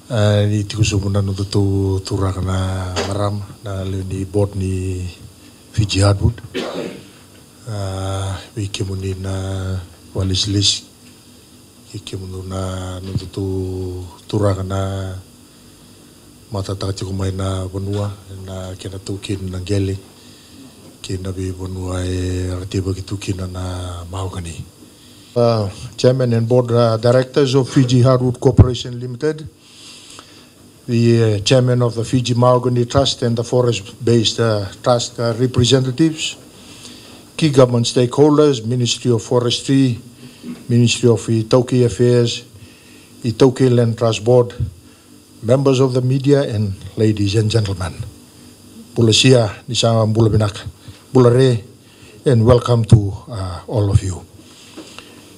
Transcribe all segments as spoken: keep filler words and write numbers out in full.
A, ni tiko sobu na nodatou turaga na marama, na lewe ni board ni Fiji Hardwood. A, vei kemuni na vakalesilesi, kei kemudou na nodatou turaga na matataka tiko mai na vanua, na kena taukeni na qele kei na veivanua e ra teivaki tu kina na mahogany. Uh, Chairman and Board, uh, Directors of Fiji Hardwood Corporation Limited, the, uh, Chairman of the Fiji Mahogany Trust and the Forest-Based, uh, Trust, uh, representatives, key government stakeholders, Ministry of Forestry, Ministry of iTaukei Affairs, iTaukei Land Trust Board, members of the media, and ladies and gentlemen. Bula sia, ni sa bula vinaka. Bula re, and welcome to, uh, all of you.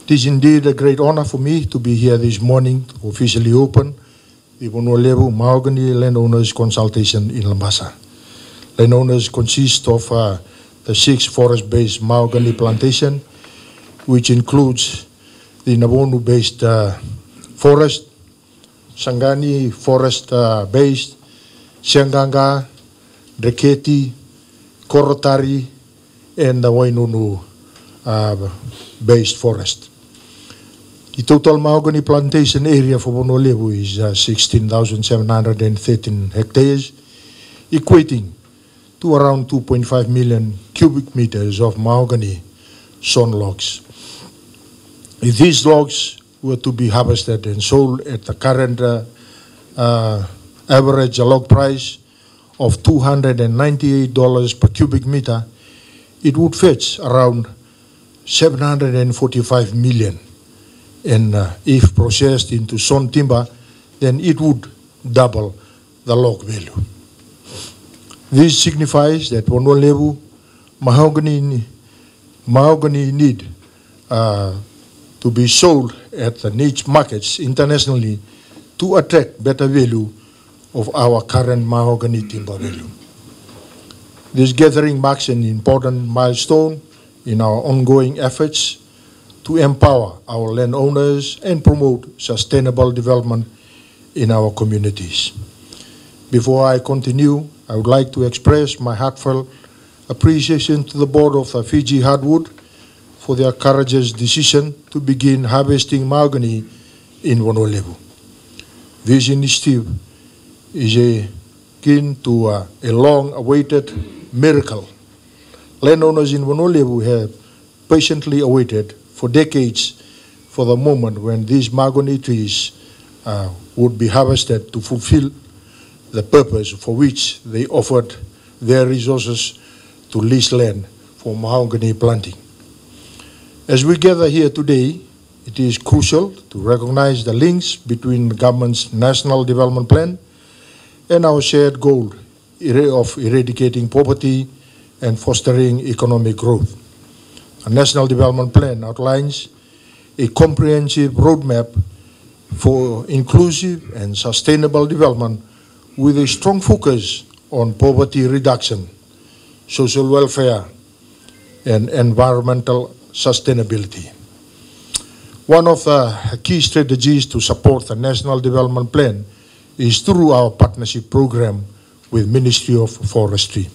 It is indeed a great honor for me to be here this morning to officially open the Vanua Levu Mahogany Landowners Consultation in Labasa. Landowners consist of, uh, the six forest-based mahogany plantation, which includes the Navonu-based, uh, forest, Saqani forest, uh, based, Seaqaqa, Dreketi, Korotari, and the Wainunu, uh, based forest. The total mahogany plantation area for Vanua Levu is, uh, sixteen thousand seven hundred and thirteen hectares, equating to around two point five million cubic meters of mahogany sawn logs. If these logs were to be harvested and sold at the current, uh, uh, average log price of two hundred and ninety-eight dollars per cubic meter, it would fetch around seven hundred and forty-five million. And, uh, if processed into sawn timber, then it would double the log value. This signifies that Vanua Levu mahogany, mahogany need, uh, to be sold at the niche markets internationally to attract better value of our current mahogany timber value. This gathering marks an important milestone in our ongoing efforts to empower our landowners and promote sustainable development in our communities. Before I continue, I would like to express my heartfelt appreciation to the board of the Fiji Hardwood for their courageous decision to begin harvesting mahogany in Vanua Levu. This initiative is akin to, uh, a long-awaited miracle. Landowners in Vanua Levu have patiently awaited for decades for the moment when these mahogany trees, uh, would be harvested to fulfill the purpose for which they offered their resources to lease land for mahogany planting. As we gather here today, it is crucial to recognize the links between the government's National Development Plan and our shared goal ere-, of eradicating poverty and fostering economic growth. The National Development Plan outlines a comprehensive roadmap for inclusive and sustainable development with a strong focus on poverty reduction, social welfare, and environmental sustainability. One of the key strategies to support the National Development Plan is through our partnership program with Ministry of Forestry.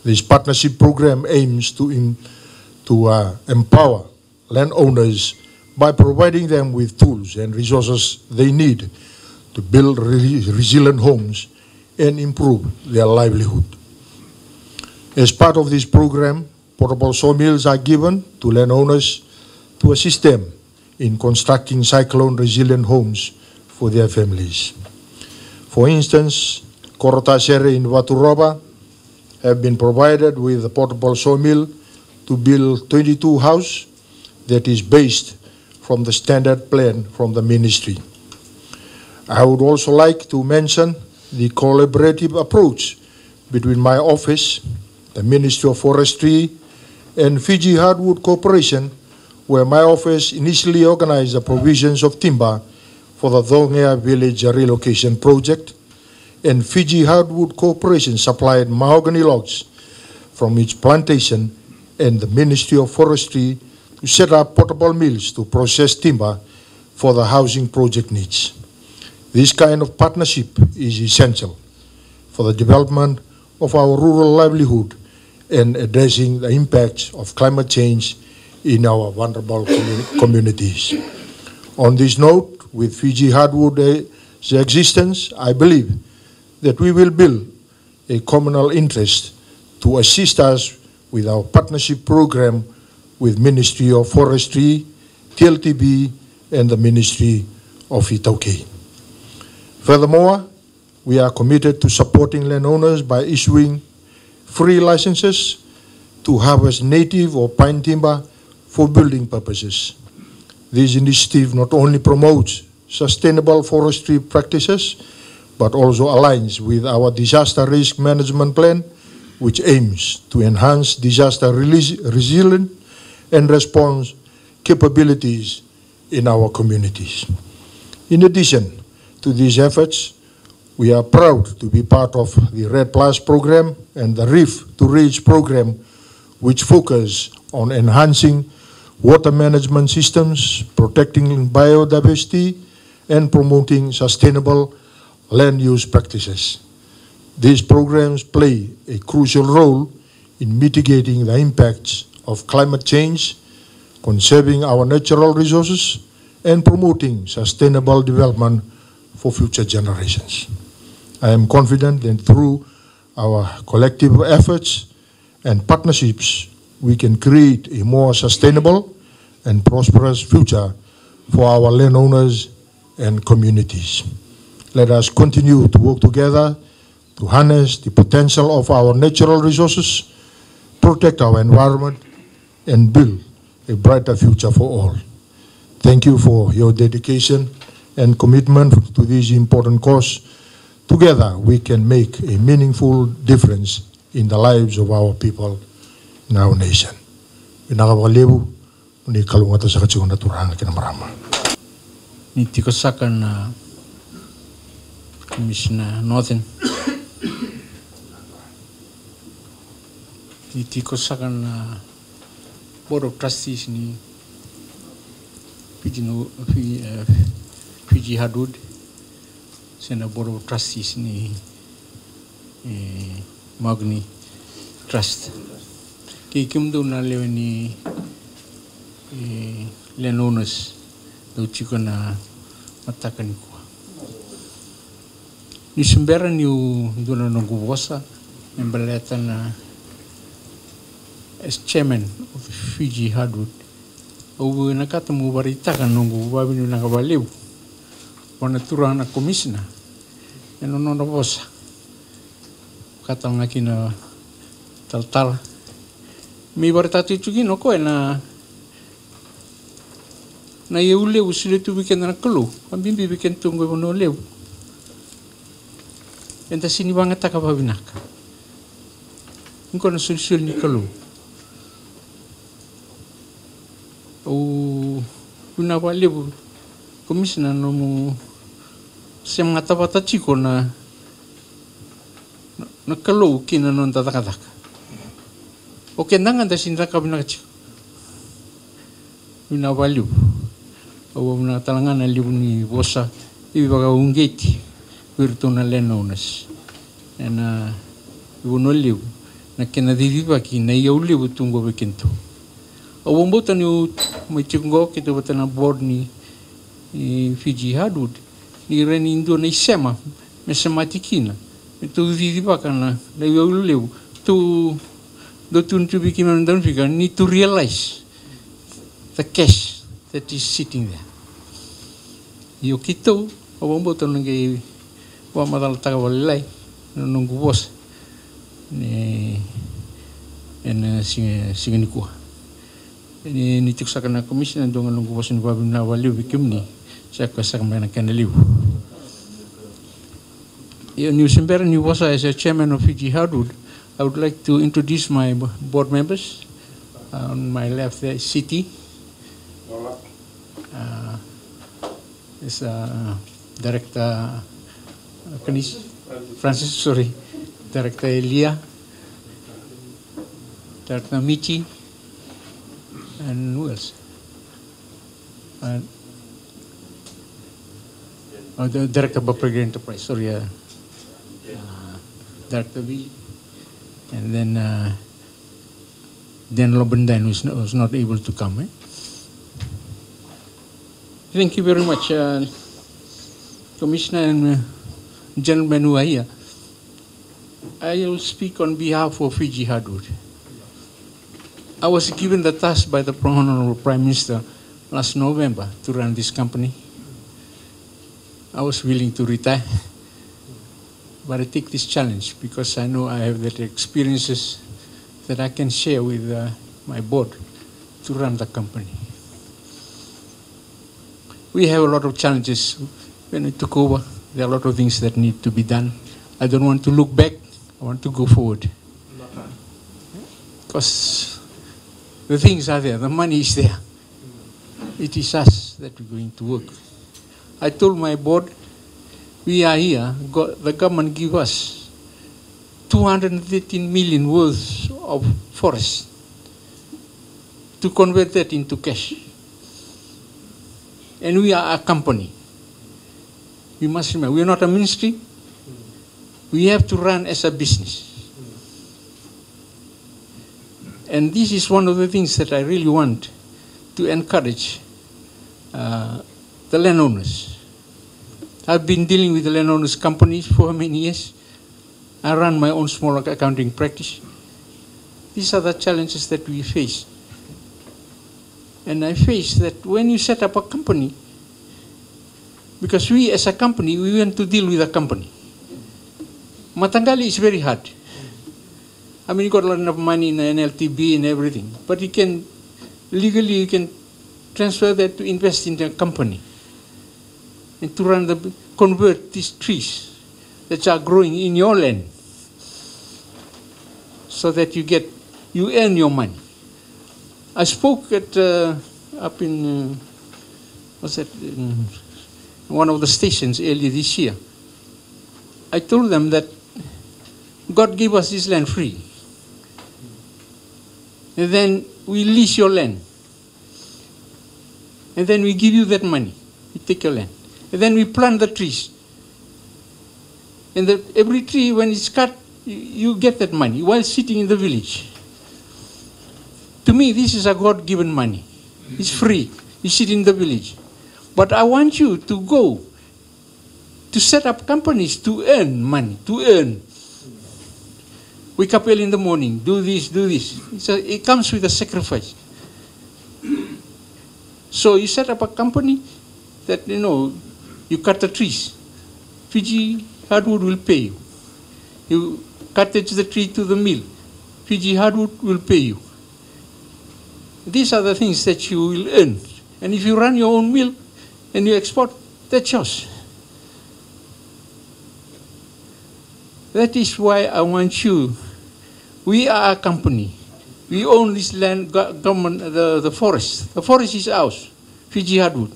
This partnership program aims to em-, to, uh, empower landowners by providing them with tools and resources they need to build re-, resilient homes and improve their livelihood. As part of this program, portable sawmills are given to landowners to assist them in constructing cyclone-resilient homes for their families. For instance, Korotasere in Vaturova have been provided with a portable sawmill to build twenty-two house that is based from the standard plan from the ministry. I would also like to mention the collaborative approach between my office, the Ministry of Forestry, and Fiji Hardwood Corporation, where my office initially organized the provisions of timber for the Dogea Village Relocation Project, and Fiji Hardwood Corporation supplied mahogany logs from its plantation, and the Ministry of Forestry to set up portable mills to process timber for the housing project needs. This kind of partnership is essential for the development of our rural livelihood and addressing the impacts of climate change in our vulnerable commu-, communities. On this note, with Fiji Hardwood's existence, I believe that we will build a communal interest to assist us with our partnership program with Ministry of Forestry, T L T B, and the Ministry of iTaukei. Furthermore, we are committed to supporting landowners by issuing free licenses to harvest native or pine timber for building purposes. This initiative not only promotes sustainable forestry practices, but also aligns with our disaster risk management plan, which aims to enhance disaster release, resilience and response capabilities in our communities. In addition to these efforts, we are proud to be part of the REDD Plus program and the Reef to Ridge program, which focus on enhancing water management systems, protecting biodiversity, and promoting sustainable land use practices. These programs play a crucial role in mitigating the impacts of climate change, conserving our natural resources, and promoting sustainable development for future generations. I am confident that through our collective efforts and partnerships, we can create a more sustainable and prosperous future for our landowners and communities. Let us continue to work together to harness the potential of our natural resources, protect our environment, and build a brighter future for all. Thank you for your dedication and commitment to this important cause. Together, we can make a meaningful difference in the lives of our people in our nation. Vinaka vakalevu, ni kalougata saka tiko na turaga kei na marama. Ni tiko saka na Commissioner Northern. Ni tiko saka na Board of Trustees ni Fiji, no, Fi-, eh, Fiji Hardwood, se na Board of Trustees ni, eh, Mahogany Trust. Kei kemudou na lewe ni, eh, landowners dou tiko na mataka nikua. Niu se bera niu dua na noqu vosa me baleta na, as chairman of Fiji Hardwood, au vinakata meu vakaraitaka na noqu vakavinavinaka vakalevu vua na turaga na commissioner ena nona vosa. Vakatalega kina talatala me ivakaraitaki tiko kina o koya na, na iyau levu solia tu vei keda na Kalou, vakabibi vei kedatou qo e Vanua Levu. Eda sega ni vakayagataka vakavinaka. Qo na solisoli ni Kalou. Au vinaka vakalevu, Commissioner, na nomu semata vata tiko na, na, na Kalou kei na noda cakacaka. O keda ga da sega ni caka vinaka tiko. Vinaka vakalevu. Au vakavinavinaka talega na levu ni vosa e vakauqeti vei iratou na landowners ena Vanua Levu, na kena cicivaki na iyau levu tu qo vei kedatou. Au vakabauta niu mai tiko qo keitou vata na board ni, ni Fiji Hardwood, ni rawa ni dua na isema me semati kina, me tou cicivaka na, na iyau levu. Tou, dou tukuna tu vei keimami, dou fika, need to realize the cash that is sitting there. Io, keitou, au vakabauta na qai vakamacalataka vakalailai na noqu vosa ni, ena siga, siga nikua. Ni, ni tiko saka na Commissioner, dua ga noqu vosa ni vakavinavinaka vakalevu vei kemuni. Sa koya saka mai na kena levu. Io, niu se bera niu vosa as a chairman of Fiji Hardwood, I would like to introduce my bo-, board members. Uh, on my left there is Siti. Uh, is, uh, Director, uh, Kanis-, Francis, sorry. Director Elia. Director Michi. And who else? And Oh, the director of public enterprise, sorry, uh, uh, director V, and then uh, Dan Lobendan was not, was not able to come. Eh? Thank you very much, uh, Commissioner and uh, gentlemen who are here. I will speak on behalf of Fiji Hardwood. I was given the task by the Honorable Prime Minister last November to run this company. I was willing to retire, but I take this challenge because I know I have that experiences that I can share with uh, my board to run the company. We have a lot of challenges when we took over. There are a lot of things that need to be done. I don't want to look back. I want to go forward. Because the things are there. The money is there. It is us that we're going to work. I told my board, we are here. Go-, the government give us two hundred thirteen million worth of forest to convert that into cash. And we are a company. We must remember, we are not a ministry. We have to run as a business. And this is one of the things that I really want to encourage uh, the landowners. I've been dealing with the landowners companies for many years. I run my own small accounting practice. These are the challenges that we face. And I face that when you set up a company, because we as a company, we want to deal with a company. Mataqali is very hard. I mean, you got a lot of money in N L T B and everything, but you can legally, you can transfer that to invest in the company and to run the, convert these trees that are growing in your land so that you get, you earn your money. I spoke at uh, up in uh, what's that in one of the stations earlier this year. I told them that God gave us this land free, and then we lease your land, and then we give you that money. We take your land, and then we plant the trees. And that every tree, when it's cut, you, you get that money while sitting in the village. To me, this is a God-given money. It's free. You sit in the village. But I want you to go to set up companies to earn money, to earn. Wake up early in the morning, do this, do this. It's a, it comes with a sacrifice. So you set up a company that, you know, you cut the trees. Fiji Hardwood will pay you. You cut the tree to the mill. Fiji Hardwood will pay you. These are the things that you will earn. And if you run your own mill and you export, that's yours. That is why I want you. We are a company. We own this land, go- government, the, the forest. The forest is ours, Fiji Hardwood.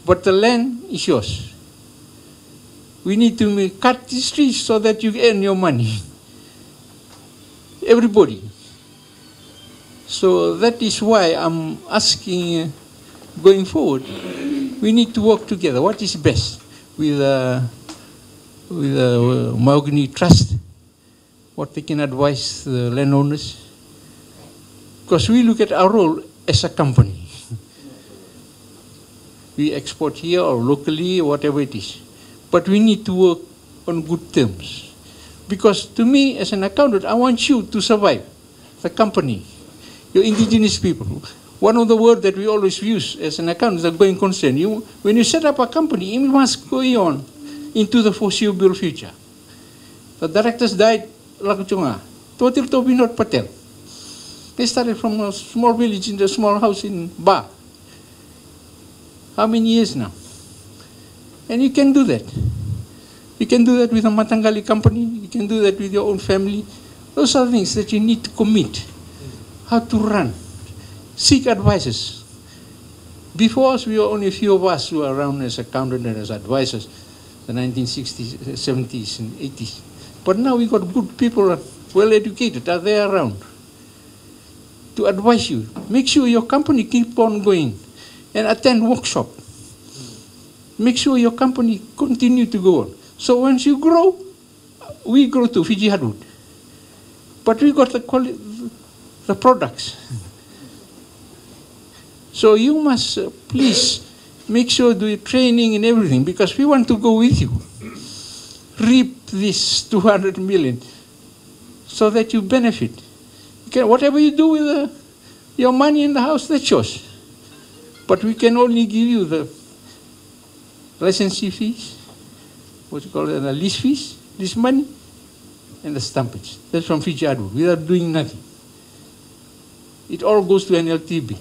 But the land is yours. We need to ma- cut these trees so that you earn your money. Everybody. So that is why I'm asking uh, going forward, we need to work together. What is best with, uh, with uh, Mahogany Trust? What they can advise the landowners? Because we look at our role as a company. We export here or locally, whatever it is. But we need to work on good terms. Because to me, as an accountant, I want you to survive the company, your indigenous people. One of the words that we always use as an accountant is a going concern. You, when you set up a company, it must go on into the foreseeable future. The directors died, lako tu ga. Totiri Tau Vinod Patel. They started from a small village in the small house in Ba. How many years now? And you can do that. You can do that with a mataqali company. You can do that with your own family. Those are things that you need to commit. How to run. Seek advices. Before us, we were only a few of us who were around as accountant and as advisors, the nineteen sixties, seventies, and eighties. But now we got good people, well educated, are there around to advise you. Make sure your company keep on going and attend workshop. Make sure your company continue to go on. So once you grow, we grow to Fiji Hardwood. But we got the quali-, the products. So you must, uh, please make sure do your training and everything, because we want to go with you. Reap this two hundred million so that you benefit. You can, whatever you do with the, your money in the house, that's yours. But we can only give you the licensee fees, what you call it, the lease fees, lease money, and the stumpage. That's from Fiji Hardwood, without doing nothing. It all goes to N L T B.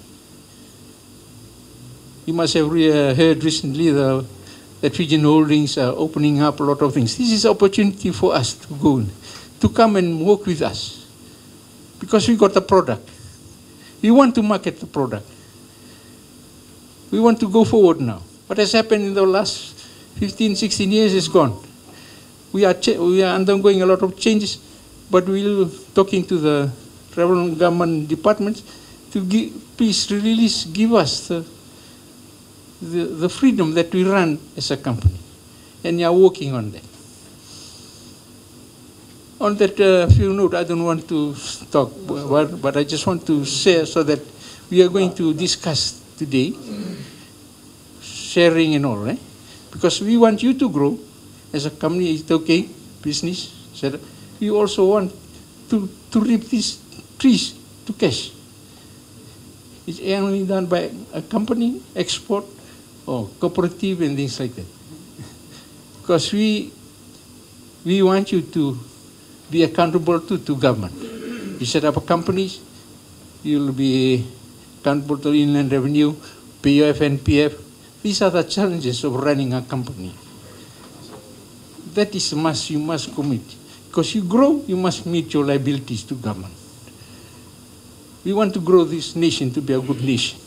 You must have re-, uh, heard recently the, that Fijian Holdings are opening up a lot of things. This is opportunity for us to go in, to come and work with us. Because we got the product. We want to market the product. We want to go forward now. What has happened in the last fifteen, sixteen years is gone. We are cha-, we are undergoing a lot of changes, but we're talking to the relevant government departments to give, please release, give us the, the, the freedom that we run as a company. And we are working on that. On that, uh, few note, I don't want to talk, but, but I just want to share so that we are going to discuss today, sharing and all, eh? Because we want you to grow as a company, it's okay, business, et cetera. We also want to, to reap these trees to cash. It's only done by a company, export, or cooperative and things like that. Because we, we want you to be accountable to, to government. You set up a companies, you'll be accountable to Inland Revenue, pay your F N P F. These are the challenges of running a company. That is must, you must commit. Because you grow, you must meet your liabilities to government. We want to grow this nation to be a good nation.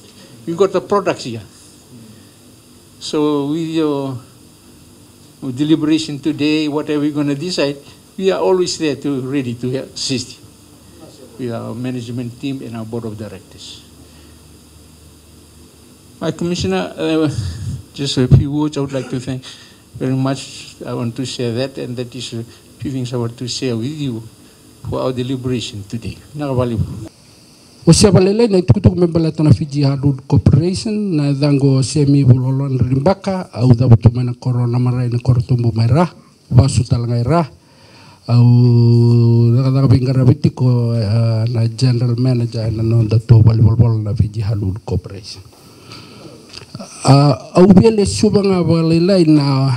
We got the products here. So with your deliberation today, whatever we're gonna decide, we are always there to, ready to assist you with our management team and our board of directors. My commissioner, uh, just a few words. I would like to thank very much. I want to share that, and that is a few things I want to share with you for our deliberation today. Vinaka vakalevu. Wasea vakalailai na itukutuku me baleta na Fiji Hardwood Corporation. Na yacaqu o Semi Vulolo Dredrebaka, au cavutu mai na koro o Namarai, na koro tubu mai Ra, vasu tale ga i Ra. Au cakacaka veiqaravi tiko, eh, na general manager ena nodatou valenivolavola na Fiji Hardwood Corporation. Ah, au via lesuva ga vakalailai na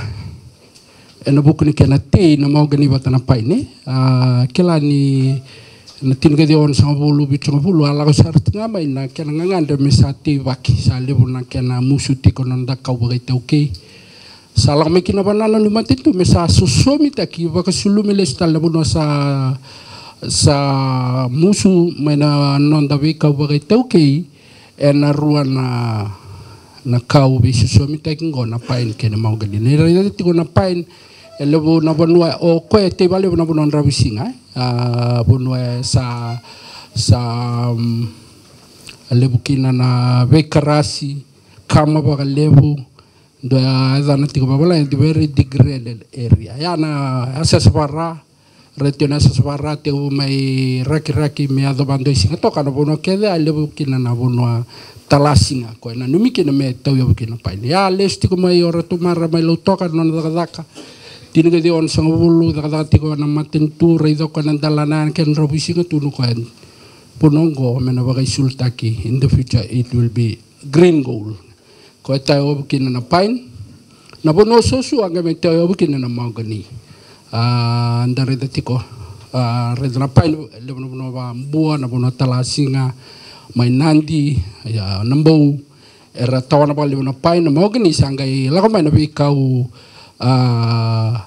ena vuku ni kena tei na mahogany vata na pine. Ah, kila ni na tinikaciwa onosagavulu, vitusagavulu, a lako sara tiko ga mai na kena gagadre me sa teivaki, sa levu na kena musu tiko na noda kau vakaitaukei. Sa lako mai kina vanua ni matanitu me sa sosomitaki, vakasulumi lesu tale na vanua sa, sa musu mai na noda veikau vakaitaukei. Ena rua na, na kau veisosomitaki qo, na pine kei na mahogany. Ni raica tiko na pine, e levu na vanua, o koya e tei vakalevu na vanua dravuisiga, eh? A, vanua e sa, sa, mm, levu kina na veikarasi, kama vakalevu, dua yacana tiko vavalagi, the very degraded area. Ya na, ya sa savara, Ra tiko na sasavara, tekivu mai Rakiraki me yaco vadua i Sigatoka, na vanua kece a levu kina na vanua talasiga, koya nanumi kina me tauyavu kina na pine. Ia lesu tiko mai o Ratumara mai Lautoka na nona cakacaka. Tinikaciwa onosagavulu, cakacaka tiko na matanitu, raica koya na dalana, na kena dravuisiga tu na koya. Vanua oqo me na vakaisulutaki, in the future it will be green gold. Koya e tauyavu kina na pine. Na vanua suasua qai mai tauyavu kina na mahogany. A, da raica tiko, a, raica na pine, levu na vanua va Bua, na vanua talasiga mai Nadi, ia, na Bou, era tawana vakalevu na pine, na mahogany sa qai lako mai na veikau, a,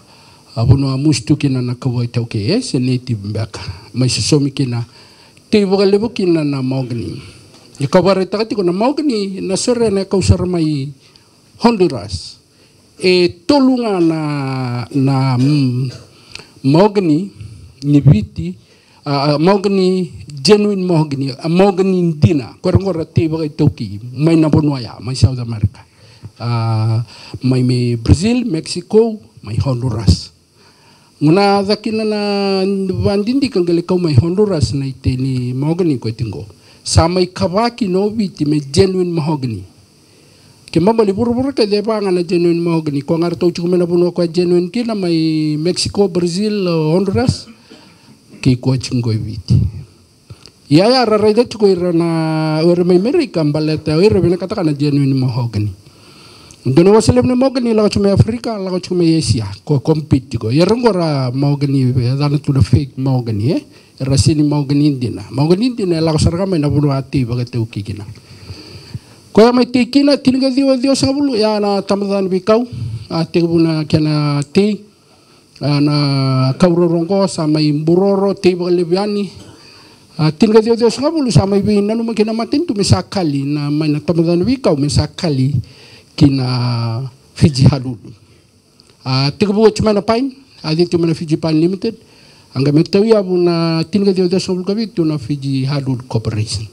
a vanua musu tu kina na kauvakaitaukei, e, se native beka, mai sosomi kina. Tei vakalevu kina na mahogany. Ni kau vakaraitaka tiko na mahogany, na sorena e kau sara mai Honduras. E tolu ga na, na, mm, mahogany ni Viti, a, a, mahogany, genuine mahogany, a mahogany dina. Koya qo ra tei vakaitaukei mai na vanua ya, mai South America. A, mai, mai Brazil, Mexico, mai Honduras. Gona cakina na vadidika qele kau mai Honduras na itei ni mahogany ko e tiko. Sa mai kavaki na Viti me genuine mahogany. Ke mabali vuravura ke ceva ga na genuine mahogany. Ko ga ratou tiko mai na vanua ko e genuine kina mai Mexico, Brazil, Honduras. Kei ko tiko e Viti. Ia, ia ra raica tiko ira na, o ira mai Merika baleta o ira vinakataka na genuine mahogany. Dua na wasa levu na mahogany lako tiko mai Afrika, lako tiko mai Asia, ko compete tiko. Ia ra qo ra mahogany, e yacana tu na fake mahogany, e? Era sega ni mahogany dina. Mahogany dina e lako sara ga mai na vanua a tei vakatau kina. Koya mai tei kina, tinikaciwa ciwasagavulu, ia na tabacakacaka ni veikau, a tekivu na kena tei, a, na kau roro qo sa mai buroro, tei vakalevu yani. A, tinikaciwa ciwasagavulu sa mai veinanuma kina na matanitu me sa kali, na mai na tabacakacaka ni veikau me sa kali kina Fiji Hardwood. A, tekivu oti mai na Pine, a, yaco tiko mai na Fiji Pine Limited. A qai mai tauyavu na tinikaciwa ciwasagavulu ka vitu na Fiji Hardwood Corporation.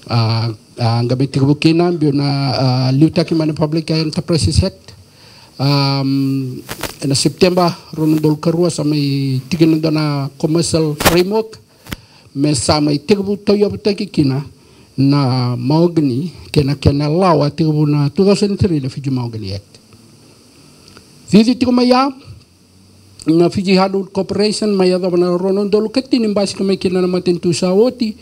A, a qai mai tekivu kina, biu na, a, liutaki mai na Public Enterprises Act. Am, ena September rua na udolu ka rua sa mai tiko kina dua na commercial framework me sa mai tekivu tauyavutaki kina na mahogany kei na kena lawa, tekivu na two thousand three na Fiji Mahogany Act. Cici tiko mai ya na Fiji Hardwood Corporation, mai yacova na rua na udolu ka tini, basika mai kina na matanitu sa oti.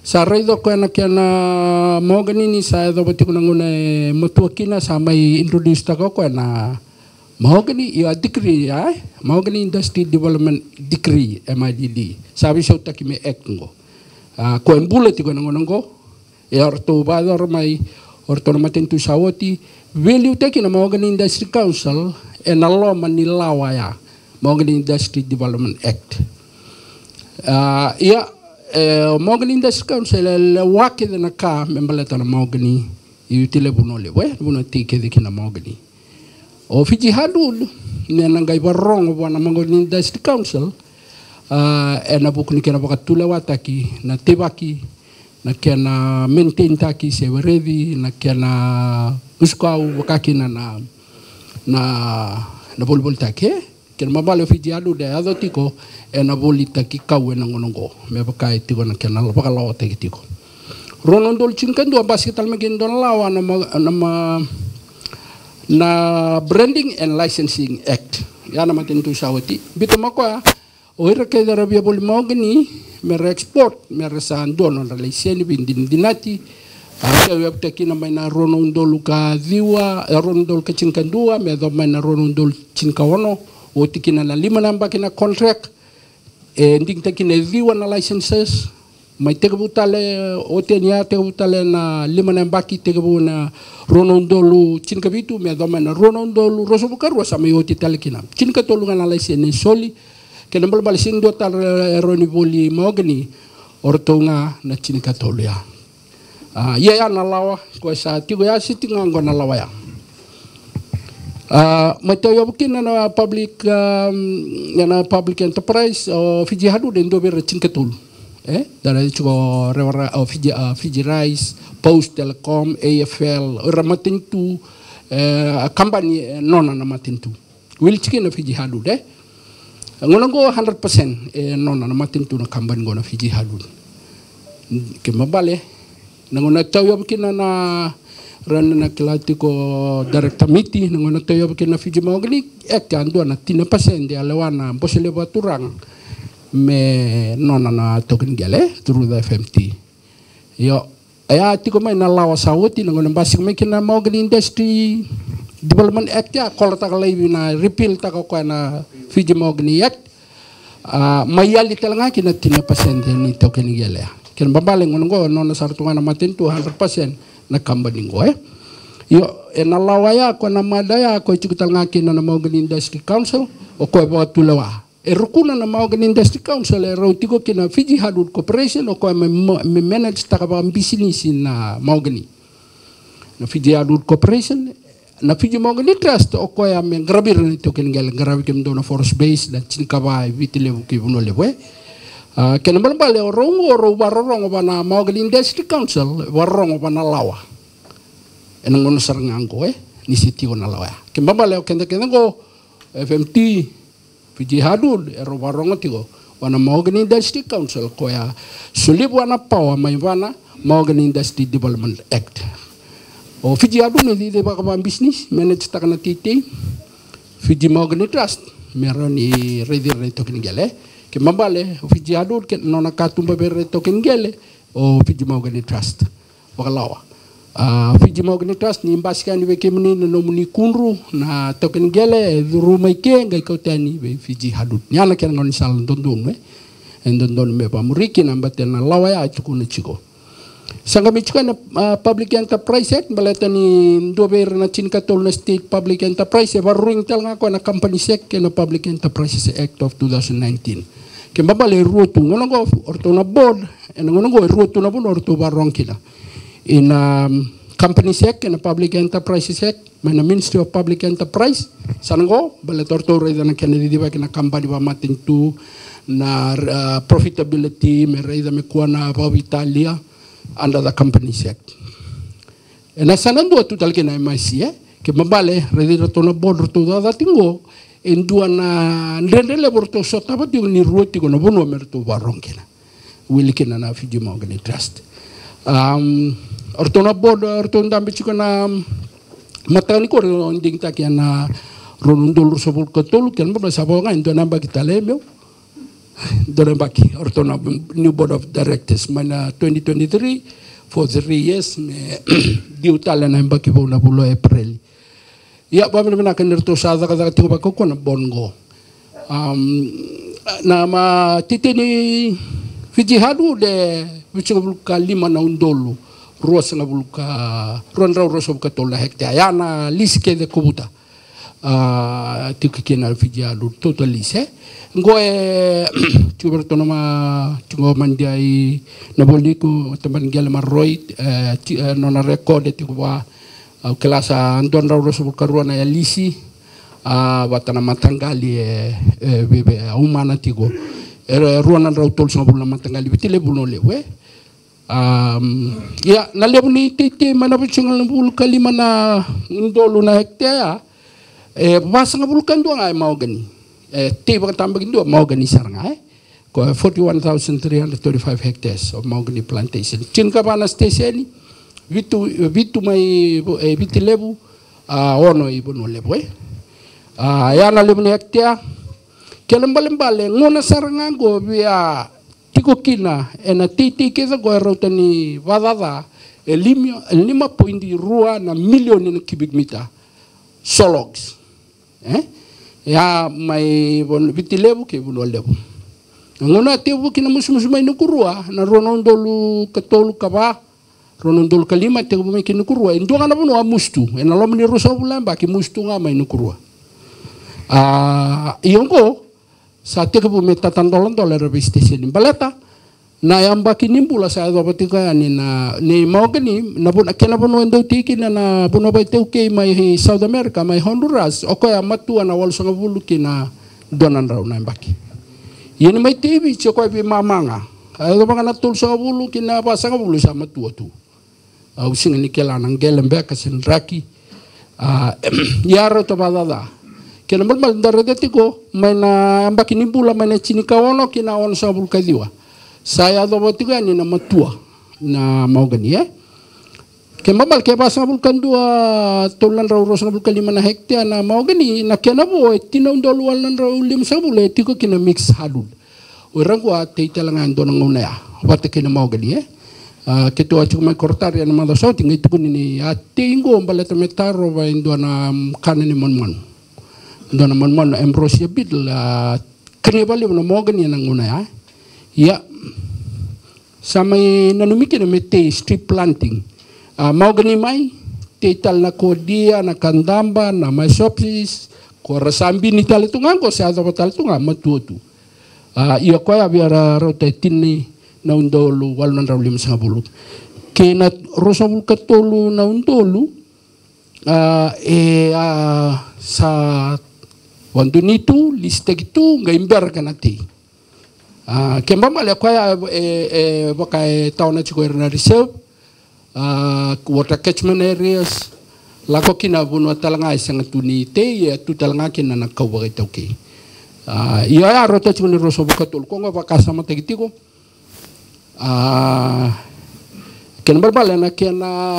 Sa raica o koya na kena mahogany ni sa yacova tiko na gauna e matua kina, sa mai introduce taka o koya na mahogany, ia, degree, a, Mahogany Industry Development Decree, M I D D. Sa veisautaki me Act qo. A, koya e bula tiko ena gauna qo. Ia o ratou vakayacora mai, o ratou na matanitu sa oti, veiliutaki na Mahogany Industry Council ena loma ni lawa ya, Mahogany Industry Development Act. A, ia, e, Mahogany Industry Council e lewa kece na ka me baleta na mahogany i Viti Levu, Vanua Levu, e, vanua tei kece kina mahogany. O Fiji Hardwood, ni na qai vakarorogo vua na Mahogany Industry Council, a, ena vuku ni kena vakatulewataki na teivaki, na kena maintain taki se wereci, na kena usukau, vaka kina na, na, na volivolitaki, e? Kena ibalebale o Fiji Hardwood e yaco tiko ena volitaki kau ena gauna qo, me vaka e tiko na kena vakalawataki tiko. Rua na udolu tinikadua, basika tale mai kina dua na lawa na ma-, na ma-, na Branding and Licensing Act. Ya na matanitu sa oti. Biuta mai o koya, o ira kece era via voli mahogany me ra export, me ra sa dua na nodra laiseni veidinadinati. A, tauyavutaki kina mai na rua na udolu ka ciwa, e, rua na udolu ka tinikadua me yacova mai na rua na udolu tinikaono. Oti kina na lima na yabaki na contract. E digitaki kina e ciwa na licenses. Mai tekivu tale, oti yani ya, tekivu tale na lima na yabaki, tekivu na rua na udolu tinikavitu me yacova mai na rua na udolu ruasagavulu ka rua, sa mai oti tale kina. Tinikatolu ga na laiseni e soli. Kena ibalebale sega ni dua tale e rawa ni voli mahogany, o ratou ga na tinikatolu ya. A, ia ya na lawa, koya sa tiko ya, se tiko ga qo na lawa ya. A, mai tauyavu kina na public, um, na public enterprise, o Fiji Hardwood e dua vei ira tinikatolu. E, da raica tiko Rewara, o Fiji, a, Fiji Rice, Post Telecom, A F L, o ira matanitu, e, a kabani, e, nona na matanitu. Wili tiko kina Fiji Hardwood, e. Gauna qo hundred percent e nona na matanitu na kabani qo na Fiji Hardwood. Kena ibalebale, na gauna tauyavu kina na, ra na kila tiko Director Miti, na gauna tauyavu kina na Fiji Mahogany Act, e a dua na tini na pasede a lewa na Bose Levu Vakaturaga me nona na taukei ni qele, e, through the F M T. Io, e a tiko mai na lawa sa oti, na gauna basika mai kina na Mahogany Industry Development Act, e a kolotaka laivi, na repeal taka o koya na Fiji Mahogany Act. A, mai yali tale ga kina tini na pasede ni taukei ni qele ya. Kena ibalebale gauna qo e nona sara tu ga na matanitu hundred percent na kabani qo, e. Io, ena lawa ya, koya na mada ya, koya e tiko tale ga kina na Mahogany Industry Council, o koya e vakatulewa. E rukuna na Mahogany Industry Council, e rau tiko kina Fiji Hardwood Corporation, o koya me, me, me manage taka vakabisinisi na mahogany. Na Fiji Hardwood Corporation, na Fiji Mahogany Trust, o koya me qaravi ira na taukei ni qele, qaravi kemudou na forest base, na tinikava e Viti Levu kei Vanua Levu, e. A, kena ibalebale o rau qo, o rau vakarorogo vua na Mahogany Industry Council, vakarorogo vua na lawa. ena gauna sara ga oqo, e, ni se tiko na lawa ya. Kena ibalebale o keda kece oqo, F M T, Fiji Hardwood, erau vakarogo tiko vua na Mahogany Industry Council, koya soli vua na power mai vua na Mahogany Industry Development Act. O Fiji Hardwood me cicivaka vakabisinisi, manage-taka na teitei. Fiji Mahogany Trust me rawa ni raici ira na itoki ni qele. Kena ibalebale o Fiji Hardwood, kei na nona katuba vei ira na itoki ni qele, o Fiji Mahogany Trust vakalawa. A, Fiji Mahogany Trust, ni basika yani vei kemuni na nomuni kudru na itoki ni qele, e curu mai ke, qai kauta yani vei Fiji Hardwood. Ni ya na kena gaunisala dodonu, e, e dodonu me vakamuri kina, baleta na lawa ya e tukuna tiko. Sa qai mai tiko na, a, Public Enterprise Act, baleta ni dua vei ira na tinikatolu na state public enterprise, e vakarurugi tale ga koya na Companies Act kei na Public Enterprises Act of two thousand nineteen. Kena ibalebale e rua tu, gauna oqo o ratou na board, ena gauna oqo e rua tu na vanua o ratou vakarogo kina. Ena, um, Companies Act kei na Public Enterprises Act, mai na Ministry of Public Enterprise, sa na oqo, baleta o ratou raica na kena cicivaki na kabani vakamatanitu, na, a, profitability, me raica me kua na vakaveitalia under the Companies Act. Ena yasana dua tu tale kina na M I C, e, kena ibalebale, raici iratou na board, ratou cakacaka tiko oqo, e dua na dredre levu ratou sotava tiko ni rua tiko na vanua me ratou vakarogo kina. Wili kina na Fiji Mahogany Trust. Um, o ratou na board, o ratou dabe tiko na, um, mataka nikua, ratou digitaki ena rua na udolu ruasagavulu ka tolu, kena ibalebale sa vo ga e dua na yabaki tale, e, meu. Dua na yabaki, o ratou na new board of directors, mai na twenty twenty-three, for three years, me dua tale na yabaki vou na vula o Epereli. Ia, vakavinavinaka ni ratou sa cakacaka tiko vakaukauwa na board oqo. Um, na ma titini Fiji Hardwood e vitusagavulu ka lima na udolu, ruasagavulu ka, rua na drau ruasagavulu ka tolu na hectare. Ya na lisi kece kovuta. A, tiko kina Fiji Hardwood, total lisi, e. Oqo e, tiko vei ratou na ma, tiko mada i Navoliku, tabana ni qele maroroi, e, ti-, e, nona record e tiko vua, au kila sa dua na drau ruasagavulu ka rua na yalisi, a, vata na mataqali e, e, veve, a, umana tiko. E, rua na drau tolusagavulu na mataqali Viti Levu, Vanua Levu, e. Um, ia, na levu ni teitei mai na vitusagavulu ka lima na udolu na hectare, e, vasagavulu ka dua ga e mahogany. E, tei vakatabakidua mahogany sara ga, e. Ko forty-one thousand three hundred thirty-five hectares of mahogany plantation. Tinikava na siteseni, vitu, vitu mai, e, Viti Levu, a, ono i Vanua Levu, e. A, ya na levu ni hectare. Kena ibalebale, gauna sara ga oqo via tiko kina ena teitei kece oqo e rauta ni vakacaca e lima, e lima poidi rua na milioni na cubic meter sawlogs. E? Ya mai Viti Levu kei Vanua Levu. Na gauna tekivu kina musumusu mai Nukurua, na rua na udolu ka tolu ka va, rua na udolu ka lima, tekivu mai ki Nukurua. E dua ga na vanua a musu tu. Ena loma ni ruasagavulu na yabaki, musu tu ga mai Nukurua. A, ia oqo, sa tekivu me tatadoladola era veisiteseni. Baleta na yabaki ni bula sa yacova tiko yani na, ni mahogany, na vanua, kena vanua e dau tei kina na vanua vakaitaukei mai South America, mai Honduras, o koya matua na walusagavulu ki na dua na drau na yabaki. Ia ni mai tei Viti, o koya veimama ga. A yacova ga na tolusagavulu ki na vasagavulu sa matua tu. Au sega ni kila na qele beka se draki. A, ia rauta vakacaca. Kena ibalebale da raica tiko, mai na yabaki ni bula, mai na tinikaono ki na onosagavulu ka ciwa. Sa yacova tiko yani na matua na mahogany, e? Kena ibalebale ke vasagavulu ka dua, tolu na drau ruasagavulu ka lima na hectare na mahogany, na kena vo e tini na udolu walu na drau limasagavulu e tiko kina mixed hardwood. O ira oqo a tei tale ga e dua na gauna ya vata kei na mahogany, e. A, keitou a tiko mai Korotari ena macawa sa oti, qai tukuni ni a tei oqo baleta me tarova e dua na, mm, kana ni manumanu. Dua na manumanu, ambrosia beetle, a kania vakalevu na mahogany ena gauna ya. Ia, sa mai nanumi kina me tei strip planting. A, mahogany mai, tei tale na cordia, na kadamba, na mysiopsis, ko ra sa bini tale tu ga oqo, sa yacova tale tu ga matua tu. A, ia koya via ra-, rauta e tini na udolu walu na drau limasagavulu. Kei na ruasagavulu ka tolu na udolu, a, e, a, sa vakadonui tu, lisitaki tu, qai bera kina na tei. A, kena ibalebale koya e, e, vaka e tawana tiko ira na reserve, a, water catchment areas, lako kina vanua tale ga e sega tu ni tei, e tu tale ga kina na kau vakaitaukei. A, io, ya rauta tiko ni ruasagavulu ka tolu, ko qo vakasamataki tiko. A, kena balebale na kena,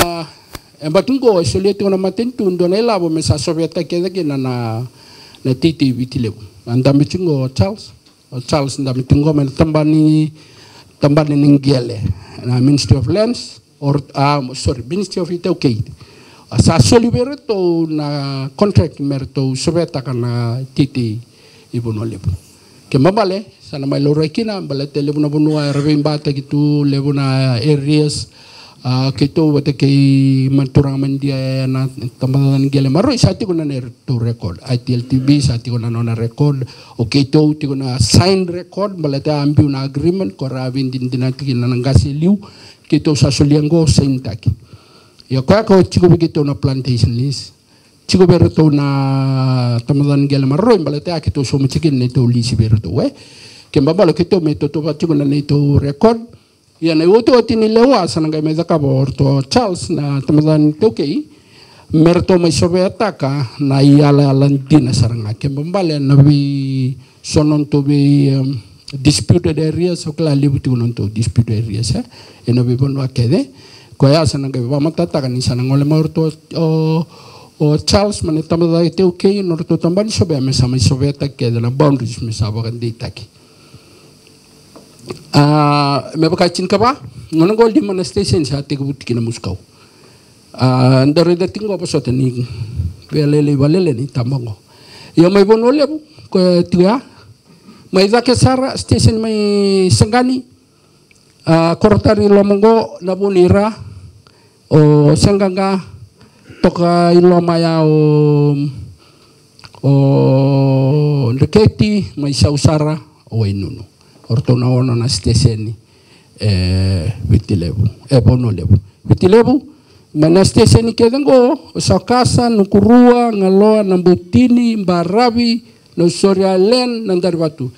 e, yabaki qo e solia tiko na matanitu dua na ilavo me sa sovetaki kece kina na, na, na teitei Viti Levu. A dabe tiko qo o Charles. O Charles dabe tiko qo mai na tabana ni, tabana ni qele, na Ministry of Lands, or, a, sorry, Ministry of Itaukei. A, sa soli vei iratou na contract me ratou sovetaka na teitei i Vanua Levu. Kena balebale, sa na mai laurai kina, baleta e levu na vanua era veibataki tu, levu na arrears, a, keitou vata kei na turaga mai Idia, e, na tabana ni qele maroroi, sa tiko na neitou record. I T L T B sa tiko na nona record. O keitou tiko na signed record, baleta a biu na agreement, ko ra veidinadinataki na, na qase e liu, keitou sa solia qo, sign taki. Ia koya ko tiko vei keitou na plantation lease. Tiko vei iratou na tabana ni qele maroroi, baleta ya keitou sauma tiko na neitou lease vei iratou, e. Kena balebale keitou me tautauvata tiko na neitou record. Ia na iotioti ni lewa sa na qai mai cakava o ratou o Charles na tabana ni taukei, me ratou mai sovetaka na iyalayala dina sara ga. Kena balebale na vei so nodatou vei, em, disputed areas, au kila levu tiko nodatou disputed areas, e, ena veivanua kece. Koya sa na qai vakamatatataka ni sa na gole mai o ratou o, o Charles mai na tabana ni taukei, nodratou tabana ni sovea, me sa mai sovetaki kece na boundaries me sa vakadeitaki. A, me vaka e tinikava, gauna qo lima na station sa tekivu tiko na musu kau. A, da raica tiko qo vosota ni veilailai vakalailai ni taba qo. Ia mai Vanua Levu, koya tiko ya. Mai cake sara, station mai Saqani, a, Korotari i loma qo, Navunira, o Saqaqa, toka i loma ya o, o Dreketi, mai sau sara o Wainunu. O ratou na ono na station e Viti Levu, e Vanua Levu. Viti Levu, mai na station kece qo, o Saukasa, Nukurua, Galoa, Nabotini, Baravi, Nausori Island, Nadarivatu.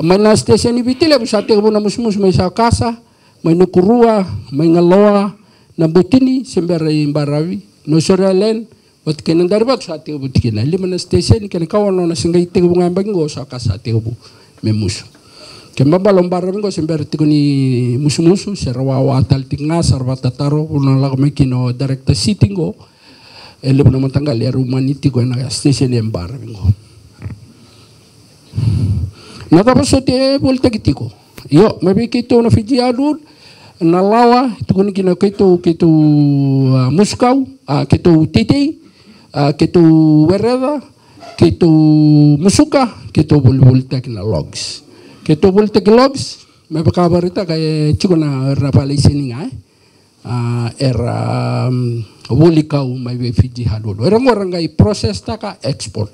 Mai na station i Viti Levu sa tekivu na musumusu mai Saukasa, mai Nukurua, mai Galoa, Nabotini, se bera i Baravi, Nausori Island, vata kei Nadarivatu sa tekivu tiko kina. Lima na station, kena ikaono na se qai tekivu ga yabaki qo, Saukasa sa tekivu me musu. Kena balebale o Baravi qo se bera tiko ni musumusu, se ra wawa tale tiko ga, sa ra vakatataro, vanua lako mai kina o director city qo. E levu na mataqali era umani tiko ena station e Baravi qo. Na cava soti e volitaki tiko? Io, mai vei keitou na Fiji Hardwood, na lawa, tukuni kina keitou, keitou, a, musu kau, a, keitou teitei, a, keitou wereca, keitou musuka, keitou volivolitaki na logs. Keitou volitaki logs, me vaka vakaraitaka e tiko na, na vale i Seniga, e. A, era, mm, voli kau mai vei Fiji Hardwood. Era qo era qai process taka, export.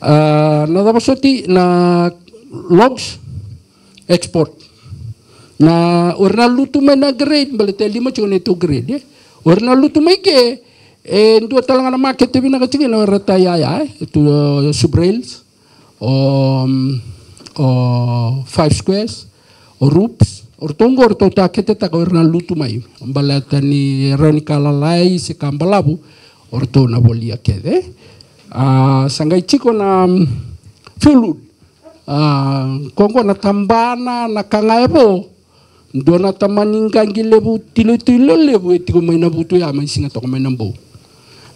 A, na cava soti, na logs, export. Na, o ira na lutu mai na grade, baleta e lima tiko na neitou grade, e. O ira na lutu mai ke, e dua tale ga na makete vinaka tiko kina o ira ta yaya, e. E tu, o Subrails, o, o Five Squares, o Rups, o ratou qo, o ratou taketetaka o ira na lutu mai. Baleta ni rawa ni ka lalai se ka balavu, o ratou na volia kece. A, sa qai tiko na, mm, fuel wood. A, ko qo na tabana, na ka ga e vo. Dua na tamani qaqi levu, tilotilo levu, e tiko mai Navutu ya, mai Sigatoka mai Nabou.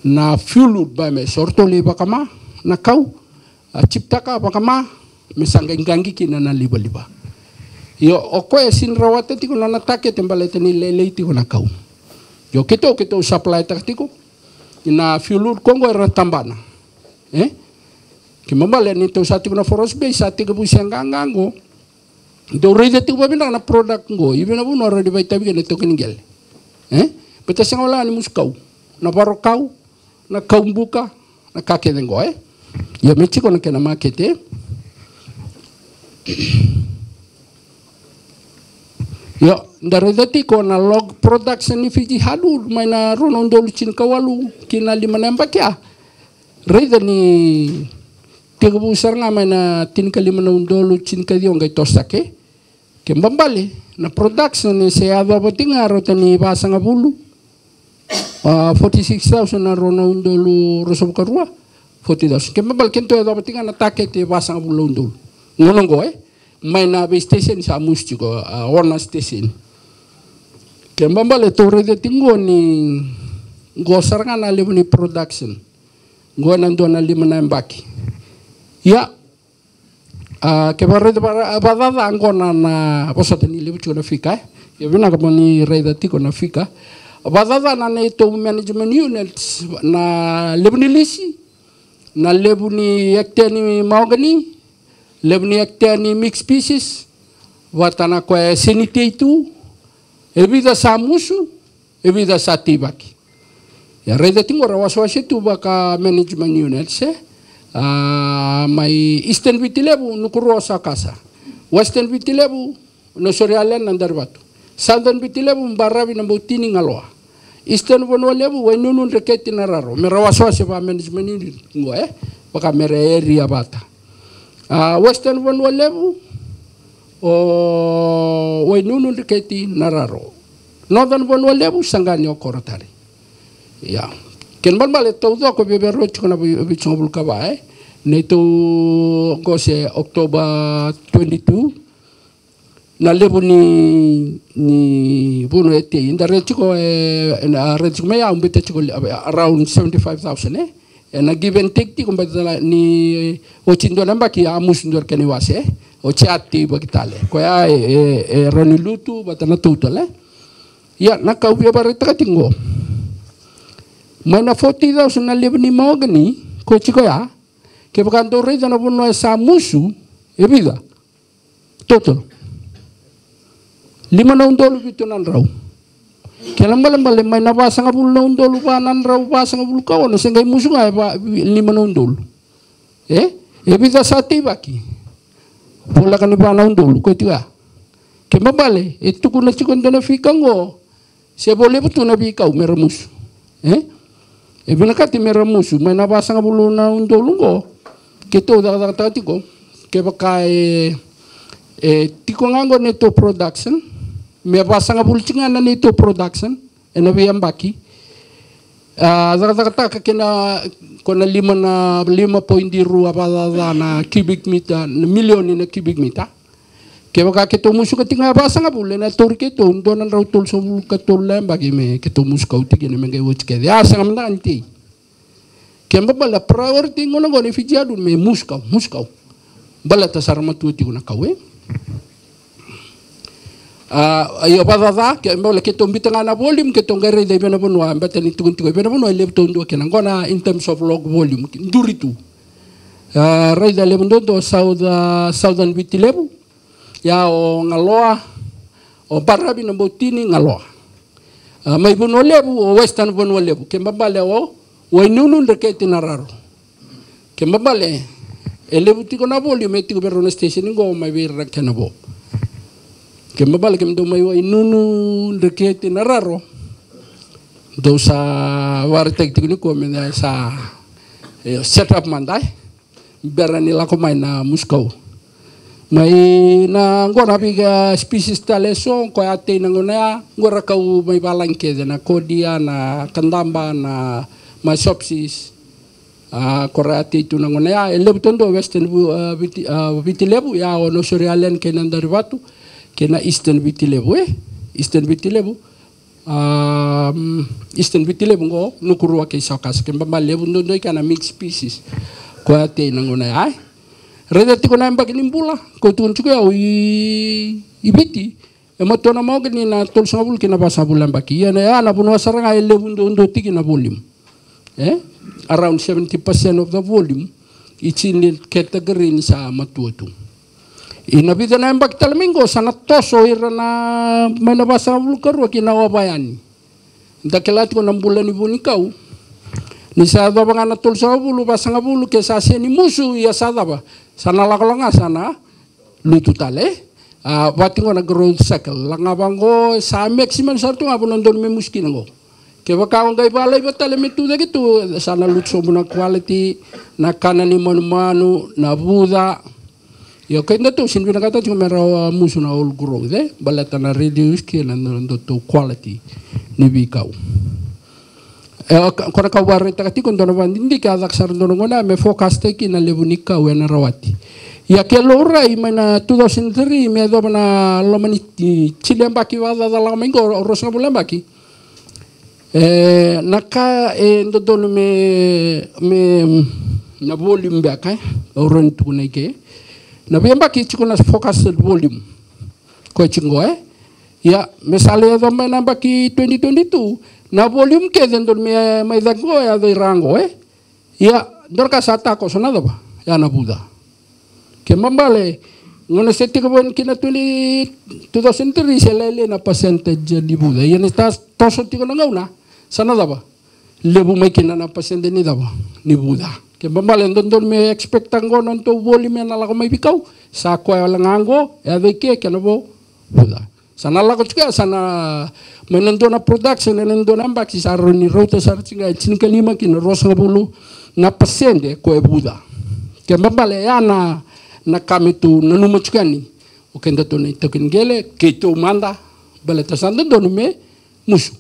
Na fuel wood biomass, o ratou lai vakama na kau, a, chip taka, vakama, me sa qai qaqi kina na livaliva. Io, o koya e sini rawata tiko na nona takete baleta ni lailai tiko na kau. Io, keitou, keitou supply taka tiko na fuel wood, ko qo era tabana. E? Kena balebale ni tou sa tiko na Forest Bay, sa tekivu se qaqa qo. Dou raica tiko vakavinaka na product qo, i vei na vanua rawa ni vakaitavi kina na itaukei ni qele. E? Baleta sega walega ni musu kau, na varo kau, na kau buka, na ka kece qo, e? Ia me tiko na kena makete. Io, da raica tiko na log production ni Fiji Hardwood mai na rua na udolu tinikawalu ki na lima na yabaki ya. Raica ni tekivu sara ga mai na tinikalima na udolu tinikaciwa qai toso cake. Kena balebale, na production e se yacova tiko ga rauta ni vasagavulu A, forty six thousand na rua na udolu ruasagavulu ka rua. Forty thousand. Kena ibalebale kedatou yacova tiko ga na target e vasagavulu na udolu. Gauna oqo, e? Mai na vei station sa musu tiko, a, ono na station. Kena ibalebale tou raica tiko oqo ni oqo sara ga na levu ni production. Oqo na dua na lima na yabaki. Ia, a, ke vakaraica vaka, vakacaca oqo na, na vosota ni levu tiko na fika, e. Ia vinaka mo ni raica tiko na fika. Vakacaca na neitou management units, na levu ni lisi, na levu ni hectare ni mahogany, levu ni hectare ni mixed species, vata na koya e seni tei tu, e vica sa musu, e vica sa teivaki. Ia raica tiko oqo ra wasewase tu vaka management units, e? A, mai Eastern Viti Levu, Nukuruwa, Saukasa. Western Viti Levu, Nausori Island, Nadarivatu. Southern Viti Levu, Baravi, Naboutini, Galoa. Eastern Vanua Levu, Wainunu, Dreketi, Nararo. Me ra wasewase vaka management unit oqo, e? Vaka me ra area vata. A, Western Vanua Levu, o Wainunu, Dreketi, Nararo. Northern Vanua Levu, Saqani, Okoro, Tari. Ia. Kena ibalebale taucoko via veirau tiko na vei, veisagavulu ka va, e? Neitou oqo se October twenty-two. Na levu ni, ni vanua e tei. Da raica tiko, e, na raica tiko mai ya, au beta tiko, e, around seventy-five thousand, e? E na give and take tiko, baleta ni oti dua na yabaki a musu dua na kena iwase, e? Oti a teivaki tale. Koya e, e, e rawa ni lutu vata na total, e? Ia, na ka au via vakaraitaka tiko oqo. Mai na forty thousand na levu ni mahogany, ko tiko ya, kevaka dou raica na vanua e sa musu, e vica? Total. Lima na udolu vitu na drau. Kena ibalebale mai na vasagavulu na udolu, va na drau vasagavulu ka ono, se qai musu ga e va, lima na udolu. E? E vica sa teivaki? Voleka ni va na udolu, ko tiko ya. Kena ibalebale, e tukuna tiko e dua na fika oqo, se vo levu tu na veikau me ra musu. E? E vinakati me ra musu, mai na vasagavulu na udolu oqo, keitou cakacakataka tiko, kevaka e, e tiko ga oqo neitou production, me vasagavulu tiko ga na neitou production, e na veiyabaki. A, cakacakataka kei na, ko na lima na, lima point rua vakacaca na cubic meter, na milioni na cubic meter. Kevaka keitou musu ka tiko ga vasagavulu, e na tauri keitou dua na drau tolusagavulu ka tolu na yabaki me keitou musu kau tiko kina me qai oti kece. A, sega mada ga ni tei. Kena ibalebale priority gauna oqo ni Fiji Alu me musu kau, musu kau. Baleta sa ra matua tiko na kau, e? A, io, vakacaca, kena ibalebale keitou biuta ga na volume, keitou qai raica i vei na vanua, baleta ni tukuni tiko i vei na vanua e levu taudua kina. Oqo na in terms of log volume, duri tu. A, raica levu duadua South, a, Southern Viti Levu. Ia o Galoa, o Baravi, Naboutini, Galoa. A, mai Vanua Levu, o Western Vanua Levu. Kena ibalebale o, o Wainunu, Dreketi, Nararo. Kena ibalebale, e levu tiko na volume e tiko vei rau na station oqo mai vei ira na kena vo. Kena ibalebale kemudou mai Wainunu, Dreketi, Nararo, dou sa vakaraitaki tiko nikua me da sa, e, set up mada, e. Bera ni lako mai na musu kau. Mai na oqo na veika species tale eso, ko ya tei na gauna ya, oqo ra kau mai valagi kece, na cordia, na kadaba, na Myopsis. A, ko ra tei tu na gauna ya, e levu taudua Western Vu-, a, Viti, a, Viti Levu, ia o Nausori Island kei Nadarivatu, kei na Eastern Viti Levu, e? Eastern Viti Levu. A, mm, Eastern Viti Levu oqo, Nukuruwa kei Saukasa, kena ibalebale levu duadua i kea na mixed species. Ko ya tei na gauna ya, e? Raica tiko na yabaki ni bula, ko tukuna tiko ya o i, i Viti, e matua na mahogany na tolusagavulu ki na vasagavulu na yabaki. Ia na, ya na vanua sara ga e levu duadua tiko na volume. E? Around seventy percent of the volume, it's in the category ni sa matua tu. Ia na vica na yabaki tale mai oqo, sa na toso ira na, mai na vasagavulu ka rua ki na ova yani. Da kila tiko na bula ni vunikau. Ni sa yacova ga na tolusagavulu, vasagavulu, ke sa seni musu, ia sa cava? Sa na lako ga, sa na lutu tale. A, vati oqo na growth cycle. Lako ga vaqo, sa maximum sara tu ga vanua dodonu me musu kina oqo. Kevaka o qai vakalaiva tale me tu cake tu, sa na lutu sobu na quality, na kana ni manumanu, na vuca. Io, keda tou sega ni vinakata tiko me ra, a, musu na old growth, e? Baleta na reduce kina na nodatou quality ni veikau. E, o ka, ko na ka au vakaraitaka tiko, dua na vakadidike a caka sara dua na gauna me focus taki na levu ni kau ena rawati. Ia ke laurai mai na two thousand three me yacova na loma ni, e, tini yabaki vakacaca lako mai qo, ruasagavulu yabaki. E, na ka e dodonu me, me, na volume beka, e, au rawa ni tukuna i ke. Na veiyabaki tiko na forecasted volume. Ko e tiko qo, e? Ia, me sa lai yaco mai na yabaki twenty twenty-two, na volume kece e dodonu me mai cake qo, e yaco i ra qo, e? Ia, dua na ka sa takoso na cava? Ya na vuca. Ke babale, gauna se tekivu kina twenty, two thousand three, se lailai na percentage ni vuca. Ia ni ta toso tiko na gauna, sa na cava? Levu mai kina na pasede ni cava? Ni vuca. Ke babale, dodonu me expect qo na nodatou volume me na lako mai veikau. Sa koya wale ga qo, e yaco i ke, kena vo, vuca. Sa na lako tiko ya, sa na, mai na dua na production, ena dua na yabaki, sa rawa ni rauta sara tiko ga, e tinikalima ki na ruasagavulu na pasede ko e vuca. Ke babale, ya na, na ka me tou nanuma tiko yani. O kedatou na itaukei ni qele, keitou mada, baleta sa dodonu me musu.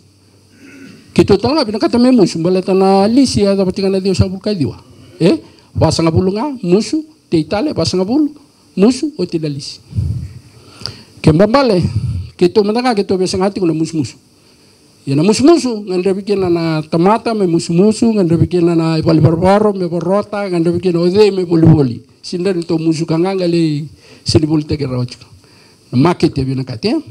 Keitou tale ga vinakata me musu, baleta na lisi e yacova tiko na ciwasagavulu ka ciwa. E? Vasagavulu ga, musu, tei tale, vasagavulu, musu, oti na lisi. Ke babale, keitou mada ga keitou veisaga tiko na musumusu. Ia na musumusu, gadrevi kina na tamata me musumusu, gadrevi kina na ivalevarovaro me vorota, gadrevi kina o cei me volivoli. Sega ni tou musu ka ga qai lai sega ni volitaki rawa tiko. Na makete e vinakati, e?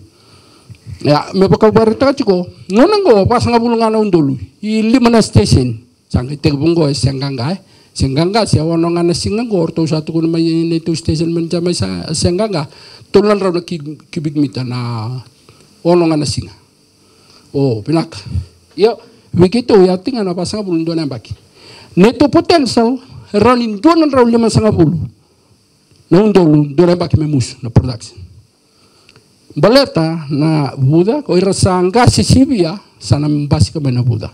Ia, me vaka au vakaraitaka tiko, gauna qo, vasagavulu ga na udolu, e lima na station. Sa qai tekivu qo e se qaqa, e? Se qaqa, se ono ga na siga qo, o ratou sa tukuna mai na neitou station manager mai sa, se qaqa. Tolu na drau na ki, cubic meter na ono ga na siga. O, vinaka. Io, vei keitou ya tiko ga na vasagavulu dua na yabaki. Neitou potential, e rawa ni dua na drau limasagavulu na udolu dua na yabaki me musu na production. Baleta na vuca, o ira sa qase sivia, sa na basika mai na vuca.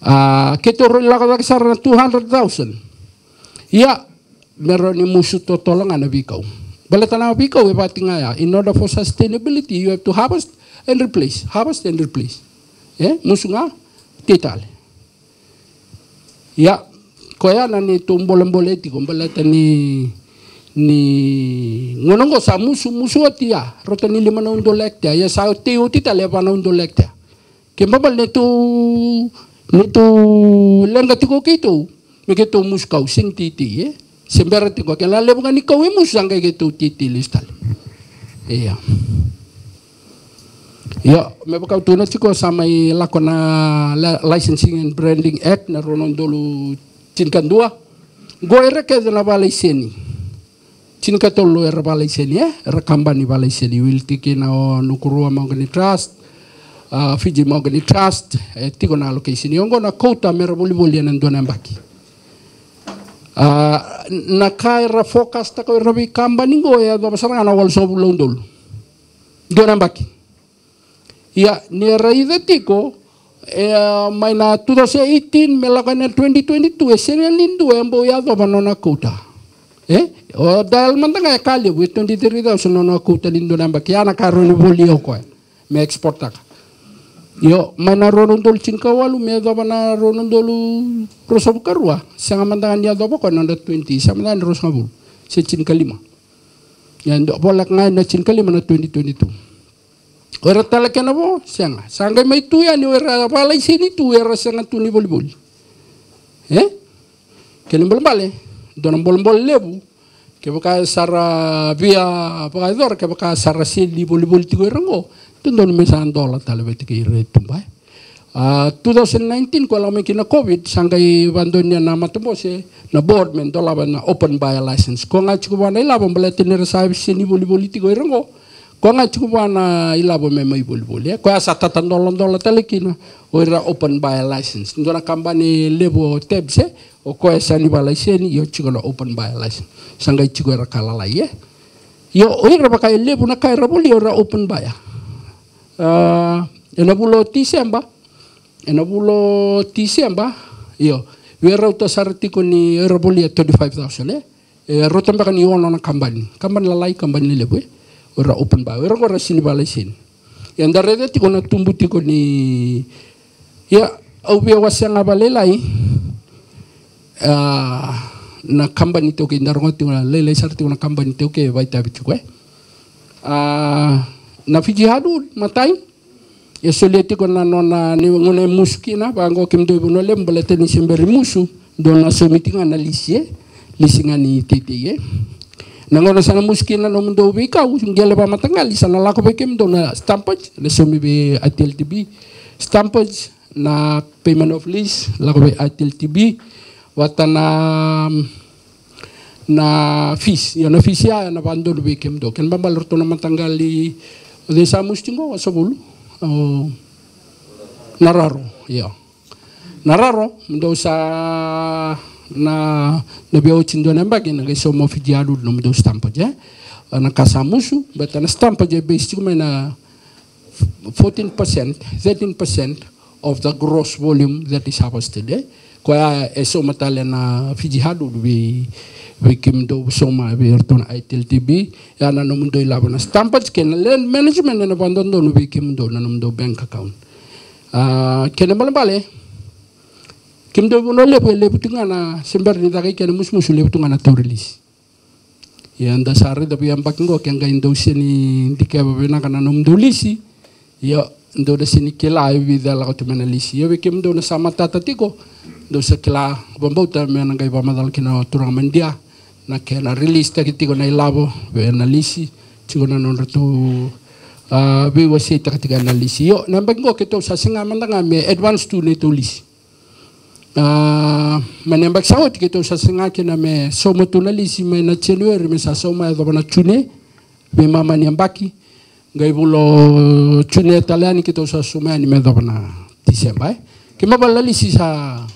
A, keitou rawa ni lako cake sara na two hundred thousand. Ia, me rawa ni musu totolo ga na veikau. Baleta na veikau e vati ga ya. In order for sustainability, you have to harvest and replace. Harvest and replace. E, musu ga, tei tale. Ia, koya na neitou bolebole tiko, baleta ni, ni gauna qo sa musu, musu oti ya. Rauta ni lima na udolu hectare. Ia sa tei oti tale e va na udolu hectare. Ke babale neitou, neitou leqa tiko keitou. Me keitou musu kau, sega ni teitei, e? Se bera tiko, ke na levu ga ni kau e musu, sa qai keitou teitei lesu tale. Ia. Io, me vaka au tukuna tiko sa mai lako na Li-, Licensing and Branding Act, na rua na udolu tinikadua. Qo ira kece na vakalaiseni. Tinikatolu era vakalaiseni, e? Era kabani vakalaiseni. Wili tiko kina o Nukurua Mahogany Trust, a, Fiji Mahogany Trust, e tiko na allocation. Ia oqo na quota mera volivoli ena dua na yabaki. A, na ka era forecast-taka o ira veikabani qo, e yacova sara ga na walusagavulu na udolu. Dua na yabaki. Ia, ni raica tiko, e, mai na two thousand eighteen me lako ena twenty twenty-two, e sega ni dua e bau yacova na nona quota. E? O Dial mada ga e ka levu, e twenty-three thousand na nona quota ni dua na yabaki. Ia na ka rawa ni volia o koya me export-taka. Io, mai na rua na udolu tinikawalu me yacova na rua na udolu ruasagavulu ka rua. Sega mada ga ni yacova o koya na nona twenty, sega mada ga ni ruasagavulu. Se tinikalima. Ia, dua, voleka ga ena tinikalima na twenty twenty-two. O ira tale kena vo, sega. Sa qai mai tu yani o ira vakalaiseni tu, era sega tu ni volivoli. E? Kena ibalebale, dua na bolebole levu, kevaka sa ra via vakayacora, kevaka sa ra sega ni volivoli tiko ira qo, dodonu me sa dola tale vata kei ira e tuba, e. A, two thousand nineteen, ko lako mai kina na COVID, sa qai vakadonuya na matabose, na board me dolava na open buyer license. Ko ga tiko vua na ilavo, baleta ni ra sa sega ni volivoli tiko ira qo. Ko ga tiko vua na ilavo me mai volivoli. E, koya sa tatadoladola tale kina o ira open buyer license. Dua na kabani levu o Tabs, e, o koya sa ni vakalaiseni, io tiko na open buyer license. Sa qai tiko ira ka lalai, e. Io, o ira vaka e levu na ka era volia o ira open buyer. A, ena vula o Tiseba, Ena vula o Tiseba, io, via rauta sara tiko ni era volia twenty-five thousand, e? E rauta beka ni ono na kabani. Kabani lalai, kabani lelevu, e? O ira open buyer. O ira qo era sega ni vakalaiseni. Ia da raica tiko na tubu tiko ni, ia, Au via wasea ga vakalailai, ah, na kabani taukei, da rogoca tiko na lailai sara tiko na kabani taukei e vakaitavi tiko, e. Ah, na Fiji Hardwood, matai, e solia tiko na nona, ni gauna e musu kina, vaqo kemudou i Vanua Levu, baleta ni se bera ni musu, dou na saumi tiko ga na lisi, e. Lisi ga ni teitei, e. Na gauna sa na musu kina na nomudou veikau, qele vakamataqali, sa na lako vei kemudou na stumpage, na saumi vei I T L T B. Stumpage, na payment of lease, lako vei I T L T B, vata na, na fees, io na fees ya, ya na vakadodonu vei kemudou. Kena ibalebale ratou na mataqali, o cei sa musu tiko, Wasavulu? O, Nararo, io. Nararo, mo dou sa na, na via oti dua na yabaki, na qai sauma o Fiji Hardwood na nomudou stumpage, e. Na ka sa musu, baleta na stumpage e base tiko mai na fourteen percent, thirteen percent of the gross volume that is harvested, e. Koya e sauma tale na Fiji Hardwood vei, vei kemudou, sauma vei iratou na I T L T B, ya na nomudou ilavo na stumpage kei na land management, ena vakadodonu vei kemudou na nomudou bank account. Ah, kena ibalebale, kemudou i Vanua Levu, e levu tiko ga na, se bera ni caka i ke na musumusu, levu tiko ga na tauri lisi. Ia da sa raica vei yabaki qo, ke qai dou sega ni dikeva vinaka na nomudou lisi, ia dou na sega ni kila e vica e lako tu mai na lisi. Ia vei kemudou na sa matata tiko, dou sa kila, vakabauta me na qai vakamacala kina o turaga mai Idia, na kena release taki tiko na ilavo vei na lisi, tiko na nodratou, ah, veiwaseitaka tiko na lisi. Io, na yabaki qo keitou sa sega mada ga me advance tu neitou lisi. Ah, mai na yabaki sa oti keitou sa saga kina me sauma tu na lisi mai na January, me sa sauma yacova na June, veimama ni yabaki. Qai vula o June tale yani keitou sa sauma yani me yacova na December, e. Kena ibalebale na lisi sa,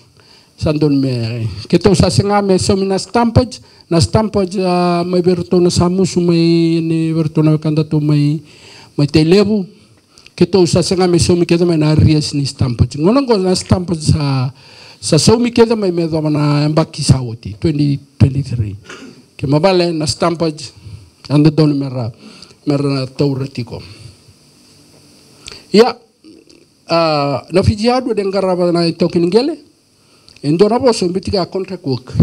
sa donu me, keitou sa saga me saumi na stumpage, na stumpage, ah, mai vei iratou na sa musu mai, ni vei iratou na wekadatou mai, mai Tailevu. Keitou sa saga me saumi kece mai na arrears ni stumpage. Gauna qo na stumpage sa, sa saumi kece mai me yacova na yabaki sa oti, twenty twenty-three. Kena ibalebale na stumpage, a dodonu me ra, me ra taura tiko. Ia, ah, na Fiji Hardwood e qarava na itaukei ni qele. E dua na vosa biu tiko ya contract work.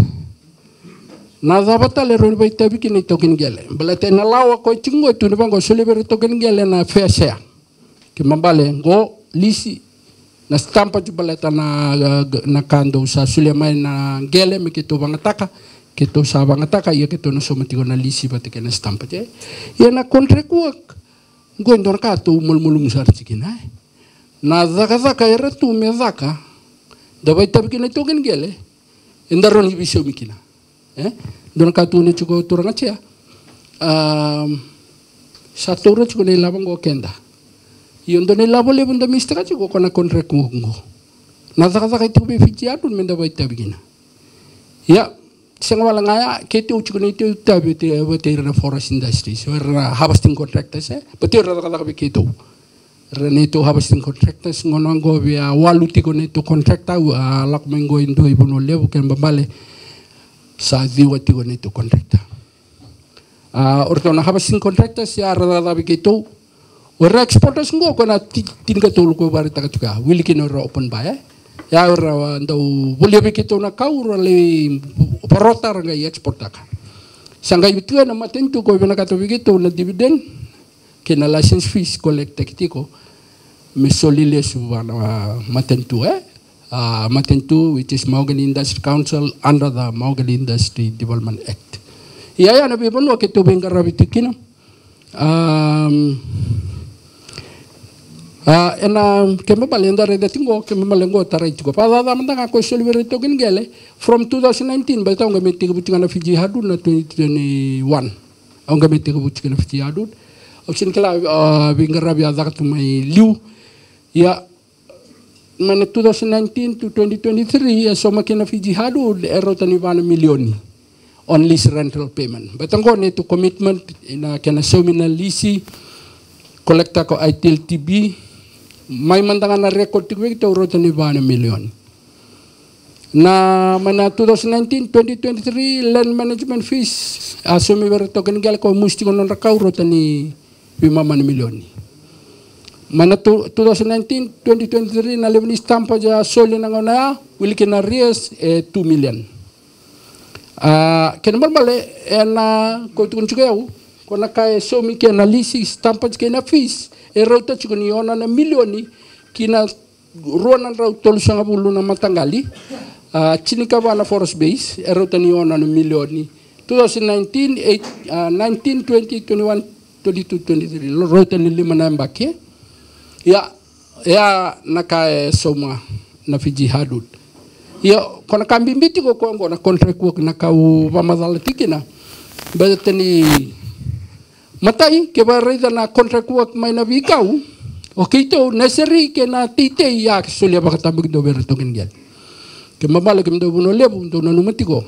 Na cava tale e rawa ni vakaitavi kina na itaukei ni qele? Baleta na lawa koya tiko qo e tukuna vaqo, solia vei ira na itaukei ni qele na fair share. Kena ibalebale qo lisi, na stumpage, baleta na, na ka dou sa solia mai na qele me keitou vagataka, keitou sa vagataka, ia keitou na sauma tiko na lisi vata kei na stumpage, e. Ia na contract work qo e dua na ka tou malumalumu sara tiko kina, e. Na cakacaka era tu me caka, da vakaitavi kina na itaukei ni qele, eda rawa ni veisaumi kina, e? Dua na ka tukuna tiko o turaga Jea, ah, sa taura tiko na ilavo qo o keda. Io, dua na ilavo levu da mistaka tiko, koya na contract qo. Na cakacaka e tiko vei Fiji Hardwood me da vakaitavi kina. Ia, sega wale ga ya, keitou tiko na neitou itavi vata, vata kei ira na forest industries, o ira na harvesting contractors, e? Vata kei ira na cakacaka vei keitou. Ira na neitou harvesting contractors, gauna qo via walu tiko na neitou contractor, a lako mai qo e dua i Vanua Levu, kena ibalebale sa ciwa tiko na neitou contractor. Ah, o iratou na harvesting contractors, ia ra cakacaka vei keitou. O ira exporters qo, koya na ti-, tinikatolu koya vakaraitaka tiko ya, wili kina o ira open buy, e. Ia o ira dau volia vei keitou na kau, ra lai varota, ra qai exportaka. Sa qai tu na matanitu koya vinakata vei keitou na dividend kei na license fees collecttaki tiko me soli lesu vua na, ah, matanitu, e. Ah, matanitu, which is Mahogany Industry Council under the Mahogany Industry Development Act. Ia, ia na veivanua keitou veiqaravi tiko kina. Am, ah, ena, kena ibalebale eda raica tiko qo, kena ibalebale qo tarai tiko. Vakacaca mada ga koya e soli vei ira na itaukei ni qele, from two thousand nineteen, baleta au qai mai tekivu tiko ga na Fiji Hardwood na twenty twenty-one. Au qai mai tekivu tiko ga na Fiji Hardwood. Au sega ni kila, ah, veiqaravi a caka tu mai liu. Ia, mai na two thousand nineteen to twenty twenty-three, e sauma kina na Fiji Hardwood e rauta ni va na milioni on lease rental payment. Baleta qo neitou commitment, ena kena saumi na lisi, collecttaka o I T L T B, mai mada ga na record tiko vei keitou, rauta ni va na milioni. Na, mai na two thousand nineteen, twenty twenty-three, land management fees, a saumi vei ira na itaukei ni qele koya musu tiko na nodra kau, rauta ni veimama na milioni. Mai na two thousand nineteen, twenty twenty-three, na levu ni stamp a soli na gauna ya, wili kina arrears e two million. A, kena balebale, ena, ko tukuna tiko yau, ko na ka e saumi kei na lisi, stamp a kei na fees, e rauta tiko ni ono na milioni, kina rua na drau tolusagavulu na mataqali, a, tinikava na forest base, e rauta ni ono na milioni. Two thousand nineteen, eight, a, nineteen, twenty, twenty-one, twenty-two, twenty-three, rauta ni lima na yabaki. Ia, ia na ka e sauma na Fiji Hardwood. Ia, ko na ka bibi tiko ko oqo na contract work na ka au vakamacala tiko kina. Baleta ni matai, ke vakaraica na contract work mai na veikau, o keitou, nursery kei na teitei, ia ke solia vakatabakidua vei iratou kei na qele. Kena ibalebale kemudou Vanua Levu, dou nanuma tiko.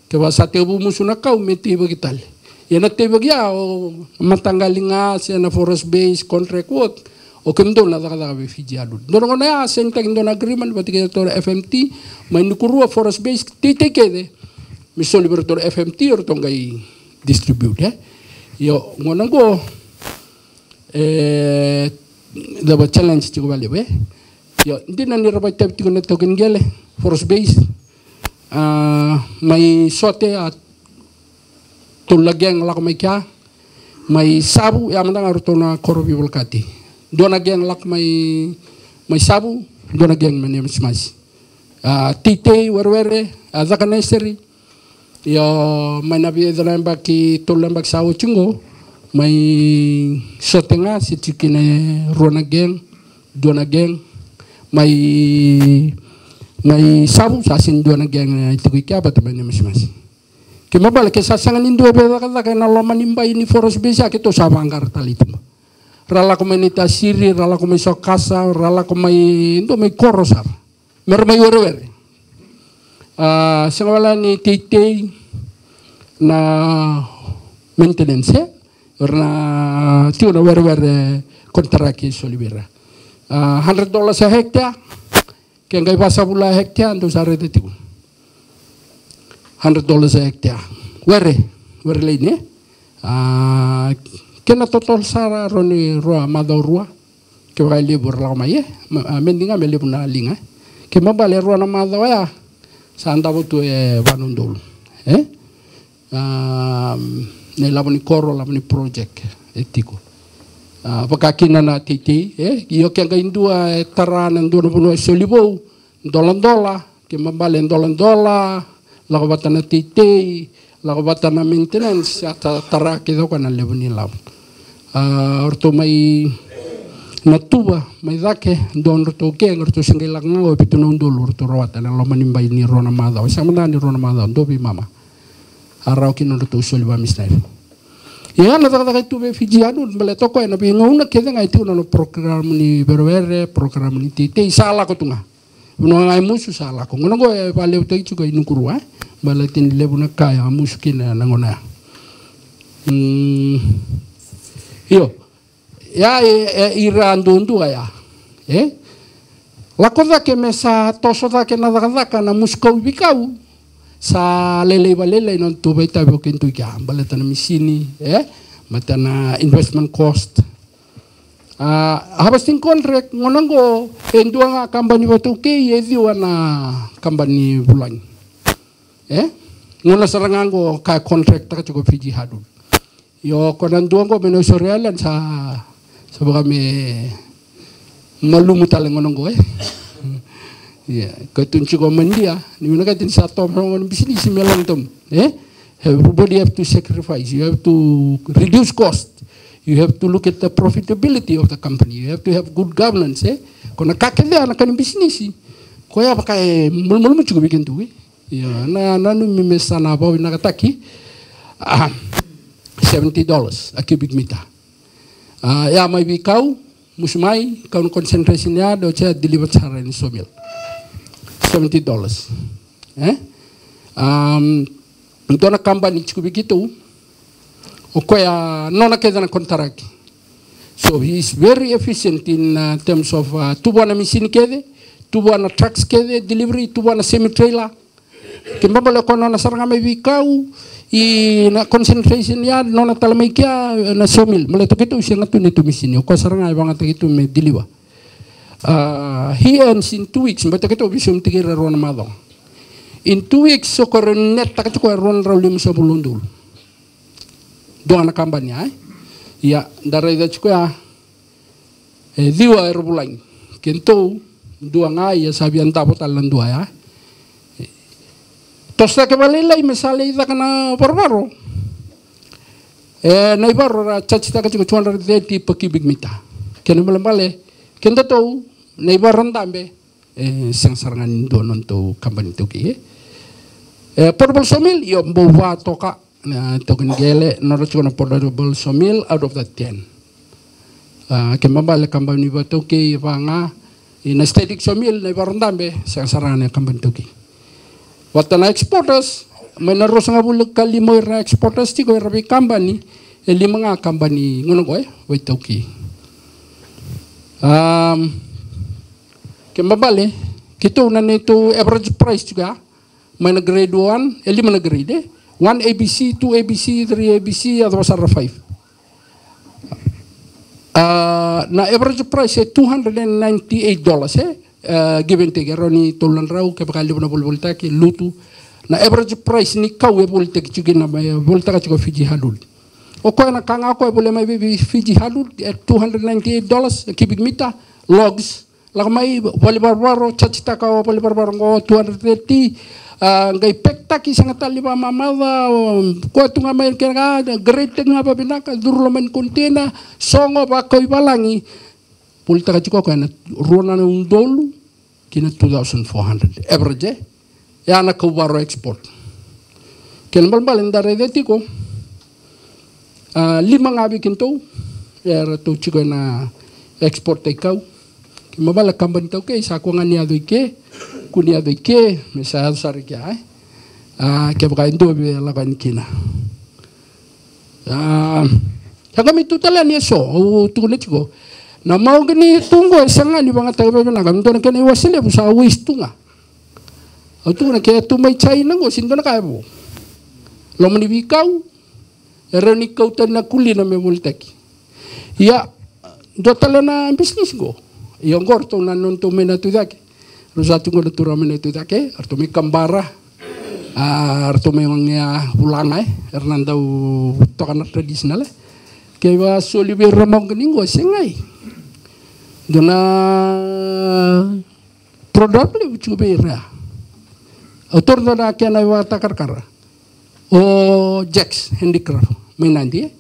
Kevaka sa tekivu musu na kau me teivaki tale. Ia na teivaki ya o mataqali ga se na forest base contract work, o kemudou na cakacaka vei Fiji Hardwood. Dua na gauna ya sainitaki dua na agreement vata kei ratou na F M T, mai Nukurua forest base, teitei kece me soli vei ratou na F M T, o ratou qai distribute, e. Io, gauna qo, e, cava challenge tiko vakalevu, e. Io, dina ni ra vakaitavi tiko na taukei ni qele, forest base, a, mai Sote, a, tolu na gang lako mai kea, mai Savu, ya mada ga o ratou na koro veivolekati. Dua na gang lako mai, mai Savu, dua na gang mai Nemasimasi. A, teitei, werewere, a, caka nursery. Io, mai na vica na yabaki, tolu na yabaki sa oti qo, mai Sote ga, se tiko kina e rua na gang, dua na gang, mai, mai Savu, sa sega ni dua na gang, e, tiko i kea vata mai Nemasimasi. Kena ibalebale ke sa sega ni dua e via cakacaka ena loma ni bai ni forest base ya, keitou sa vaqara tale i tuba. Ra lako mai Naitasiri, ra lako mai Sokasa, ra lako mai, dua mai koro sara. Me ra mai werewere. A, sega wale ni teitei na maintenance, e? Era na tiko na werewere contract e soli vei ira. A, hundred dollars a hectare, ke qai vasagavulu a hectare, dou sa raica tiko. Hundred dollars a hectare. Were, were laini, e? A, kena total sara rawa ni rua macawa rua. Kevaka e levu ra lako mai, e? Ma, a, meni ga me levu na liga, e? Kena ibalebale rua na macawa ya, sa davo tu e va na udolu, e? A, na ilavo ni koro, lavo ni project e tiko. A, vaka kina na teitei, e? Io ke qai dua e tara na dua na vanua e soli vou, doladola, kena ibalebale doladola, lako vata na teitei, lako vata na maintenance, sa ta-, tara kece o koya na levu ni lavo. A, o ratou mai Natuva, mai cake, dua nodratou gang, o ratou se qai lako ga o vitu na udolu, o ratou rawata ena loma ni bai ni rua na macawa. Sa mada ni rua na macawa, dua veimama. A rawa kina nodratou soli vakamisinari. Ia na cakacaka e tu vei Fiji Hardwood, baleta o koya na veigauna kece ga e tiko na nona program ni werewere, program ni teitei, sa lako tu ga. Vanua ga e musu sa lako. Gauna qo e vakalevutaki tiko i Nukurua, e? Baleta ni levu na ka e a musu kina na gauna ya. Mm. Io. Ya e, e ira duadua ya. E? Lako cake me sa toso cake na cakacaka na musu kau i veikau. Sa lailai vakalailai na nodatou vakaitavi o kemudou i kea. Baleta na misini, e? Baleta na investment cost. A, harvesting contract, gauna qo, e dua ga kabani vataukei, e ciwa na kabani vulagi. E? Gauna sara ga qo ka contract taka tiko Fiji Hardwood. Io, ko na dua qo mai Nausori Island sa, sa vaka me malumu tale gauna qo, e? Ia, ko tukuni tiko mai Idia, ni vinakati ni sa tomo na bisinisi me long term, e? Everybody have to sacrifice. You have to reduce cost. You have to look at the profitability of the company. You have to have good governance, e? Ko na ka kece ya na ka ni bisinisi. Koya vaka e malumalumu tiko vei kemudou, e? Ia, na, nanumi me sa na vakavinakataki, a, seventy dollars a cubic meter. A, ia mai veikau, musu mai, kau na concentration ya, dau se deliver sara ena sawmill. Seventy dollars. E? Um, dua na kabani tiko vei keitou, o koya nona kece na contract. So he is very efficient in, uh, terms of, uh, tu vua na misini kece, tu vua na trucks kece, delivery, tu vua na semi trailer. Kena ibalebale o koya nona sara ga mai veikau, i na concentration ya, nona tale mai kea na sawmill. Baleta keitou sega tu ni tu misini, o koya sara ga e vagataki tu me deliver. Ah, he ends in two weeks, baleta keitou veisaumi tiko ira rua na macawa. In two weeks o koya rawa ni netaka tiko e rua na drau limasagavulu na udolu. Dua na kabani, ai. Ia, da raica tiko ya. E ciwa era vulagi. Keitou dua ga, ia sa via davo tale na dua ya. Toso cake vakalailai me sa lai caka na varovaro. E, na ivaro ra charge taka tiko two hundred thirty per cubic meter. Kena ibalebale, kedatou na ivaro dabe, e sega sara ga ni dua na nodatou kabani iTaukei, e. E, portable sawmill, io, bau va toka na iTaukei ni qele, nodra tiko na portable sawmill out of the ten. A, kena ibalebale kabani vakaiTaukei e va ga, ia na static sawmill, na ivaro dabe, sega sara ga na kabani iTaukei. Vata na exporters, mai na ruasagavulu ka lima o ira na exporters tiko, era veikabani, e lima ga kabani gona qo, e, vakaiTaukei. Am, kena ibalebale, keitou na neitou average price tiko ya, mai na grade one, e lima na grade, e. One A B C, two A B C, three A B C, yacova sara na five. A, na average price e two hundred and ninety-eight dollars, e. A, give and take, e rawa ni tolu na drau, kevaka e levu na volivolitaki, lutu. Na average price ni kau e volitaki tiko kina, e volitaka tiko Fiji Haluti. O koya na ka ga o koya e volia mai vei Fiji Haluti, e two hundred ninety-eight dollars a cubic meter, logs. Lako mai, vale varovaro, charge taka o vale varovaro qo two hundred thirty, a, qai pack taki, sega tale ni vakamamaca, o koya tu ga mai kena ka, grade taki ga vavinaka, curu loma ni container, sogo, vakau i valagi. Volitaka tiko o koya na rua na udolu ki na two thousand four hundred average, e. Ya na kau varo export. Kena ibalebale da raica tiko, a, lima ga vei keitou, e, eratou tiko ena export e kau. Kena ibalebale kabani iTaukei sa kua ga ni yaco i ke, kua ni yaco i ke, me sa yaco sara i kea, e. A, kevaka e dua via lako yani kina. A, sa qai mai tu tale yani eso, au tukuna tiko. Na mahogany tu qo e sega ni vagataki vakavinaka, me dua na kena iwase levu sa waste tu ga. Au tukuna ke tu mai China qo, sega ni dua na ka e vo. Loma ni veikau, e rawa ni kau tani na kulina me volitaki. Ia, dua tale na business qo. Ia qo ratou na nodratou mai na tu cake. Ratou sa tu qo na turaga mai na tu cake, ratou mai kabara. A, ratou mai wagea vulaga, e. Era na dau toka na traditional, e. Kevaka soli vei ira mahogany qo, segai. Dua na problem levu tiko vei ira. Au taura dua na kena ivakatakarakara. O Jack's Handicraft mai Nadi, e.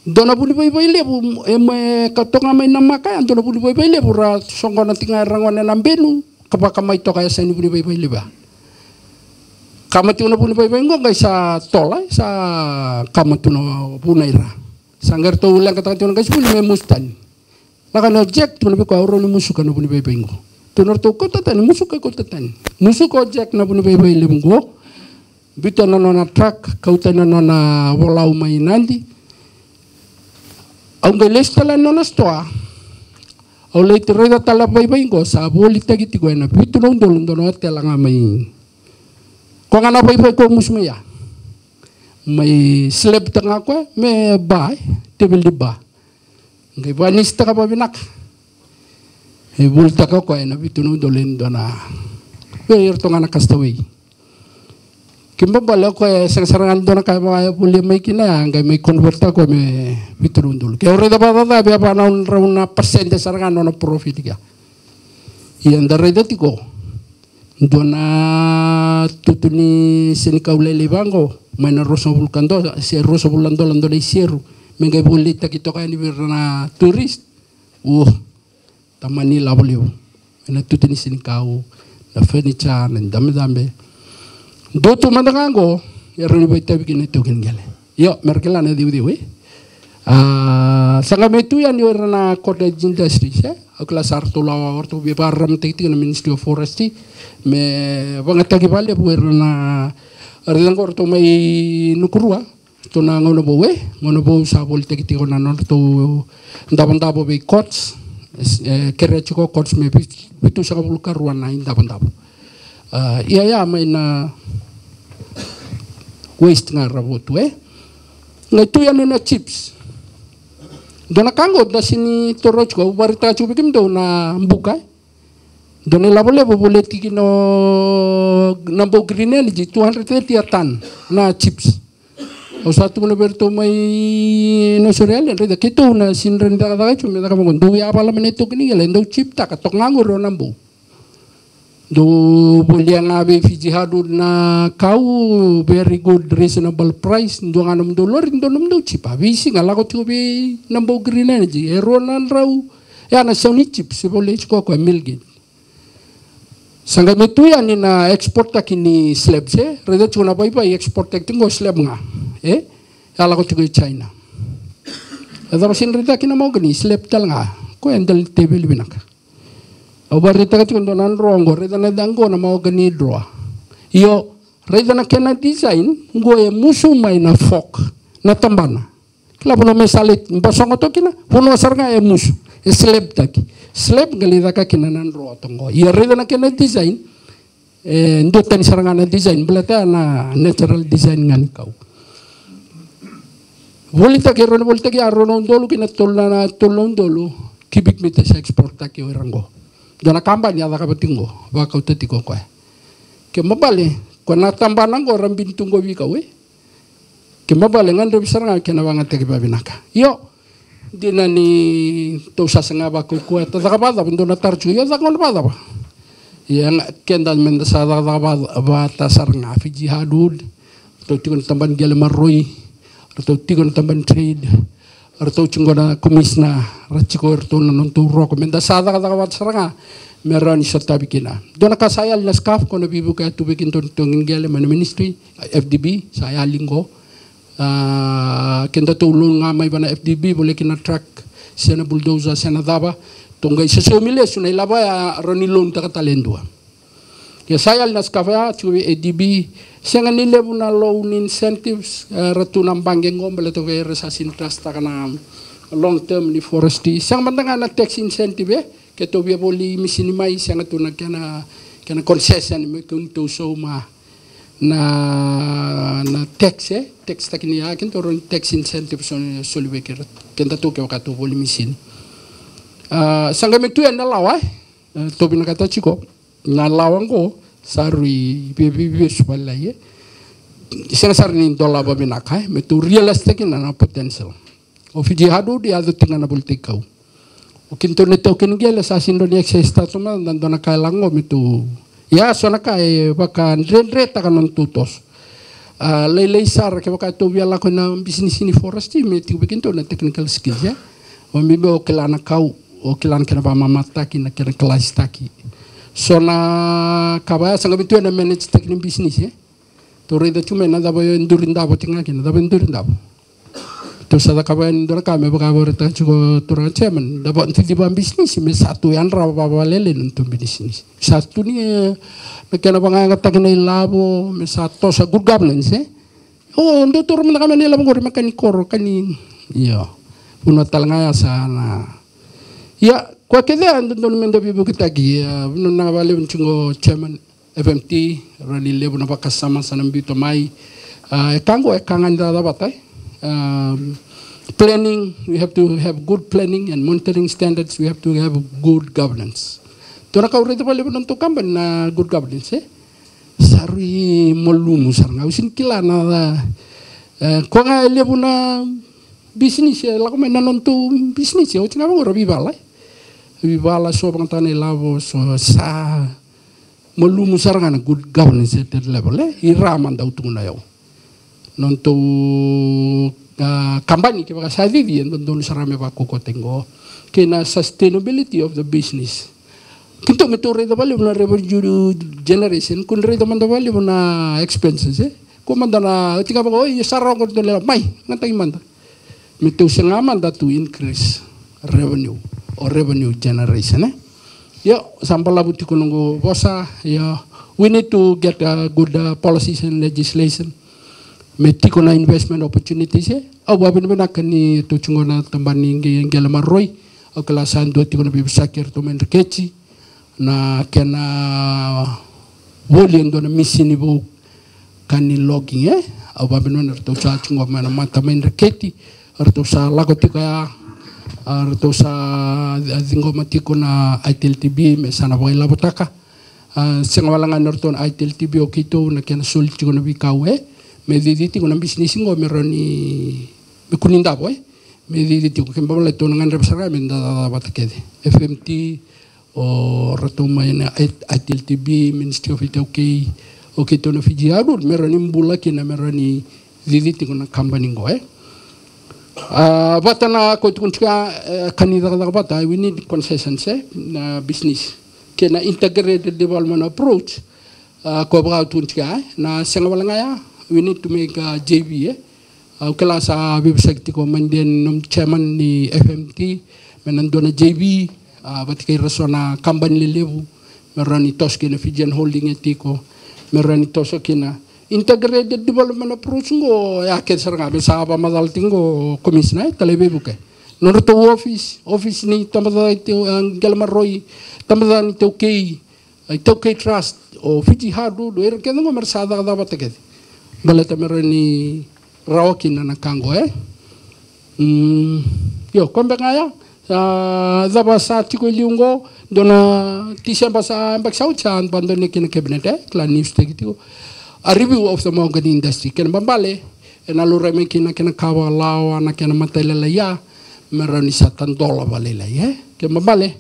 Dua na vunivaivai levu, e, me ka toka mai na maka ya, dua na vunivaivai levu ra soqona tiko ga era gone na benu, ka vakamai toka e yasa ni vunivaivai levu ya. Kama tiko na vunivaivai qo qai sa tola, e, sa kama tu na vuna ira. Sa qai ratou leqataka tiko na qaisivuli me musu tani. Lako yani o Jack, tukuna vei koya, au rawa ni musuka na vunivaivai qo. Tukuna ratou, kauta tani, musuka, kauta tani. Musuka o Jack na vunivaivai levu qo. Biuta na nona truck, kauta na nona volau mai Nadi. Au qai lesu tale na nona sitoa. Au lai raica tale na vaivai qo, sa volitaki tiko ena vitu na udolu, dua na otela ga mai. Koya ga na vaivai ko musu mai ya. Mai slab taka ga koya, me ba, e, teveli ba. Qai vanisitaka vakavinaka. E volitaka o koya ena vitu na udolu e dua na, vei iratou ga na castaway. Kena ibalebale o koya e sega sara ga ni dua na ka e vaka e volia mai kina ya, qai mai convert taka o koya me vitu na udolu. Ke o raica vakacaca, via va na drau na pasede sara ga na nona profit kea. Ia da raica tiko. Dua na tutu ni senikau lailai vaqo, mai na ruasagavulu ka dua, se ruasagavulu na dola dua na iseru, me qai volitaki toka yani vei ira na tourist. O, tamani lavo levu. Mai na tutu ni senikau, na furniture, na idabedabe. Dua tu mada ga qo, e rawa ni vakaitavi kina na iTaukei ni qele. Io, me ra kila na ceuceu, e. A, sa qai mai tu yani o ira na cottage industries, e. Au kila sa ratou lawa, o ratou veivakararamataki tiko na Ministry of Forestry me vagataki vakalevu o ira na, raica qo ratou mai Nukurua, ratou na gauna vou, e. Gauna vou sa volitaki tiko na nodratou davodavo vei courts, e, kerea tiko courts me vi-, vitusagavulu ka rua na idavodavo. A, ia, ia mai na waste ga ra votu, e. Qai tu yani na chips. Dua na ka qo da sini toro tiko, au vakaraitaka tiko vei kemudou na buka, e. Dua na ilavo levu voleti kina o Nabou Green Energy, two hundred thirty a ton na chips. Au sa tukuna vei iratou mai Australia, raica keitou na sini rawa ni cakacaka tiko me caka vaqo. Dou yavala mai na itoki ni qele, dou chip taka, toka ga qori o Nabou. Dou volia ga vei Fiji Hardwood na kau, very good, reasonable price, dua ga nomudou lori, dua nomudou chip. A veisiga lako tiko vei Nabou Green Energy, e rua na drau, ya na sau ni chip, se volia tiko o koya Milgate. Sa qai me tu yani na export taki ni slab, se, raica tiko na vaivai export taki tiko qo slab ga, e? Ya lako tiko i China. E cava sini raitaki na mahogany, slab tale ga, koya e dela ni teveli vinaka. Au vakaraitaka tiko dua na drawer qo, raica na caqo na mahogany drawer. Io, raica na kena design, qo e musu mai na fork, na tabana. Kila vanua me sa lai basogo toka kina, vanua sara ga e musu, e slab taki. Slab qai lai caka kina na drawer toka qo. Ia raica na kena design, e duatani sara ga na design, baleta na natural design ga ni kau. Volitaki, e rawa ni volitaki ya rua na udolu ki na tolu na, tolu na udolu cubic meters export taki o ira qo. Dua na kabani a cakava tiko qo, vakauta tiko o koya. Kena ibalebale, ko na tabana qo ra bini tu qo vei kau, e. Kena ibalebale, gadrevi sara ga kena vakayagataki vakavinaka. Io, dina ni tou sa saga vakaukauwa, ta caka vakacava, dou na tara tiko, io, caka gona vakacava. Ia ga, keda meda sa cakacaka vaka, vata sara ga, Fiji Hardwood, ratou tiko na tabana ni qele maroroi, ratou tiko na tabana ni trade, ratou tiko na commissioner, ra tiko iratou na nodatou roko, meda sa cakacaka vata sara ga me rawa ni sotavi kina. Dua na ka sa yali na scarf, ko na veivuke tu vei kedatou na itoki ni qele mai na ministry, F D B, sa yali qo. A, kedatou loan ga mai vei na F D B, voleka na truck, se na bulldozer, se na cava. Tou qai sosomi lesu na ilavo ya, rawa ni loan taka tale e dua. Ia sa yali na scarf ya, tiko vei A D B, sega ni levu na loan incentives, e, ratou na baqe qo, baleta o ira sa sini trust taka na long term ni forestry. Sega mada ga na tax incentive, e, keitou via voli misini mai, sega tu na kena, kena concession, me keitou sauma na, na tax, e, tax taki ni ya, keitou rawa ni tax incentive, so, soli vei keda, kedatou kevaka tou voli misini. A, sa qai me tu yani na lawa, e, tou vinakata tiko. Na lawa qo sa rui via, via, via suvalai, e. Sega sara ni dolava vinaka, e. Me tou realize taki na, na potential. O Fiji Hardwood e yaco tiko ga na volitaki kau. O kedatou na itaukei ni qele sa sini rawa ni access tu mada, dua na ka e lako qo me tou. Ia so na ka e vakadredretaka na nodatou toso. A, lailai sara kevaka tou via lako ina bisinisi ni forestry, me tiko vei kedatou na technical skills, e. O bibi o kila na kau, o kila na kena vakamamatataki, na kena class taki. So na ka vaya sa qai me tu ena manage taki ni bisinisi, e. Tou raica tu mai na cava e duri davo tiko ga kina, na cava e duri davo. Tou sa cakava yani dua na ka me vakavakaraitaka tiko turaga chairman, na vakadidike vakabisinisi, me sa tu yadrava vakalailai na nodatou bisinisi. Sa tu ni, e, na kena vakayagataki na ilavo, me sa toso good governance, e. O, dou toro mada ga mai na ilavo qori me ka ni koro, ka ni, io. Vanua tale ga ya sa na. Ia, koya kece ya dodonu meda veivuketaki, e, vinaka vakalevu ni tiko qo chairman, F M T, rawa ni levu na vakasama sa na biuta mai. A, e ka qo, e ka ga ni cakacaka vata, e. Um, planning, we have to have good planning and monitoring standards, we have to have good governance. Dua na ka au raica vakalevu na nodatou kabani na good governance, e. Sa rui malumu sara ga, au sini kila na, e, koya ga e levu na bisinisi e lako mai na nodatou bisinisi, e oti ga vaqo ra veivala, e. Veivala so vakayagataka na ilavo, so sa malumu sara ga na good governance at that level, e. I ra mada au tukuna o yau. Nodatou, a, kabani kevaka sa cici, e dodonu sara me vakaukauwataki qo. Kei na sustainability of the business. Keitou me tou raica vakalevu na revenue generation, kua ni raica mada vakalevu na expenses, e. Kua mada na, oti ga vaqo, oi, sa rawa qo, tou lewa mai, gataki mada. Me tou saga mada to increase revenue, o revenue generation, e. Io, sa balavu tiko noqu vosa, io, we need to get, uh, good, uh, policies and legislation. Me tiko na investment opportunities, e. Au vakavinavinaka ni tou tiko na tabana ni qe-, qele maroroi. Au kila sa dua tiko na veivosaki eratou mai Dreketi. Na kena voli e dua na misini vou. ka ni logging, e. Au vakavinavinaka ni ratou sa tiko mai na mata mai Dreketi, ratou sa lako tiko ya, a, ratou sa ciqoma tiko na I T L T B me sa na vakailavotaka. A, sega wale ga ni ratou na I T L T B, o keitou na kena soli tiko na veikau, e, me cici tiko na bisinisi qo me rawa ni, me kua ni davo, e, me cici tiko. Kena ibalebale tou na gadreva sara ga me da cakacaka vata kece, F M T, o ratou mai na I T L T B, Ministry of ITaukei, o keitou na Fiji Hardwood, me rawa ni bula kina, me rawa ni cici tiko na kabani qo, e. A, vata na, ko tukuna tiko, e, ka ni cakacaka vata, we need concessions, e, na business. Kei na integrated development approach, a, ko vaka au tukuna tiko, e, na sega wale ga ya, we need to make a J V, e. Au kila sa veivosaki tiko mai dua ni nomu chairman ni F M T, me na dua na J V, a, vata kei ira so na kabani lelevu, me rawa ni toso kina Fijian Holding e tiko, me rawa ni toso kina integrated development approach qo, ya kece sara ga, me sa vakamacala tiko qo, Commissioner, e, talai veivuke. Nodratou office, office ni tabacakacaka ni, e, qele maroroi, tabacakacaka ni taukei, iTaukei Trust, o Fiji Hardwood, o ira kece qo me ra sa cakacaka vata kece. Baleta me rawa ni rawa kina na ka qo, e. Mm, io, ko beka ga ya. A, cava sa tiko e liu qo, dua na Tiseba sa yabaki sa oti sa vakadonui kina na cabinet, e, kila ni usitaki tiko. A review of the mahogany industry. Kena ibalebale, e na laurai mai kina kena ka vakalawa, na kena matailalai ya, me rawa ni sa tadola vakalailai, e. Kena ibalebale,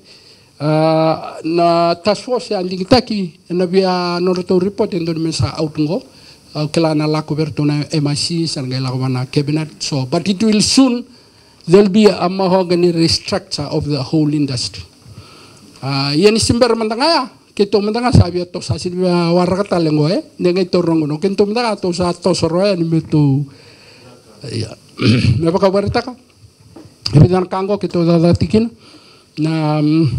a, na task force a digitaki, e na via nodratou report e dodonu me sa out qo. Au kila na lako vei iratou na M I C, sa na qai lako vua na cabinet. So, but it will soon, there'll be a mahogany restructure of the whole industry. A, ia ni se bera mada ga ya, keitou mada ga sa via toso, sa sega ni via waraka tale qo, e. Ni qai taura qo, no keitou mada ga tou sa toso rawa yani me tou, ia. Me vakavakaraitaka. E vica na ka qo keitou cakacaka tiko kina. Na, mm,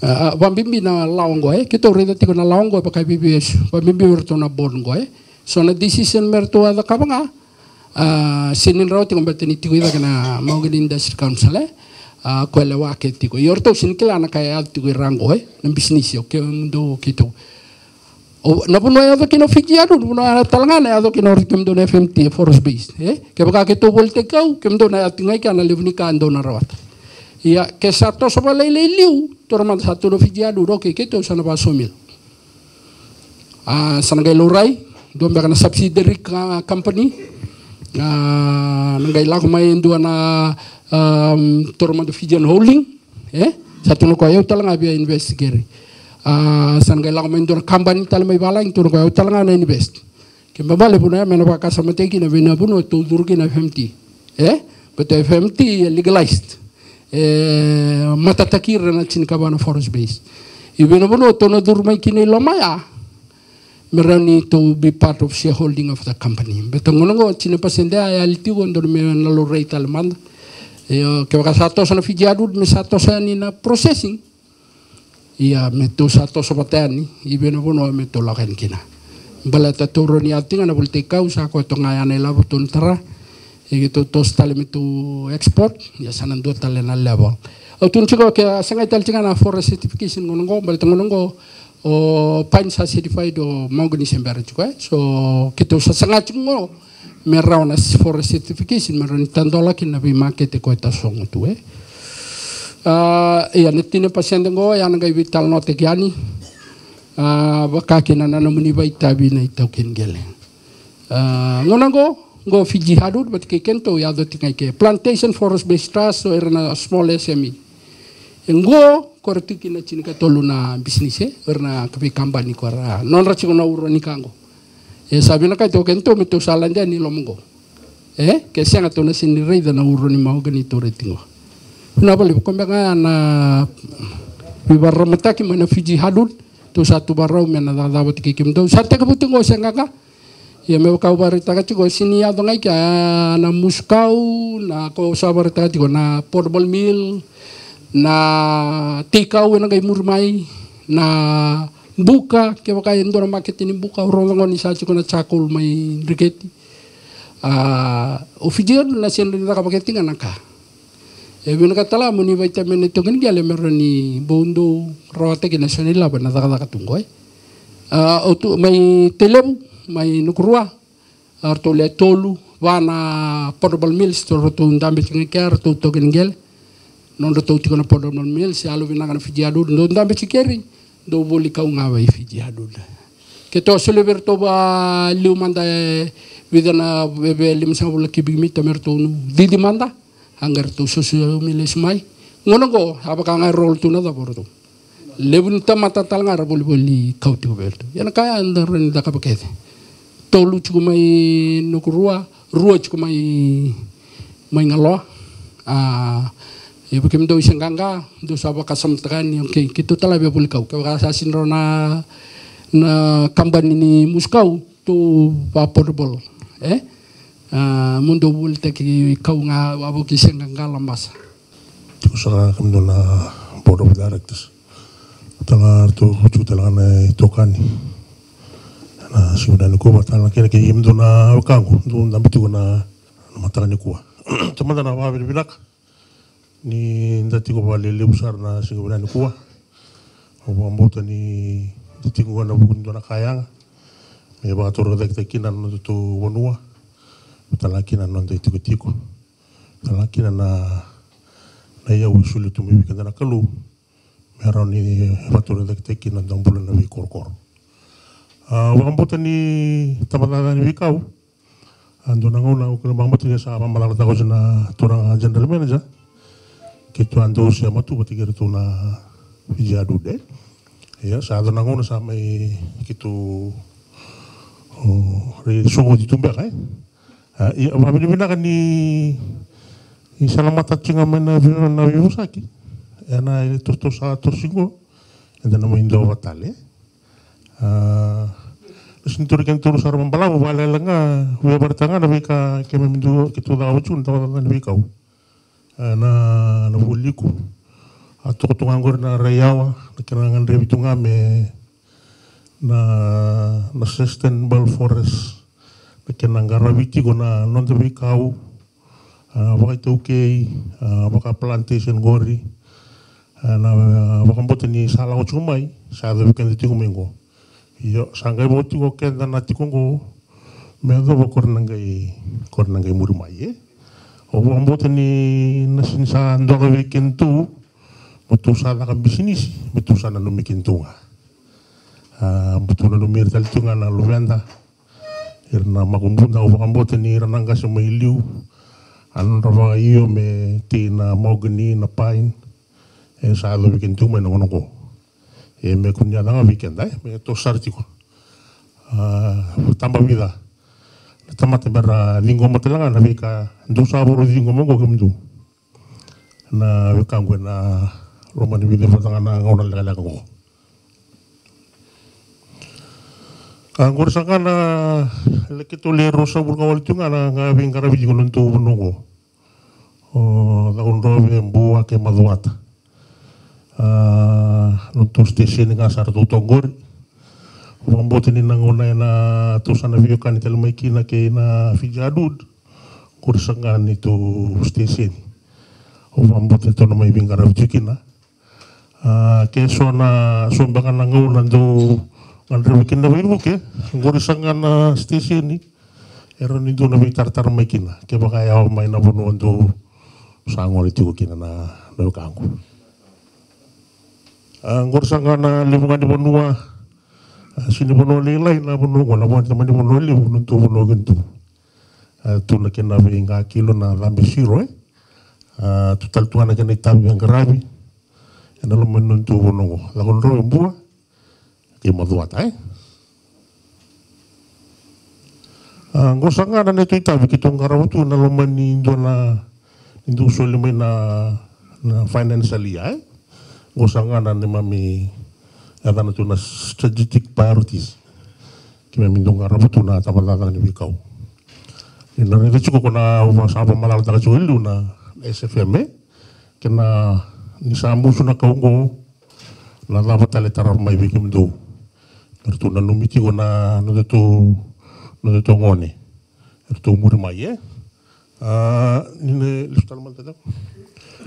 a, a, vakabibi na lawa qo, e. Keitou raica tiko na lawa qo, e vaka e V V S. Vakabibi o iratou na board qo, e. So na decision me ratou a cakava ga, a, sega ni rawa tiko baleta ni tiko i cake na Mahogany Industry Council, e. A, ko e lewa ke tiko. Ia o ratou sega ni kila na ka e yaco tiko i ra qo, e. Na bisinisi, o kemudou, o keitou. O, na vanua e yaco kina o Fiji Hardwood, na vanua e yaco tale ga na yaco kina o kemudou na F M T, e, forest based, e? Kevaka keitou volitaki kau, kemudou na yaco tiko ga i kea na levu ni ka dou na rawata. Ia, ke sa toso vakalailai liu, taura mada sa tu na Fiji Hardwood, okay, keitou sa na va sawmill. A, sa na qai laurai, dua beka na subsidiary ka-, company. A, na qai lako mai e dua na, um, taura mada Fijian Holding. E? Sa tukuna o koya, au tale ga via invest keri. A, sa na qai lako mai dua na kabani tale mai valagi, tukuna o koya, au tale ga na invest. Kena ibalebale vuna ya me na vakasamataki kina vei na vanua tou curu kina F M T. E? But F M T e legalized. E matataki ira na tinikava na forest base. I vei na vanua tou na curu mai kina i loma ya. Me rawa ni tou be part of shareholding of the company. Baleta gauna qo, tini na pasede a yali tiko, dodonu me na laurai tale mada. Io, kevaka sa toso na Fiji Hardwood, me sa toso yani na processing. Ia, me tou sa toso vata yani, i vei na vanua me tou lako yani kina. Baleta tou rawa ni yaco tiko ga na volitaki kau, sa koya toka ga ya na ilavo tou na tara. Ia keitou toso tale me tou export, ia sa na dua tale na level. Au tukuna tiko ke a sega tale tiko ga na forest certification gauna qo, baleta gauna qo, o pine sa certified, o mahogany se bera tiko, e. So, keitou sa saga tiko qo, me rawa na forest certification, me rawa ni tadola kina na veimakete ko e tasogo tu, e. A, ia, na tini na pasede qo, ia na qai veitalanoataki yani, a, vaka kina na nomuni vakaitavi na itaukei ni qele. A, gauna qo, qo Fiji Hardwood, vata kei kedatou yaco tiko ga i ke. Plantation Forest Based Trust, o ira na small S M E. E qo, ko ira tiko kina tinikatolu na bisinisi, e, o ira na ka veikabani ko ira. Nodra tiko na uro ni ka qo. E sa vinakati o kedatou me tou sa lade yani i loma qo. E, ke sega tou na sega ni raica na uro ni mahogany tou rai tiko qo. Vinaka vakalevu, ko beka ga ya na veivakararamataki mai na Fiji Hardwood, tou sa tu vakarau me na cakacaka vata kei kemudou. Sa tekivu tiko qo se qaqa. Ia me vaka au vakaraitaka tiko, sega ni yaco ga i kea na musu kau, na ko sa vakaraitaka tiko na portable mill, na tei kau ena qai muri mai, na buka, kevaka e dua na makete ni buka, au rogoca qo ni sa tiko na charcoal mai Dreketi. A, o Fiji Hardwood na sega ni caka vaketi ga na ka. E vinakata tale ga mo ni vakaitavi mai na itaukei ni qele me rawa ni bau dou rawata kina eso na ilavo ena cakacaka tu qo, e. A, o tu mai Tailevu, mai Nukurua. A ratou le tolu, va na Portable Mills, ratou dabe tiko ga kea, ratou toka ni qele. Nodratou tiko na Portable Mills, yalo vinaka na Fiji Adud, dou dabe tiko keri, dou voli kau ga vei Fiji Adud. Keitou a solia vei ratou va liu mada e vica na veve lima sagavulu na cubic mita me ratou cici mada. A qai ratou sosomi lesu mai. Gauna oqo, a vaka ga e rolo tu na cava o ratou. Levu ni tamata tale ga era volivoli kau tiko vei ratou. Ia na ka ya eda rawa ni cakava kece. Tolu tiko mai Nukurua, rua tiko mai, mai Galoa. A, ia vei kemudou i se qaqa, dou sa vakasamataka ni, okay, keitou tale via voli kau. Kevaka sa sega ni rawa na, na kabani ni musu kau, tou va portable, e? A, mo dou volitaki kau ga, a, vaka kei se qaqa, Labasa. Tiko sara ga kemudou na board of directors. Tale ga ratou, tiko tale ga na itokani. Na siga vinaka nikua, vata tale ga kina kei kemudou na wekaqu, dou dabe tiko na, na mataka nikua. Taumada na vakavinavinaka. Ni da tiko vakalelevu sara na siga vinaka nikua. Au vakabauta ni da tiko qo ena vuku ni dua na ka yaga me vakatorocaketaki kina na nodatou vanua, me tala kina na noda itikotiko, tala kina na, na iyau e solia tu mai vei keda na Kalou, me rawa ni vakatorocaketaki kina na noda bula na veikorokoro. A, au vakabauta ni tabacakacaka ni veikau, a dua na gauna au kila vakabauta ni sa vakamalalataka oti na turaga general manager. Keitou a dau se matua vata kei iratou na Fiji Adud. Ia sa dua na gauna sa mai keitou, o, raisoqoti tu beka, e. A, ia, vakavinavinaka ni, ni sa na matata tiko ga mai na vei-, na veivosaki. Ena, e, tou, tou sa toso tiko qo. Eda na mai duavata tale. A, na sega ni toro kina toro sara vakabalavu, vakalailai ga, via vakaraitaka ga na veika keimami dau, keitou cakava tiko na tabacakacaka ni veikau. A, na, na voli iko. A, toka tu ga qori na raiyawa, na kena gadrevi tu ga me na, na sustainable forest. Na kena qaravi tiko na noda veikau. A, vakaitaukei, a, vaka plantation qori. A, na, a, vakabauta ni sa lako tiko mai, sa yacovi keda tiko mai qo. Io, sa qai vo tiko keda na tiko qo, me yacova qori na qai, qori na qai muri mai, e. Au vakabauta ni na sega ni sa doka vei kedatou, me tou sa caka bisinisi, me tou sa nanumi kedatou ga. A, me tou nanumi ira tale tiko ga na luveda. Ira na makubuda, au vakabauta ni ira na qase mai liu, a nodra vakaio me tei na mahogany, na pine. E sa yacovi keda tiko mai na gauna oqo. E me kua ni yaco ga vei keda, e me toso sara tiko. A, taba vica na tamata me ra ciqoma tale ga na veika dou sa voro ciqoma oqo kemudou. Na wekaqu ena loma ni vica vata ga na gauna lekaleka oqo. A, qori sa ga na, le keitou le ruasagavulu ka walu tiko ga na, ga veiqaravi tiko na nodatou vanua oqo. O Cakaudrove, Bua kei Macuata. A, nodatou station ga sa ratou toka qori. Vakabauta ni na gauna ena tou sa na veiwekani tale mai kina kei na Fiji Adud. Qori sa ga na neitou station. Au vakabauta ni tou na mai veiqaravi tiko kina. A, ke so na, so beka na gauna dou gadrevi kina na veivuke, qori sa ga na station e rawa ni dou na veitaratara mai kina kevaka e yawa mai na vanua dou sa gole tiko kina na, na wekaqu. A, qori sa ga na levu ga ni vanua, a, sega ni vanua lailai na vanua oqo, na vanua, na vanua levu, na nodatou vanua kina tu. A, tu na kena veiqakilo na cabe siro, e. A, tu tale tu ga na kena itavi e qaravi ena loma ni nodatou vanua oqo. Cakaudrove, Bua kei Macuata, e. A, qo sa ga na neitou itavi keitou qarava tu ena loma ni dua na, ni dou soli mai na, na financial year, e. Qo sa ga na neimami yacana tu na strategic priorities. Keimami dau qarava tu na tabacakacaka ni veikau. Ni na raica tiko ko na, au sa vakamalalataka tiko e liu na S F M, e. Kena ni sa musu na kau oqo, na cava tale e tarava mai vei kemudou me ratou nanumi tiko na nodatou, nodatou gone. Eratou muri mai, e. A, ni na lesu tale mada tale.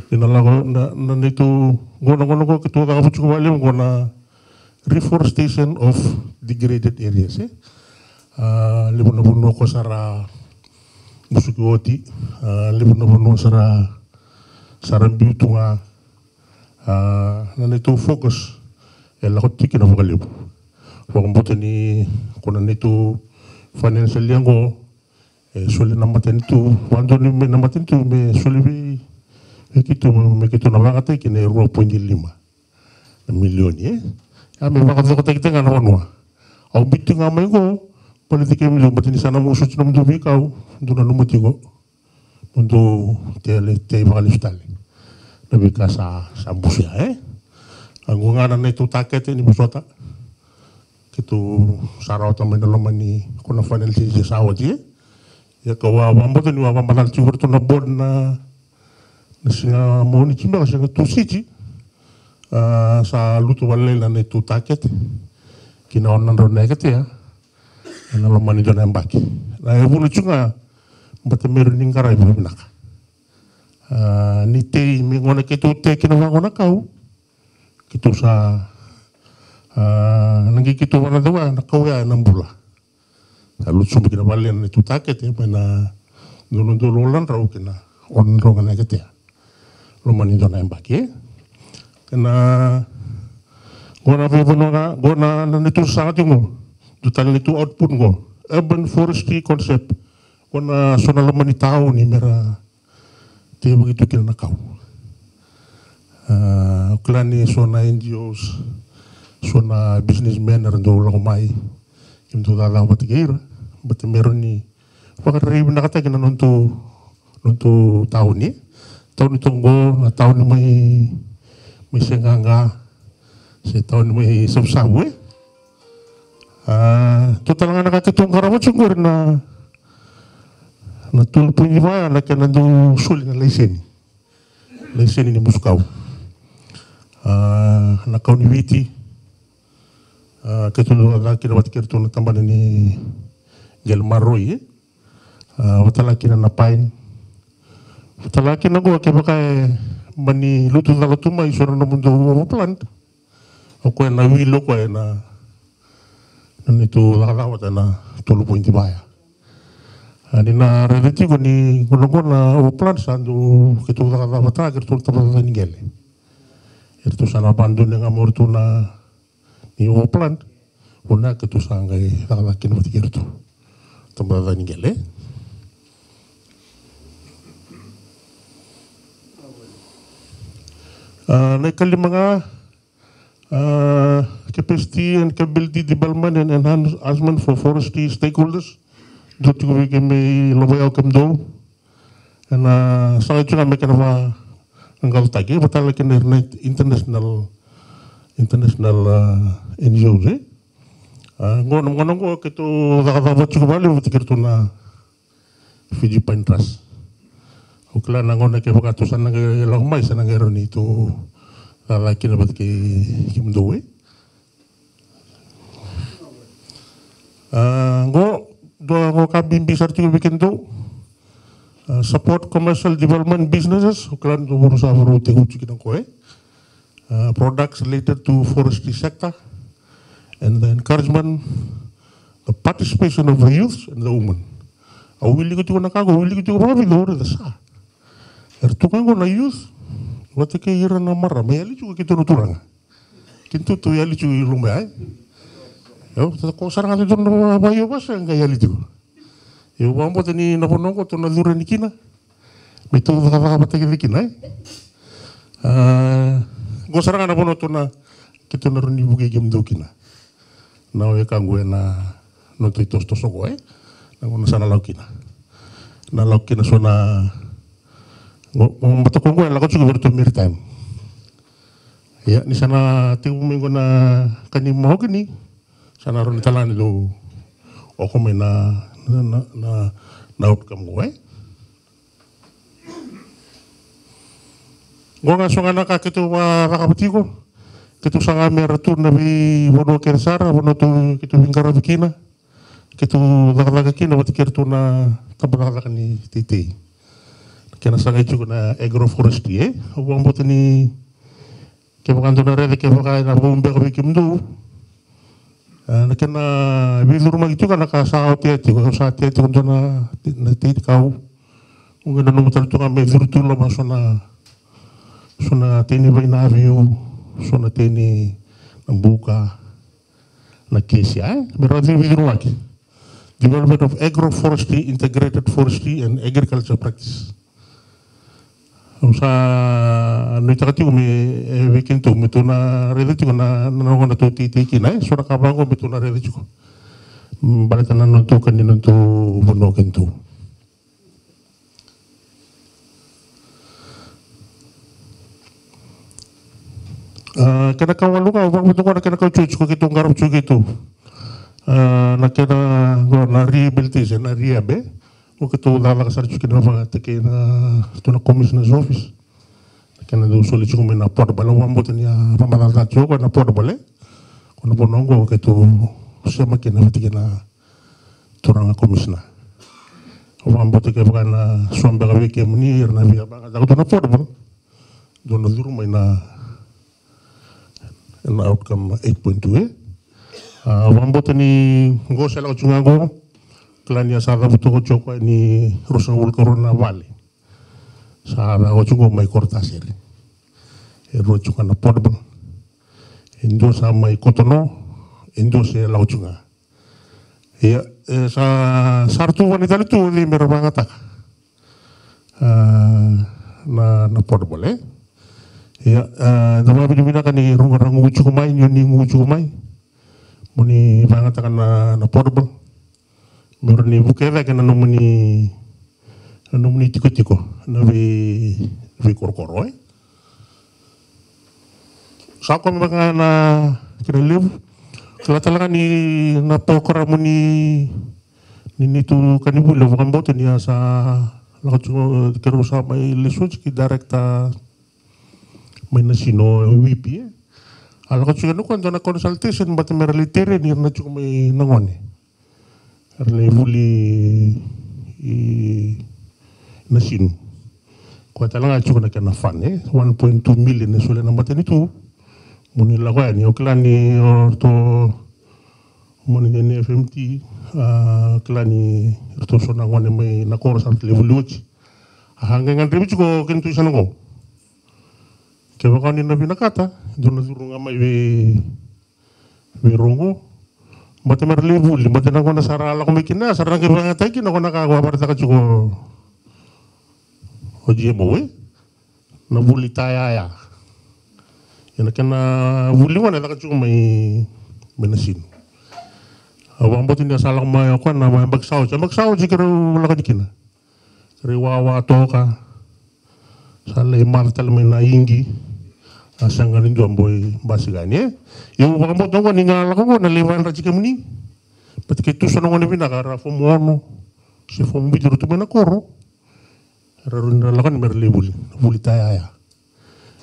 Ni na lako na, na neitou qo na, qo na, qo keitou cakava tiko vakalevu qo na reforestation of degraded areas, e. A, levu na vanua ko sa ra musuki oti, a, levu na vanua sa ra, sa ra biu tu ga. A, na neitou focus e lako tiko kina vakalevu. Vakabauta ni ko na neitou financial year qo, e soli na matanitu, vakadua ni me na matanitu me soli vei, vei keitou, me keitou na vakayagataki kina e rua poidi lima na milioni, e. Ia me vakacokotaki tiko ga na vanua. Au biuti ga mai qo, baleti kemudou, baleta ni sa na musu oti nomudou veikau, dou nanuma tiko. Mo dou tei, tei vakalesu tale na veika sa, sa busu ya, e. A, qo ga na neitou takete ni vosota. Keitou sa rawata mai na loma ni ko na final stage sa oti, e. Ia kau a vakabauta ni au a vakamacala tiko vei iratou na board na, na siga Moniti beka, siga Tusiti. A, sa lutu vakalailai na neitou takete ki na ono na drau na heketea ena loma ni dua na yabaki. Na yavuna tiko ga, baleta me rawa ni qaravi vakavinaka. A, ni tei, me gauna keitou tei kina vaqo na kau, keitou sa, a, na qai keitou vana cau ya, na kau ya ena bula. Sa lutu sobu kina vakalailai na neitou takete mai na dua na udolu walu na drau ki na ono na drau ga na heketea loma ni dua na yabaki, e. Kena qo na veivanua ga, qo na, na neitou sasaga tiko qo. Dua tale neitou output qo, urban forestry concept. Qo na so na loma ni tauni me ra teivaki tu kina na kau. A, au kila ni so na N G Os, so na businessmen era dau lako mai, kemudou cakacaka vata kei ira, baleta me rawa ni vakarairai vinakataki na nodatou, nodatou tauni. Tauni toka qo, na tauni mai, mai Seaqaqa, se tauni mai Savusavu, e. A, dua tale ga na ka keitou qarava tiko qori na, na tolu poidi va ya na kena dau soli na laiseni. Laiseni ni musu kau. A, na kau ni Viti. A, keitou dau cakacaka kina vata kei iratou na tabana ni qele maroroi, e. A, vata tale ga kina na Pine. Vata tale ga kina qo kevaka e mani lutu cala tu mai so na nomudou overplant. O koya na wili o koya na, na neitou cakacaka vata na tolu poidi va ya. A, ni na raica tiko ni qo na, qo na overplant sa dau keitou cakacaka vata kei iratou na tabacakacaka ni qele. Eratou sa na vakadonui ga mo ratou na ni overplant. Vuna keitou sa qai cakacaka kina vata kei iratou tabacakacaka ni qele. A, na ikalima ga, a, capacity and capability development and enhancement for forestry stakeholders. Dou tiko vei kemudou, Lovaiyau, kemudou. Ena sagai tiko ga me kena vaqaqacotaki vata tale kei na international, international, a, N G Os, e. A, qo na gauna qo keitou cakacaka vata tiko vakalevu vata kei iratou na Fiji Pine Trust. Au kila na gauna kevaka tou sa na qai lako mai, sa na qai rawa ni tou cakacaka kina vata kei kemudou, e. A, qo, dua qo ka bibi sara tiko vei kemudou. A, support commercial development businesses, au kila ni dou sa vakarau tekivu tiko kina qo, e. A, products related to forestry sector and the encouragement, the participation of the youth and the women. Au wilika tiko na ka qo, au wilika tiko vakavica, au raica sa. Era tu ga qo na youth vata kei ira na marama, e yali tiko keitou na turaga. Keitou tu yali tiko i Lomaiyau. Io, sa ko sara ga tu na vaiwasa ga yali tiko. Io, vakabauta ni na vanua qo tou na curu yani kina. Me tou cakacaka vata kece kina, e. A, qo sara ga na vanua tou na, keitou na rawa ni vukei kemudou kina. Na wekaqu ena nodatou itosotoso qo, e. Na gauna sa na lako kina. Na lako kina so na, qo, qo mataqu qo e lako tiko vei iratou maritime. Ia, ni sa na tekivu mai qo na ka ni mahoki ni, sa na rawa ni tala ni dou oko mai na, na, na, na, na outcome qo, e. Qo ga so ga na ka keitou vacakava tiko. Keitou saga me ra tu na veivanua kece sara, vanua tou keitou veiqaravi kina. Keitou cakacaka kina vata kei iratou na tabacakacaka ni teitei. Kena sagai tiko na agroforestry, e. Au vakabauta ni kevaka dou na raica kevaka ena vou beka vei kemudou. A, na kena veicurumaki tiko na ka sa otea tiko, au sa tea tiko dua na, na tei ni kau. Au qai nanuma tale tu ga me curu tu loma so na, so na tei ni vainaviu, so na tei ni na buka, na kesia, e? Me ra veicurumaki. Development of agroforestry, integrated forestry and agriculture practice. Au sa nuitaka tiko me, e, vei kedatou, me tou na raica tiko na, na, na gauna tou teitei kina, e? So na ka vaqo me tou na raica tiko. Mm, baleta na nodatou ka ni nodatou vanua kedatou. A, kena ka walu ga, au vakabauta qo na kena ka tiko, tiko keitou qarava tiko keitou. A, na kena, qo na rehabilitation, na rehab, e? Qo keitou cakacaka sara tiko kina vakatakei na, tu na commissioner's office. Na kena dau soli tiko mai na portable, au vakabauta ni a vakamacalataka tiko na portable, e? Ko na vanua qo keitou sema kina vata kei na turaga komisina. Au vakabauta kevaka na so beka vei kemuni era na via vakayagataka tu na portable, dou na curu mai na, na outcome eight point two, e. A, au vakabauta ni qo se lako tiko ga qo, kila ni a sa cavuta tiko o koya ni ruasagavulu ka rua na vale. Sa lako tiko mai Korotasere. E rua tiko ga na portable. E dua sa mai Kotono, e dua se lako tiko ga. Ia, e, sa, sa ra tu vani tale tu, o cei me ra vakayagataka. A, na, na portable, e? Ia, a, da vakavinavinaka ni rau qai gugucu tiko mai, ni o ni gugucu tiko mai. Mo ni vakayagataka na, na portable. Me rawa ni vukea cake na nomuni, na nomuni tikotiko, na vei, veikorokoro, e? Sa koya beka ga na kena levu. Kila tale ga ni na porokaramu ni, ni neitou ka ni vuli, au vakabauta ni a sa lako tiko, keirau sa mai lesu oti ki director mai Nasinu, VP, e. A lako tiko yani o koya dua na consultation, baleta me ra lai tereni ira na tiko mai na gone. Era lai vuli i Nasinu. Koya tale ga e tiko na kena fund, e, one point two million e solia na matanitu. Mo ni lako yani, au kila ni o ratou, mo ni na F M T, a, kila ni ratou so na gone mai na koro sa ratou lai vuli oti. A, qai gadrevi tiko kina tu i sana qo. Kevaka ni na vinakata, dou na curu ga mai vei, vei rau qo. Baleta me ra lai vuli, baleta na gauna sa ra lako mai kina, sa ra qai vakayagataki kina, qo na ka qo a vakaraitaka tiko o G M O, e? Na vuli tayaya. Ia na kena vuli gona e caka tiko mai, mai Nasinu. Au vakabauta ni a sa lako mai o koya na yabaki sa oti, yabaki sa oti keirau lako yani kina. Keirau wawa toka. Sa lai maca tale mai na igi. A sega ni dua boi basika yani, e. Ia au vakabauta qo ni ga lako qo na lai vakayadrati kemuni. Baleta keitou so na gone vinaka era form ono se form vitu era tu mai na koro. Era rawa ni ra lako yani me ra lai vuli, vuli tayaya.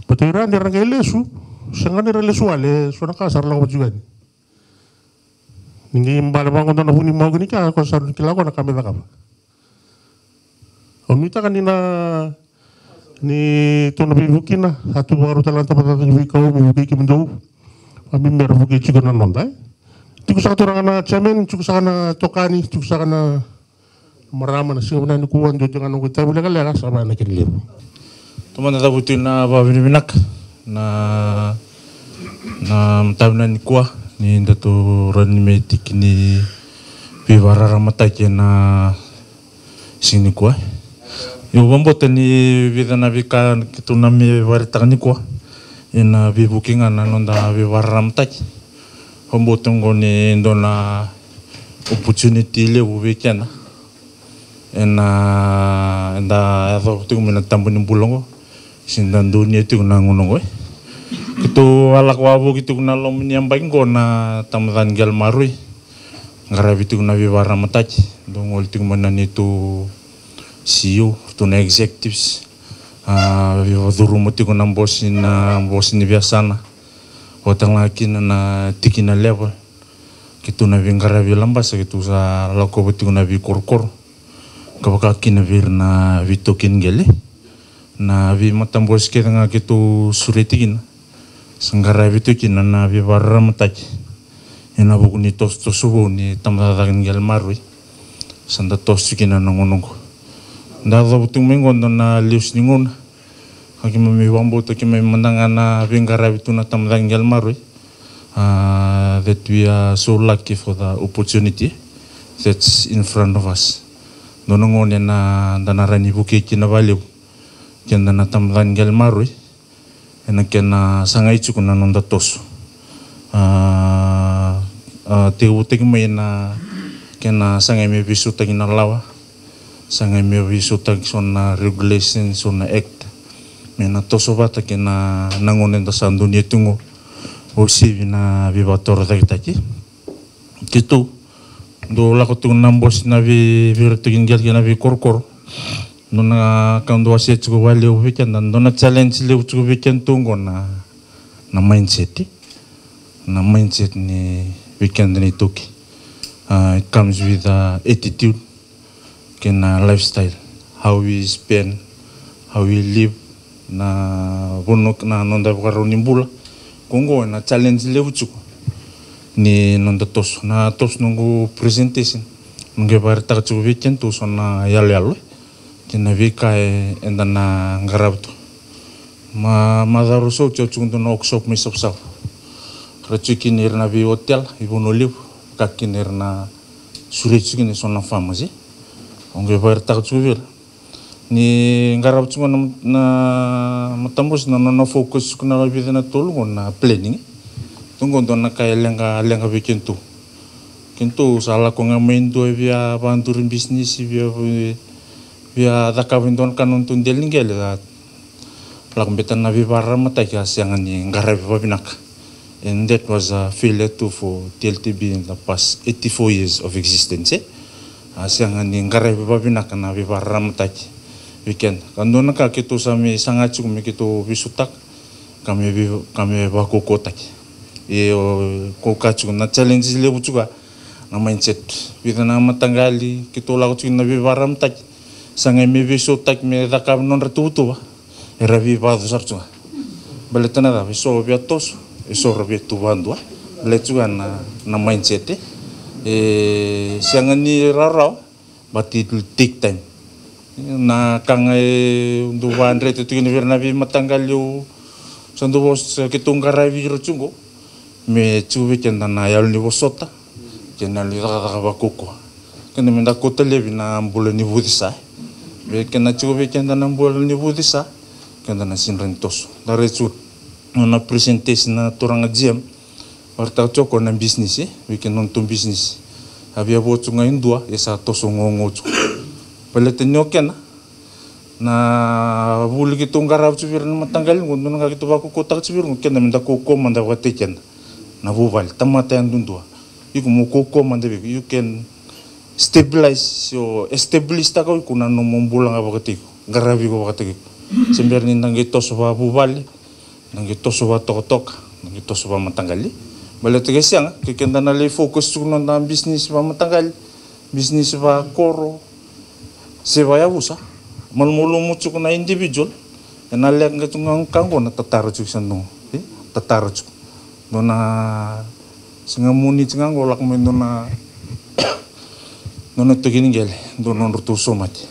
Baleta ira ni ra qai lesu, sega ni ra lesu wale, so na ka sa ra lako vata tiko yani. Ni qai bale vaqo dua na vunimau kina, ko sa rawa ni kila ko na ka me cakava. Au nuitaka ni na, ni tou na veivuke kina, sa tu vakarau tale ga na tabacakacaka ni veikau me vukei kemudou. A, me ra vukei tiko na noda, e. Tiko saka turaga na chairman, tiko saka na tokani, tiko saka na marama, na siga vinaka nikua, dua tiko ga na noqu itavi lekaleka, sa vaka na kena levu. Tou mada cavuti na vakavinavinaka na, na mataka vinaka nikua, ni datou rawa ni mai tiki ni veivakararamataki ena siga nikua. Io, au vakabauta ni vica na veika keitou na mai vakaraitaka nikua, ena veivuke ga na noda veivakararamataki. Au vakabauta oqo ni dua na opportunity levu vei keda. Ena, eda yacova tiko mai na tabu ni bula oqo. Se da donuya tiko na gauna oqo, e. Keitou a lako wavoki tiko na loma ni yabaki oqo na tamacani qele maroroi. Qaravi tiko na veivakararamataki. Dau gole tiko mai na neitou C E O, ratou na executives. A, veivakacuruma tiko na bose, na bose ni veiyasana. Vata ga kina na tikina level. Keitou na veiqaravi Labasa, keitou sa lakova tiko na veikorokoro. Ka vaka kina vei ira na veitaukei ni qele. Na veimatabose kece ga keitou sureti kina. Sa qaravi tiko kina na veivakararamataki. Ena vuku ni tosotoso vou ni tabacakacaka ni qele maroroi sa da toso kina na gauna oqo. Da yacova tu mai oqo dua na lesu ni gauna ka keimami vakabauta keimami mada ga na veiqaravi tu na tabacakacaka ni qele maroroi. Ah, that we are so lucky for the opportunity that's in front of us. Dua na gauna ena da na rawa ni vukei kina vakalevu keda na tabacakacaka ni qele maroroi ena kena sagai tiko na noda toso. Ah, ah, tekivutaki mai na kena sagai me veisautaki na lawa, sagai me veisautaki so na regulation, so na act, me na toso vata kei na gauna eda sa donuya tu oqo, o sivi na veivakatorocaketaki. Keitou dau lako tu na bose na vei, veiratou kina qele kei na veikorokoro. Dua na ka dau wasea tiko vakalevu vei keda, dua na challenge levu tiko vei keda tu oqo na, na mindset. Na mindset ni vei keda na iTaukei. Ah, it comes with, ah, attitude kei na lifestyle, how we spend, how we live, na vanua, na noda vakarau ni bula. Ko oqo na challenge levu tiko ni noda toso, na toso noqu presentation. Noqu vakaraitaka tiko vei keda tu so na yaloyalo kei na veika e, eda na qarava tu. Ma, macawa rau sa oti au tiko dua na workshop mai Savusavu. Ra tiko kina ira na veihotel i Vanua Levu, ka kina ira na sureti tiko kina so na farmers. Au qai vakaraitaka tiko vei ira ni qarava tiko na, na matabose na nona focus tiko na vica na tolu oqo na planning. Tu oqo dua na ka e leqa, leqa vei keitou. Keitou sa lako ga mai dua via vakaduri business, via, via cakava e dua na ka na nodatou dela ni qele, a lako beta na veivakararamataki a sega ni qaravi vavinaka. And that was a failure too for T L T B in the past eighty-four years of existence, eh? A sega ni qaravi vavinaka na veivakararamataki vei keda. Ka dua na ka keitou sa mai saga tiko me keitou veisautaka ka me vei, ka me vakaukauwataki. Io, ko ka tiko na challenge levu tiko a na mindset. Vica na mataqali keitou lako tiko na veivakararamataki, sa qai me veisautaki me cakava na nodra tuvatuva, era veivacu sara tiko ga. Baleta na cava? E so via toso, e so ra via tu vakadua. Baleta tiko ga na, na mindset, eh? E sega ni rawarawa, but it will take time. Na ka ga e dau vakadreta tiko kina vei ira na veimataqali au sa dau vosa, keitou qaravi ira tiko oqo, me tiko vei keda na yalo ni vosota kei na yalo ni cakacaka vakaukauwa. Keda me da kauta laivi na bula ni vucesa. Vei keda tiko vei keda na bula ni vucesa, keda na sega ni toso. Da raica tiko na presentation na turaga G M. Vakaraitaka tiko na business, eh? Vei keda nodatou business. A via vo tiko ga e dua, e sa toso gogo tiko. Baleta ni o kena na vuli keitou qarava tiko vei ira na mataqali oqo, dua na ka keitou vakaukauwataka tiko vei ira oqo, keda me da kaukauwa mada vakataki keda na vuvale, tamata yadudua. Iko mo kaukauwa mada vei iko, you can stabilize, o establish taka o iko na nomu bula ga vakataki iko, qaravi iko vakataki iko. Se bera ni da qai toso vakavuvale, da qai toso vakatokatoka, da qai toso vakamataqali. Baleta ke sega, ke keda na lai focus tiko na noda business vakamataqali, business vakoro, se vakayavusa, malumalumu tiko na individual, ena leqa tiko ga ka oqo na tatara tiko sa dua, eh? Tatara tiko. Dua na siga Moniti ga oqo lako mai dua na, dua na itoki ni qele, dua na nodratou somate.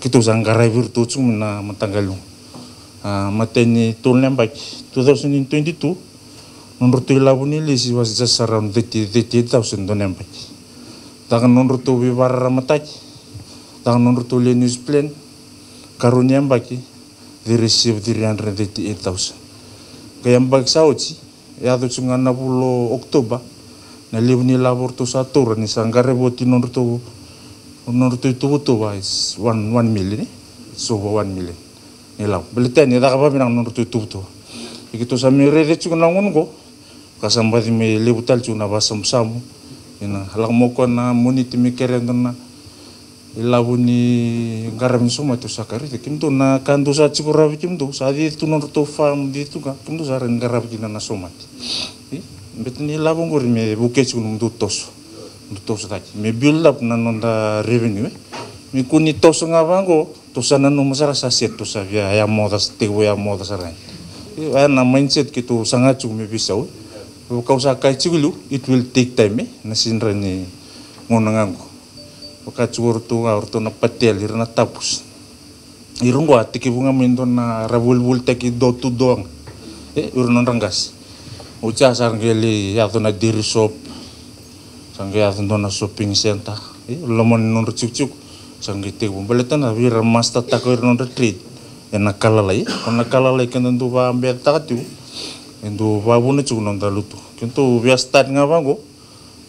Keitou sa qaravi iratou tiko mai na mataqali oqo. Ah, matai ni tolu na yabaki, two thousand and twenty-two, nodratou ilavo ni lisi was just around thirty, thirty-eight thousand dua na yabaki. Caka nodratou veivakararamataki, caka nodratou land use plan, karua ni yabaki, they received three hundred thirty-eight thousand. Ka yabaki sa oti, yaco tiko ga na vula o October, na levu ni ilavo ratou sa taura ni sa qaravi oti nodratou, nodratou ituvatuva is one, one million, eh? It's over one million. Ni lako baleta ni caka vakavinaka na nodratou ituvatuva. Ia keitou sa mai raica tiko na gauna oqo, ka sa baci mai levu tale tiko na vakasabusabu. Ena lako mai o koya na Moniti me kerea dua na ilavo ni qaravi ni somate, au sa kaya, raica, kemudou na ka dou sa tiko rawa vei kemudou, sa cici tu nodratou farm, cici tu ga, kemudou sa rawa ni qaravi kina na somate. Io, baleta ni ilavo oqori me vukei tiko nomudou toso, nomudou toso cake, me build up na noda revenue, eh? Me kua ni toso ga vaqo, tou sa nanuma sara sa set, tou sa via yamoca, sa tekivu yamoca sara ga. Io, oya na mindset keitou saga tiko me veisau. Vaka au sa kaya tiko i liu, it will take time, e? Na sidra ni gauna ga qo. Vaka tiko o ratou ga, o ratou na Patel, ira na Tapus. Ira qo a tekivu ga mai dua na ra volivolitaki door to door ga. E, ira nodra qase. Oti ya sa qai lai yaco na dairy shop. Sa qai yaco dua na shopping center. E, loma ni nodra tikotiko. Sa qai tekivu baleta na vei ira master taka ira nodra trade. E na ka lalai. Ko na ka lalai keda dau vabecataka tiko. E dau vavuna tiko noda lotu. Keitou via start ga vaqo.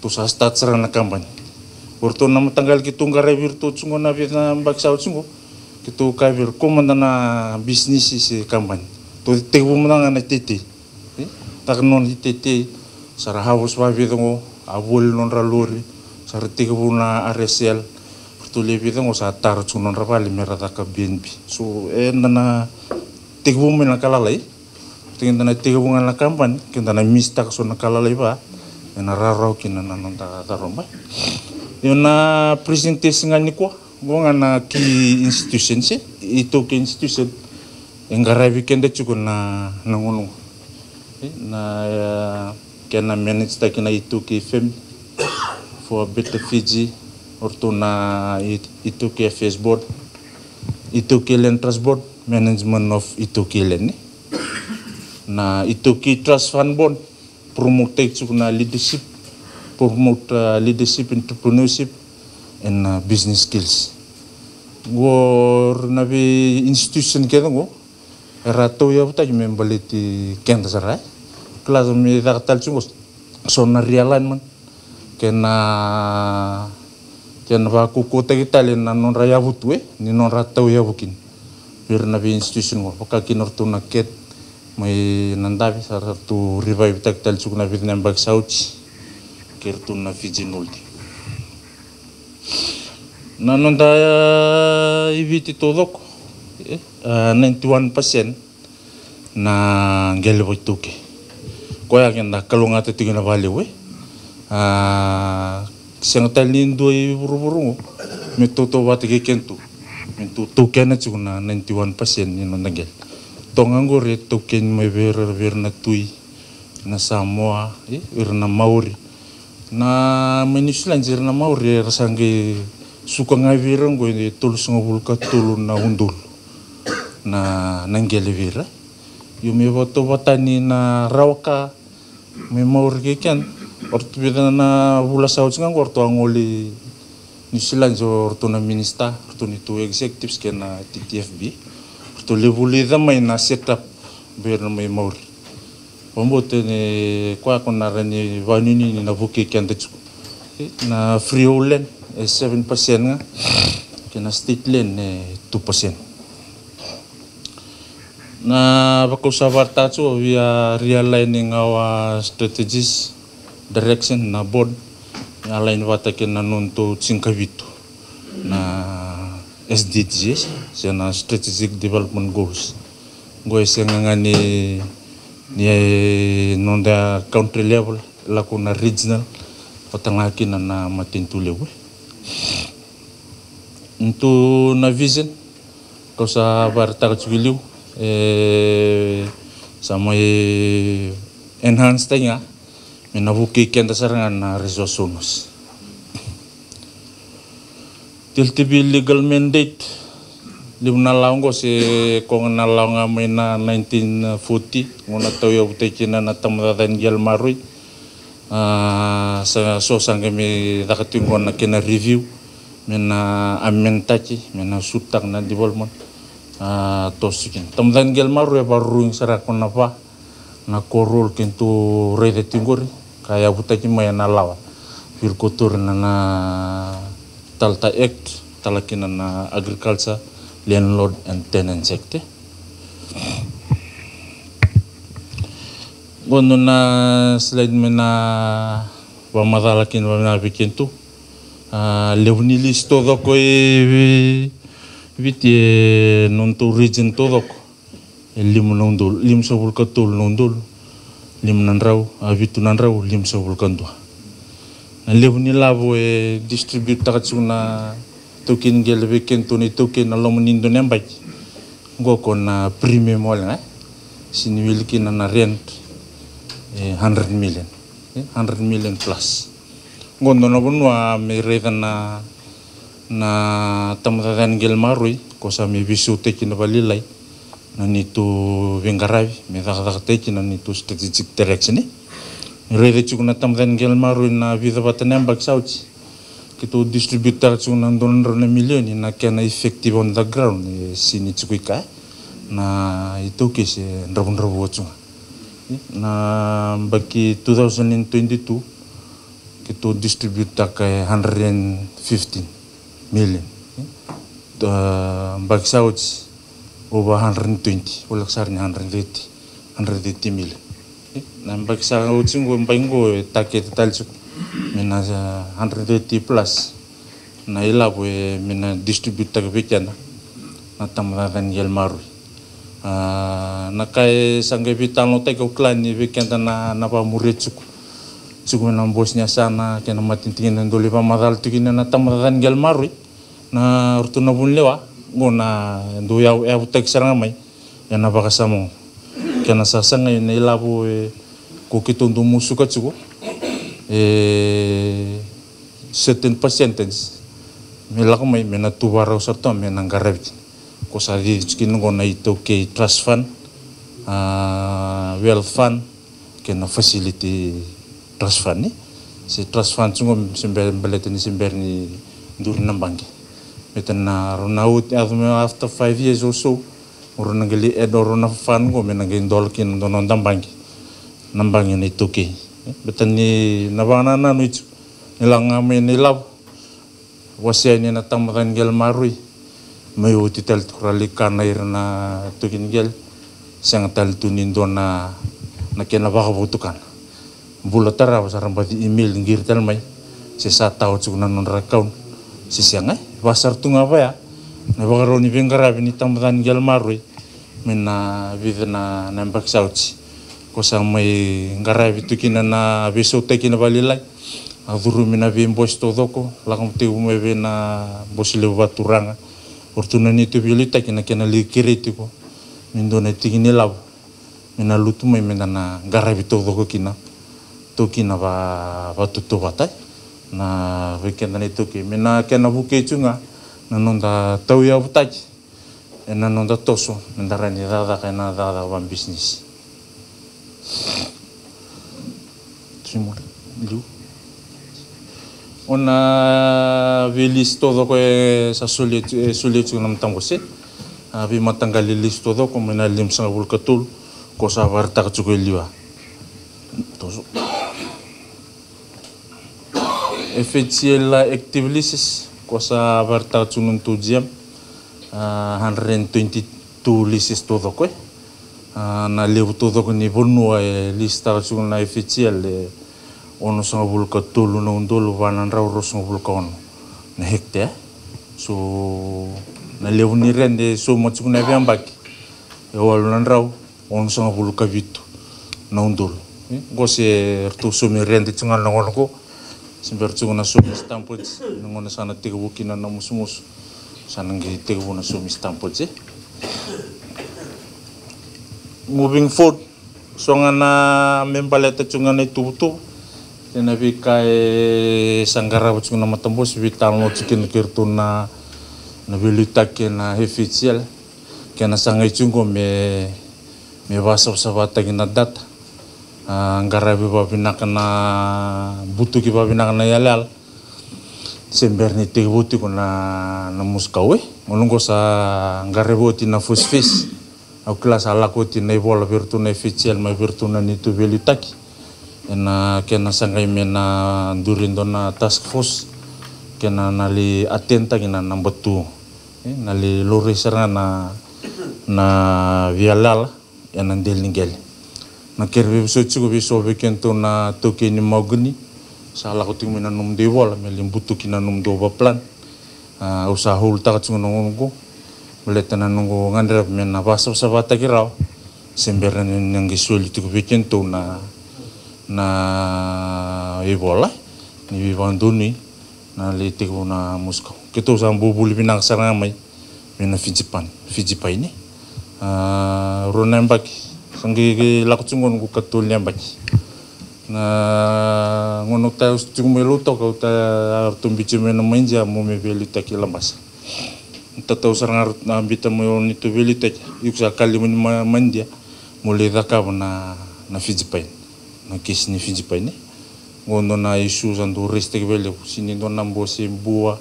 Tou sa start sara na kabani. O ratou na mataqali keitou qaravi iratou tiko na vica na yabaki sa oti qo. Keitou kaya vei ira, ko mada na bisinisi se kabani. Tou tekivu mada ga na teitei. E? Taka nona iteitei, sa ra harvest vavica qo, a voli nodra lori, sa ra tekivu na R S L, ratou le vica qo sa tara tiko nodra vale me ra caka B and B. So, eda na tekivu mai na ka lalai, keda na tekivu ga na kabani, keda na mistaka so na ka lalai va, ena rawarawa kina na noda caro mai. Io na presentation ga nikua, qo ga na key institution se, iTaukei institution, e qaravi keda tiko na, na gauna qo. E, na, e, kena manage taki na iTaukei Family for a Better Fiji, o ratou na i, iTaukei Affairs Board, iTaukei Land Trust Board, management of iTaukei Land, e. Na iTaukei Trust Fund Board, promote taki tiko na leadership, promote, uh, leadership, entrepreneurship, and, uh, business skills. Qo na vei institution kece qo, era tauyavutaki me baleti keda sara, e. Kila sa me caka tale tiko qo, so na realignment, kena, kena vakaukauwataki tale na nodra yavu tu, e, ni nodra tauyavu kina. Vei ira na vei institution qo, vaka kina o ratou na ket, mai Nadavi, sa ratou revive taki tale tiko na vica na yabaki sa oti, kei ratou na Fijian Holding. Na noda, e, i Viti taucoko, e, a, ninety-one percent na qele vakaitaukei. Koya keda kalougata tiko na vakalevu, e. A, sega tale ni dua i vuravura qo me tautauvata kei kedatou. Me tou taukena tiko na ninety-one percent ni noda qele. Toga qori e taukeni mai vei ira, vei ira na Tui, na Samoa, e, ira na Maori. Na mai Niusiladi ira na Maori era sa qai suka ga vei ira qo e tolusagavulu ka tolu na udolu na, na qele vei ira. Io me vakatauvatani na rawa ka me Maori kei keda. O ratou vica na vula sa oti ga qo o ratou a gole i Niusiladi, o ratou na minisita, o ratou neitou executives kei na T T F B. O ratou lai vulica mai na setup vei ira na mai Maori. Vakabauta ni koya ko na rawa ni vakanuinui ni na vukei keda tiko. Na freehold land e seven percent ga, kei na state land e two percent. Na vakau sa vakaraitaka tiko via realigning our strategies, direction na board, align vata kei na nodatou tinikavitu na S D Gs, se na strategic development goals. Qo e sega ga ni, ni noda country level, lako na regional, vata ga kina na matanitu levu. Neitou na vision, kau sa vakaraitaka tiko i liu, e, sa mai enhance taki ga, me na vukei keda sara ga na resource owners. T L T B legal mandate, levu na lawa qo se koya na lawa ga mai na nineteen forty, gauna tauyavutaki kina na Tabacakacaka ni Qele Maroroi. A, sa, so sa qai mai caka tiko qo na kena review, me na amend taki, me na suitaka na development, a, toso kina. Tabacakacaka ni Qele Maroroi e vakarurugi sara ko na va, na core rule keitou raica tiko qori, ka yavutaki mai ena lawa. Vei ira ko tauri na, na Talta Act, tala kina na Agriculture, Landlord and Tenants Act, e. Qo na slide me na vakamacala kina vakavinaka vei keitou. A, levu ni lisi taucoko e Viti, e nodatou region taucoko. E lima na udolu, limasagavulu ka tolu na udolu, lima na drau, a, vitu na drau, limasagavulu ka dua. Na levu ni lavo e distribute taka tiko na taukei ni qele vei kedatou na itaukei na loma ni dua na yabaki. Qo ko na premium wale ga, e. Sega ni wili kina na rent, e hundred million. Hundred million plus. Qo dua na vanua me raica na, na tamata ni qele maroroi, ko sa me veisautaki kina vakalailai na neitou veiqaravi, me cakacakataki kina na neitou strategic direction. E raica tiko na tamata ni qele maroroi na vica vata na yabaki sa oti. Keitou distribute taka tiko na dua na drau na milioni na kena effective on the ground, e sini tiko i kea. Na iTaukei se dravudravua tiko ga. Na yabaki two thousand and twenty-two, keitou distribute taka e hundred and fifteen million. Yabaki sa oti, over hundred and twenty, voleka sara ni hundred and thirty, hundred and thirty million. Na yabaki sa oti qo, yabaki qo e target tale tiko me na, eh, hundred and thirty plus na ilavo e me na distribute taka vei keda na tamata ni qele maroroi. Ah, na ka e sa qai veitalanoataki, au kila ni vei keda na, na vakamuria tiko, tiko me na bose ni yasana kei na matanitu, na dau lai vakamacala tiko kina na tamata ni qele maroroi. Na ratou na vunilewa qo na dau yavu, yavutaki sara ga mai ena vakasama qo. Kena sasaga ena ilavo e ko keitou dau musuka tiko, e certain percentage me lako mai me na tu vakarau sara tu me na qaravi kina. Ko sa cici tiko kina qo na iTaukei Trust Fund, ah, Wealth Fund, kei na Facility Trust Fund, ni se Trust Fund tiko qo se bera, baleta ni se bera ni duri na baqe. Baleta na rau na oti, after five years or so, o rau na qai lai add o rau na fund qo me na qai dola kina dua na noda baqe, na baqe na iTaukei. Baleta ni na vakanananu tiko ni lako ga mai na ilavo, wasea yani na tamata ni qele maroroi, mai oti tale tu ra lai kana ira na itoki ni qele. Sega tale tu ni dua na, na kena vakavotukana. Bula tarava sa ra baci email qiri tale mai se sa tawa tiko na nodra account se sega. E va sara tu ga vaya na ivakarau ni veiqaravi ni tamata ni qele maroroi me na vica na, na yabaki sa oti. Ko sa mai qaravi tu kina na veisautaki kina vakalailai. A curumi na veibose taucoko, lako tekivu mai vei na Bose Levu Vakaturaga, o ratou na neitou veiliutaki na kena lai kerei tiko me dua na tiki ni lavo me na lutu mai me da na qaravi taucoko kina, tau kina va, vatautauvata. Na vei keda na iTaukei me na kena vukei tu ga na noda tauyavutaki ena noda toso me da rawa ni cakacaka ena cakacaka vakabisinisi. Liu. O na veilisi taucoko e sa solia tu, e solia tu na matabose. A veimataqali lisi taucoko mai na limasagavulu ka tolu ko sa vakaraitaka tiko e liu. Toso. F H C L active leases, ko sa vakaraitaka tiko na nodatou G M, a, hundred and twenty-two leases taucoko, e. A, na levu taucoko ni vanua e lease taka tiko na F H C L e onosagavulu ka tolu na udolu va na drau ruasagavulu ka ono na hectare. So, na levu ni rent e sauma tiko na veiyabaki e walu na drau onosagavulu ka vitu na udolu. E, qo se ratou saumi rent tiko ga na gauna qo. Se bera tiko na saumi stamp duty, na gauna sa na tekivu kina na musumusu. Sa na qai tekivu na saumi stamp duty, e. Moving forward, so ga na me baleta tiko ga na ituvatuva kei na veika e sa qarava tiko na matabose, veitalanoa tiko kina kei ratou na, na veiliutaki kei na F H C L. Kena sagai tiko qo me, me vakasavasavataki na data, a, qaravi vakavinaka na, butuki vakavinaka na iyalayala se bera ni tekivu tiko na, na musu kau, e. Gauna qo sa qaravi oti na first phase. Au kila sa lako oti na ivola vei ratou na F H C L mai vei ratou na neitou veiliutaki ena kena sagai me na duri dua na task force kei na, na lai attend taki na naba tu. E, na lai laurai sara ga na, na veiyalayala ena dela ni qele. Na kere veivosoti tiko vei so vei kedatou na taukei ni mahogany, sa lako tiko mai na nomudou ivola me lai butuki na nomudou va plan. A, au sa holtaka tiko na gauna qo baleta na noqu gadreva me na vakasavasavataki rawa se bera ni na qai soli tiko vei kedatou na, na ivola ni veivakadonui na lai tekivu na musu kau. Keitou sa bubuli vinaka sara ga mai vei na Fiji Pine, Fiji Pine, e. A, rua na yabaki sa qai, qai lako tiko qo noqu katolu ni yabaki. Na gauna au taya tiko mai Lautoka, au taya ratou biuti mai na maidia mo me veiliutaki Labasa. Tatau sara ga ratou na biuta mai o neitou veiliutaki, iko sa kalima ni ma-, maidia mo lai cakava na, na Fiji Pine. Na kisi ni Fiji Pine. Qo dua na issue sa dau raise-taki vakalevu. Sega ni dua na bose Bua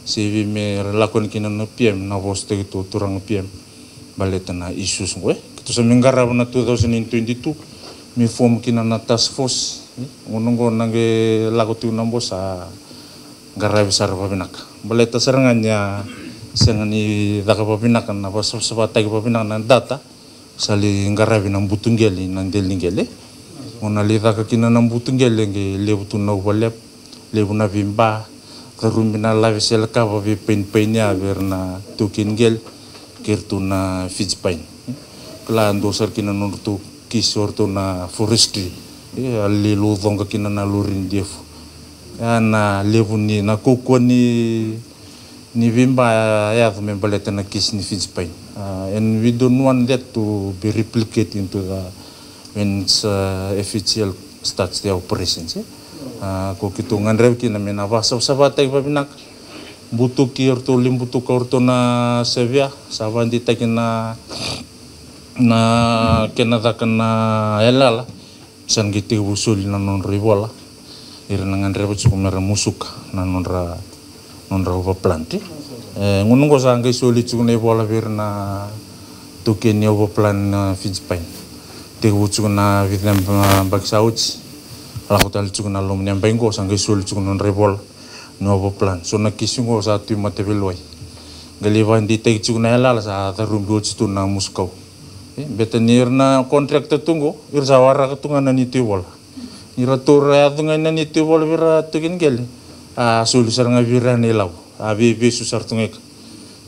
se vei me lako yani kina na P M, na vosataki tu o turaga P M. Baleta na issues qo, e. Keitou sa mai qarava na two thousand and twenty-two, mai form kina na task force, e. Gauna qo na qai lako tiko na bose sa qaravi sara vavinaka. Baleta sara ga ni a sega ni caka vavinaka na vasavasavataki vavinaka na data, sa lai qaravi na butuqele, na deli ni qele. Gauna lai caka kina na butuqele qai levu tu na overlap, levu na veiba, carubi na lave selekava vei painipaini ya vei ira na taukei ni qele kei iratou na Fiji Pine. Kila dua sara kina nodratou kisi o ratou na forestry. E, a lai laucoqa kina na lori ni defu. Ya na levu ni, na kaukauwa ni, ni veiba e yaco me baleta na kisi ni Fiji Pine. Ah, and we don't want that to be replicated into the, when it's, uh, F H L starts their operations, e. Ah, ko keitou gadreva kina me na vasavasavataki vavinaka. Butuki o ratou, lai butuka o ratou na severe, sa vakadeitaki na, na kena caka na yalayala. Sa na qai tekivu soli na nodra ivola. Ira na gadreva tiko me ra musuka na nodra, nodra overplant. E, gauna qo sa qai soli tiko na ivola vei ira na taukei ni overplant na Fiji Pine. Tekivu tiko na vica na yabaki sa oti. Lako tale tiko na loma ni yabaki qo sa qai soli tiko na nodra ivola ni overplant. So na kisi qo sa tu i mataveilawa. Qai lai vakadeitaki tiko na yalayala, sa carubi oti tu na musukau. E, beta ni ira na contractor tu qo, ira sa waraka tu ga na neitou ivola. Ni ratou ra yaco ga na neitou ivola vei ira taukei ni qele, a soli sara ga vei ira na ilavo. A veivesu sara tu ga i ka.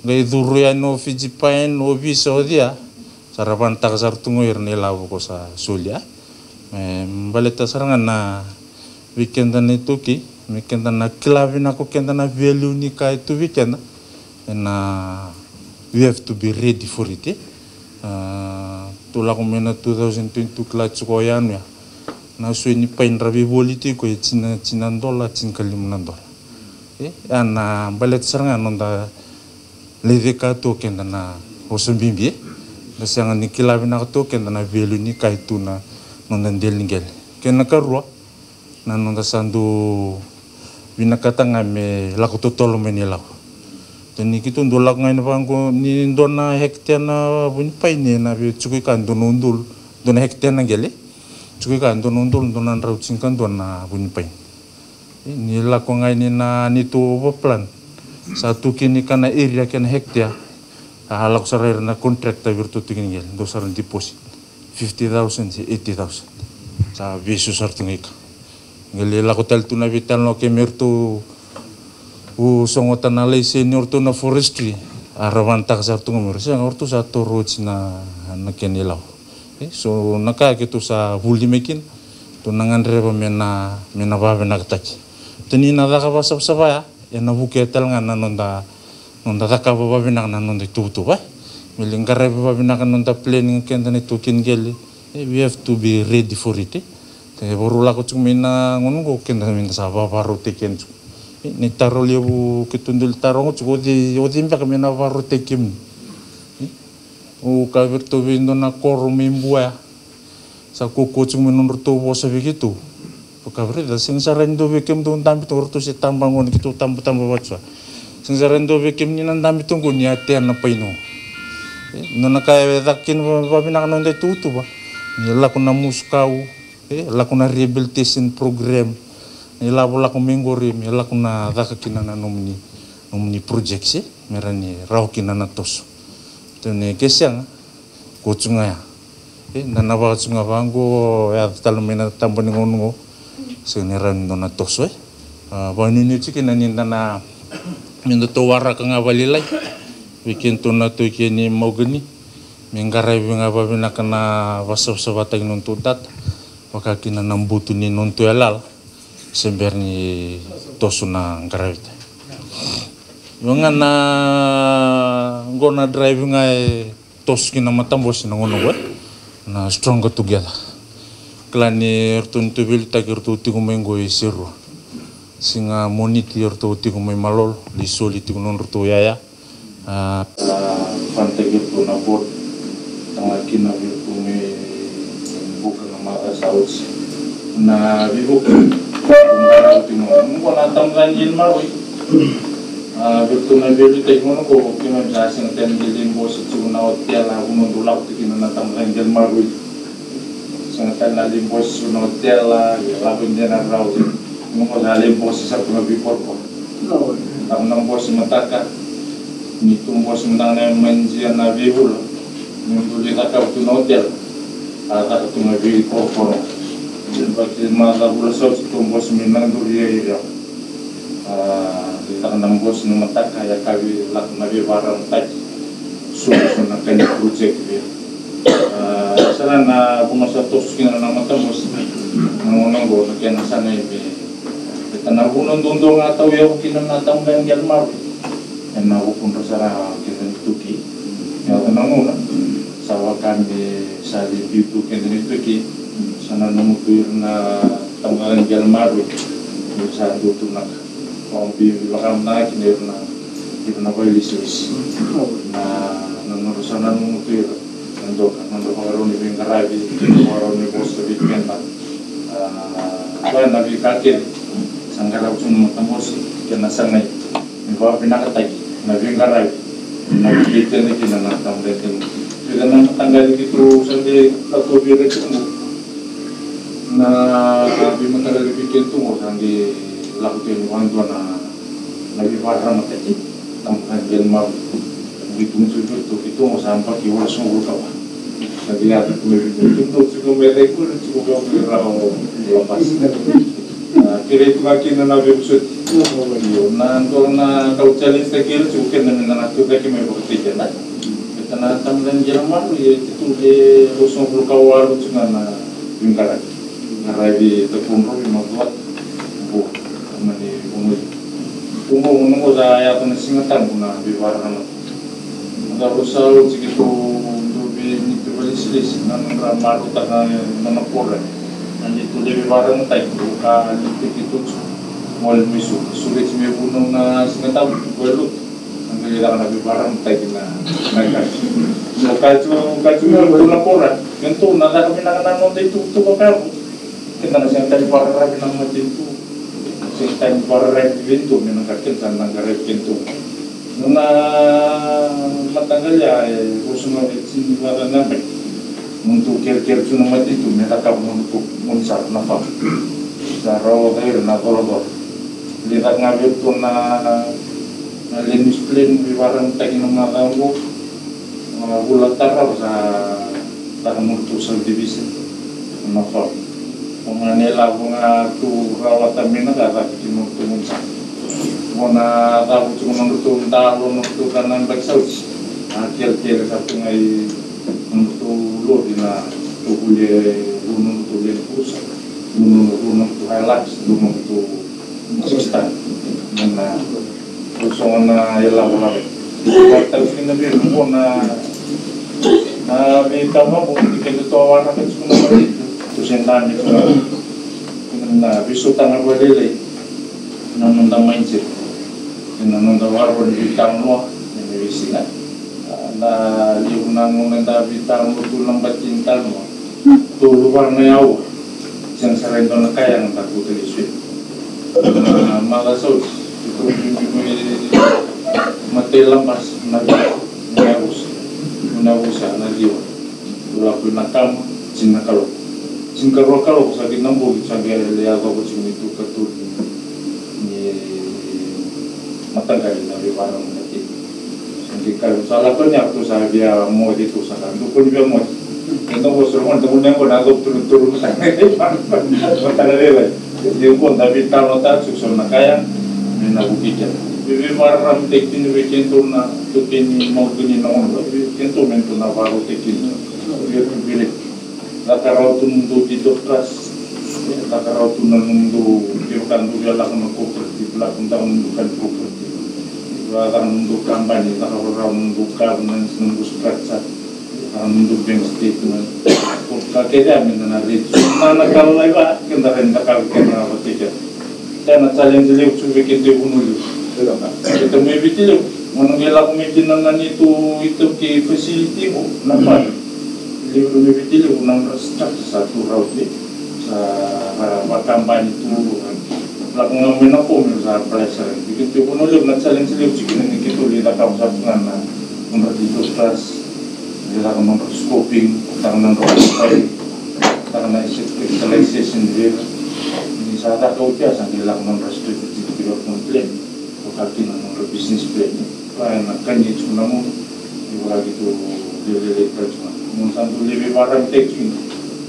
Qai curu yani o Fiji Pine, o Visa, o cei, sa ra vanataka sara tu ga o ira na ilavo ko sa soli, a. E, baleta sara ga na vei keda na iTaukei, me keda na kila vinaka o keda na value ni ka e tu vei keda. Ena, we have to be ready for it, e. Ah, tou lako mai na two thousand twenty-two, kila tiko o Yanuya. Na sui ni paini ra veivoli tiko e tini, tini na dola, tinikalima na dola. E, ya na baleta sara ga na noda lai caka tu o keda na vosa bibi, e. Da sega ni kila vinaka tu o keda na value ni ka e tu na noda deli ni qele. Kei na karua, na noda sa dau vinakata ga me lako totolo mai na ilavo. Tou ni keitou dau lako ga yani vaqo ni dua na hectare na vu ni paini ena vei tiko i ka dua na udolu, dua na hectare na qele. Tiko i ka dua na udolu, dua na drau tinikadua na vu ni paini. Ni lako ga yani na neitou overplant. Sa tu kina i ka na area kei na hectare. A lako sara ira na contractor vei iratou taukei ni qele, dau sara deposit fifty thousand se eighty thousand. Sa vesu sara tu ga i ka. Qai lai lako tale tu na veitalanoa kei me ratou u sogota na laiseni o ratou na forestry. A ra vanataka sara tu ga me ratou sega, o ratou sa toro oti na, na kena ilavo. E, so na ka keitou sa vuli mai kina, tou na gadreva me na, me na vavinakataki. Tou ni na caka vasavasava ya, ena vukea tale ga na noda, noda cakava vavinaka na noda ituvatuva. Me lai qaravi vavinaka na noda planning keda na itaukei ni qele. E, we have to be ready for it, e. Ke varau lako tiko mai na gauna oqo keda me da sa vavarautaki keda tiko. E, na itaro levu keitou dau lai taro oqo tiko, o cei, o cei beka me na vavarautaki kemuni. E, au kaya vei iratou vei dua na koro mai Bua ya. Sa kaukaua tiko mai nodratou vosa vei keitou. Au kaya vei iratou, sega sara ni dua vei kemudou dabe tu qo, ratou se taba qo ni keitou tabataba vata. Sega sara ni dua vei kemuni na dabe tu qo ni a tea na paini qo. E, nona ka e caka kina va-, vavinaka na noda ituvatuva. Ni lako na musu kau, e, lako na rehabilitation program. Ni lavo lako mai qori, me lako na caka kina na nomuni, nomuni projects, e, me ra ni rawa kina na toso. Tou ni ke sega, ko tu ga ya. E, na, na vaka tu ga vaqo, e yaco tale mai na taba ni gauna qo. Sega ni rawa ni dua na toso, e. A, vakanuinui tiko kina ni da na, ni da tou waraka ga vakalailai. Vei kedatou na taukei ni mahogany. Me qaravi ga vavinaka na vasavasavataki nodatou data. Vaka kina na butu ni nodatou yalayala. Se bera ni toso na qaravita. Io ga na, qo na drive ga e toso kina na matabose na gauna oqo, e. Na stronger together. Kila ni ratou ni tu veiliutaki ratou tiko mai qo e Serua. Siga Moniti ratou tiko mai Malolo, lai soli tiko nodratou yaya. A, fanataki ratou na board, taga kina vei ratou me buka na maca sa oti. Na veivuke, na tamata ni maroi. A, vei ratou na veiliutaki gona qo, keimami sa sega tale ni lai bose tiko na hotel, a, vuna dou lako tiko kina na tamata ni maroi. Sega tale na lai bose tiko na hotel, a, lako i dua na rau. Gona qo sa lai bose sa tu na veikorokoro. Lako na bose mataka, ni tu bose mataka na manjia na veivula. Ni dou lai cakava tu na hotel, a caka tu na veikorokoro. Bati maca vula sa oti tu bose me na duri i ira. A, lai caka na bose na mataka, yakavi lako na veivakararamataki. So, so na kena project vei. A, sa na vuna sa toso kina na matabose. Na gona qo na kena sa na ime. Ita na vuna duadua ga tau yavu kina na tamata ni qele maroi. Ena vukudra sara kece ni tuki. Ia na gauna sa vaka me sa lai biu tu kece ni tuki. Sa nanuma tu ira na tamata ni qele maroi. Sa dua tu na ka. Vakabibi vakamataka kina ira na, ira na vailesilesi. Na, na nodra sa nanuma tu ira na doka, nodra vakarau ni veiqaravi, vakarau ni vosa vei keda. A, koya na veika kece sa qaravi tu na matabose, kei na sagai ni vakavinakataki na veiqaravi na vei keda kina na tamata kei na mataqali keitou sa qai lako vei ira tiko. Na veimataqali vei keitou qo sa qai lako tiko ni vakadua na, na veivakararamataki. Tamata ni qele maroi. Vei tu, tu, tu, tu, keitou qo sa baki walusagavulu ka va. Sa qai yaco tu mai vei keitou, tiko mai Raikuri, tiko mai Rawa, Labasa. A, kerei tu ga kina na veivosoti. Io, na dua na kau challenge taki ira tiko kina me na tu cake mai vakatikina. Keta na tamata ni qele maroi, e tu e walusagavulu ka walu tiko ga na veiqaravi. Qaravi Takudrovi, Macuata, Bua, mani Vanua. Qo, qo, qo sa yaco na Siga Tabu na veivakararamataki. Sa rau sa oti keitou dau vei Niti vailesilesi na nodra marautaka na nona program. Na neitou lai veivakararamataki, ka Niti keitou tu. Gole mai Suva, Suva eti me vunau na Siga Tabu, qo e lotu. Na qai lai caka na veivakararamataki na, na ka. Ka tu, ka tu na program. Keitou na caka vinaka na noda itukutuku ka yavu. Keda na sega tale ni vakararavi na matanitu. Sega tale ni vakararavi vei dou me na ka keda sa na qaravi keda tu. Na mataqali ya e ruasagavulu ka tini vata na yabaki. Nodratou kerekere tu na matanitu me cakava nodratou gaunisala na fam. Sa rawa cake ira na colacola. Lai caka ga vei iratou na, na land use plan, veivakararamataki na macawa oqo. Na vula tarava sa caka nodratou subdivision na fam. Ko ga na ilavo ga tu rawata mai na ka caka ki nodratou gaunisala. Ko na cava tiko nodratou dalo, nodratou ka na yabaki sa oti. A kerekere sa tu ga i nodratou lori na tou vuli e rua nodratou Land Cruiser, rua nodratou Hilux, rua nodratou Sister, na, na, ruasagavulu na ilavelave. Vakatau kina vei ira na, na veika vaqo, ni keda tu a waraka tiko na matanitu, tu se dame tu na, na veisautaka vakalailai na noda mindset, na noda vakarau ni veitalanoa, na veisiga. Na levu na gauna eda veitalanoa tu na bati ni talanoa. Tolu vata na yaua. Sega sara e dua na ka yaga da kauta lesu. Na maca sa oti, keitou biubiu mai Matai Labasa na vei, na yavusa. Na yavusa na ciwa. Dou lako i na kama, tini na kaloko. Tini karua kaloko sa qai na bogi sa qai lai yacova tiko mai tu katolu ni, ni mataqali na veivakarau na tei. Sa qai ka sa lako ni yavu sa via moce tu sa ka dou koni via moce. Eda vosa rogoni, da gone yaqona a dou turu turu mataqali. Mataqali lai. Ia qo da veitalanoataka tiko so na ka ya me na vukei keda. Veivakararamataki tiko vei keitou na taukei ni mautuni na gauna vei keitou me tou na vakarautaki kina. Vei iratou vei iratou. Caka rawa tu nomudou deed of trust. Caka rawa tu na nomudou, kevaka dou via lako na cooperative, lako caka nomudou ka ni cooperative. Caka nomudou kabani, caka rawa nomudou governance, nomudou structure. Na noda bank statement. Ka kece ya me da na register. Na, na ka lalai va, keda rawa ni da cakava keda na vakatekivu. Ia na challenge levu tiko vei keda e vanua levu. Keda mai Viti Levu, mo na qai lako mai kina na neitou itaukei facility qo, na fund. Levu mai Viti Levu na nodra structure sa tu rawa tu. Sa ra vakabani tu. Lako ga mai na form sa apply sara. Vei keda e vanua levu na challenge levu tiko kina ni keitou lai cakava sara tu ga na nodra digital trust. Ni caka nodra scoping, caka nodra profile, caka na asset capitalization vei ira. Ni sa caka oti ya sa qai lako nodra strategic development plan. Vaka kina nodra business plan. Koya na ka ni tiko na gauna. Ni vaka keitou lelelai tale tiko ga. Gauna sa dau lai veivakarautaki tiko.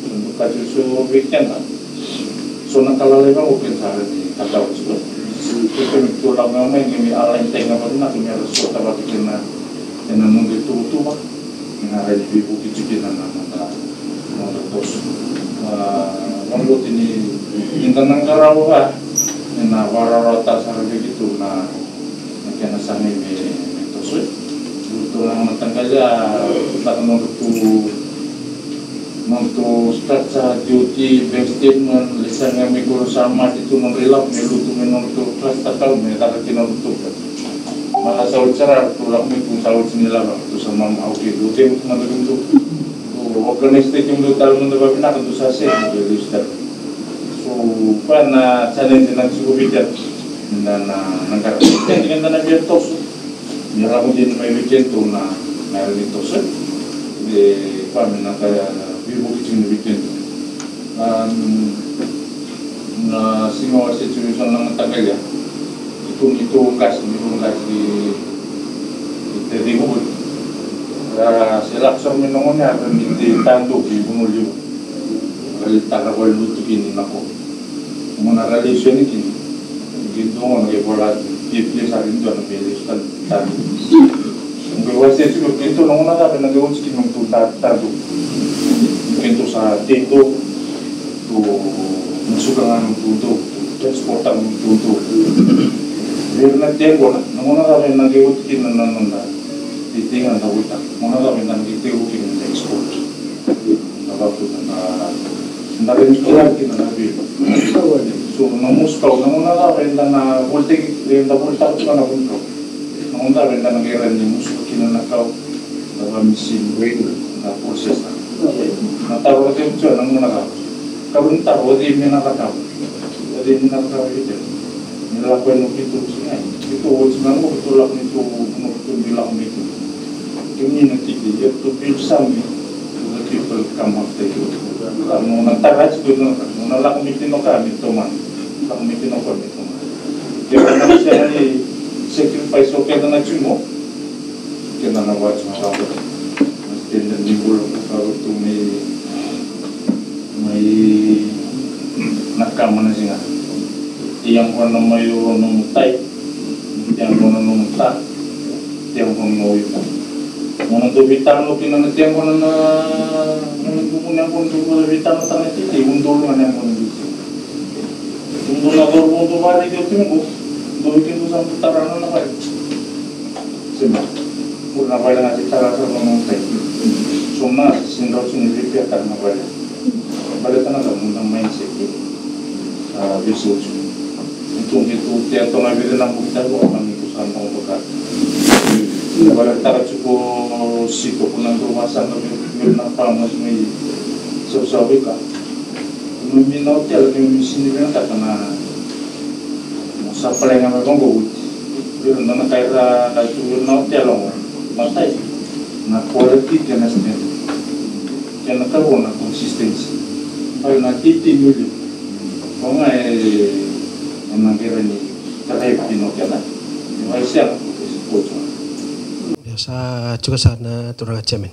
Sa dau kaci so vei keda. So na ka lalai vaka o keda sa rawa ni cakava tiko. Keitou me keitou lako ga mai ni me align-taki ga vakavinaka me ra sota vata kei na, kei na noda ituvatuva. Ni na rawa ni veivuke tiko kina na noda, noda toso. A, vakabauta ni, ni da na qarava ga, ni na vakarawarawataka sara vei keitou na, na kena sagai me, me toso. Keitou na mataqali a, caka nodratou, nodratou structure, D O T, bank statement, lai sagai me koro sa mate tu nodra ilavo, me lutu me nodratou trust account, me caka kina nodratou. Ma sa oti sara tu lako mai tu sa oti ni lako tu sa mama, okay, dou tevu tu mada vei dou. Dou organize-taki kemudou tale mada vakavinaka, dou sa set, dou lesu tale. So, koya na challenge na tiko vei keda. Na, na, na qara. Keda na via toso. Ni lako dina mai vei keda tu na, na era ni toso. E, koya me na ka veivuke tiko ni vei keda. Am, na siga au a se tiko eso na mataqali ya. Keitou, keitou qase, keitou qase i Tacivuvuli. Ra se lako sara mai na gone ya, ra ni tei tadu ki Vanua Levu. Ra lai tara vale lutu kina na ko. Mo na ra lai soni kina. Keitou gona ke vola, ke pia sara ni dua na vei lai soni tadu. Qai wasea tiko keitou na gauna cava ena qai oti kina nomutou ta, tadu. Keitou sa tei dou, tou musuka ga nomutou dou, tou transport ga nomutou dou. Vei ira na tei qo na, na gauna cava ena qai oti kina na noda teitei ga da vuita. Gauna cava eda na qai tekivu kina na export. Na vatu na, na, na reni kina kina na vei. So, na musuka, na gauna cava eda na volitaki, eda volitaka tu ga na vunikau. Na gauna cava eda na qai rawa ni musuka kina na kau, da vamisini, da process. Na taro, o cei tiko na gauna cava? Karua ni taro, o cei me na cakava? O cei me na cakava vei keda? Ni lako yani o keitou tiko ga. Keitou oti ga qo, keitou lako ni tou, keitou qai lako mai kina. Kemuni na titi, you have to build something so the people come after you. Mo na tara tiko, mo na lako mai kina o koya me tomana. Lako mai kina o koya me tomana. Ke o na sega ni sacrifice o keda na tiko, keda na vatu na lako. Mas keda ni bula ko ka tu mai, mai na kama na siga. Ia qo na mai o nomu tai. Tiyaqona nomu ta, tiyaqona na ita. Mo na dau veitalanoa kina na tiyaqona na, na, na, na, na, na, na, veitalanoataka na titi, udolu ga na yaqona na titi. Udolu na cauravou dau vakaraici au tiko qo, dau vei kemudou sa dau tara na nona vale. Sema, qori na vale ga se tara sara na nona tai. So na, se drau tiko ni veipiataka na vale. Baleta na cava, na mindset. A, veisau tiko. Keitou, keitou tea toka vei ira na bogi tale, o koya keitou sa dau vaka. Baleta tiko siko ko na dau vasaqa vei ira na farmers mai Savusavu i ka. Keimami na hotel, keimami sini vinakata na, na supply ga mai vaqo uti. Vei ira na ka era tu vei ira na hotel qo. Matai, na quality kei na standard. Kei na karua na consistency. Bai na titi ni uli. Ko ga e, e na qai rawa ni drive kina o keda. Ni mai sega, ko se koto. Ia sa tiko sara na turaga chairman.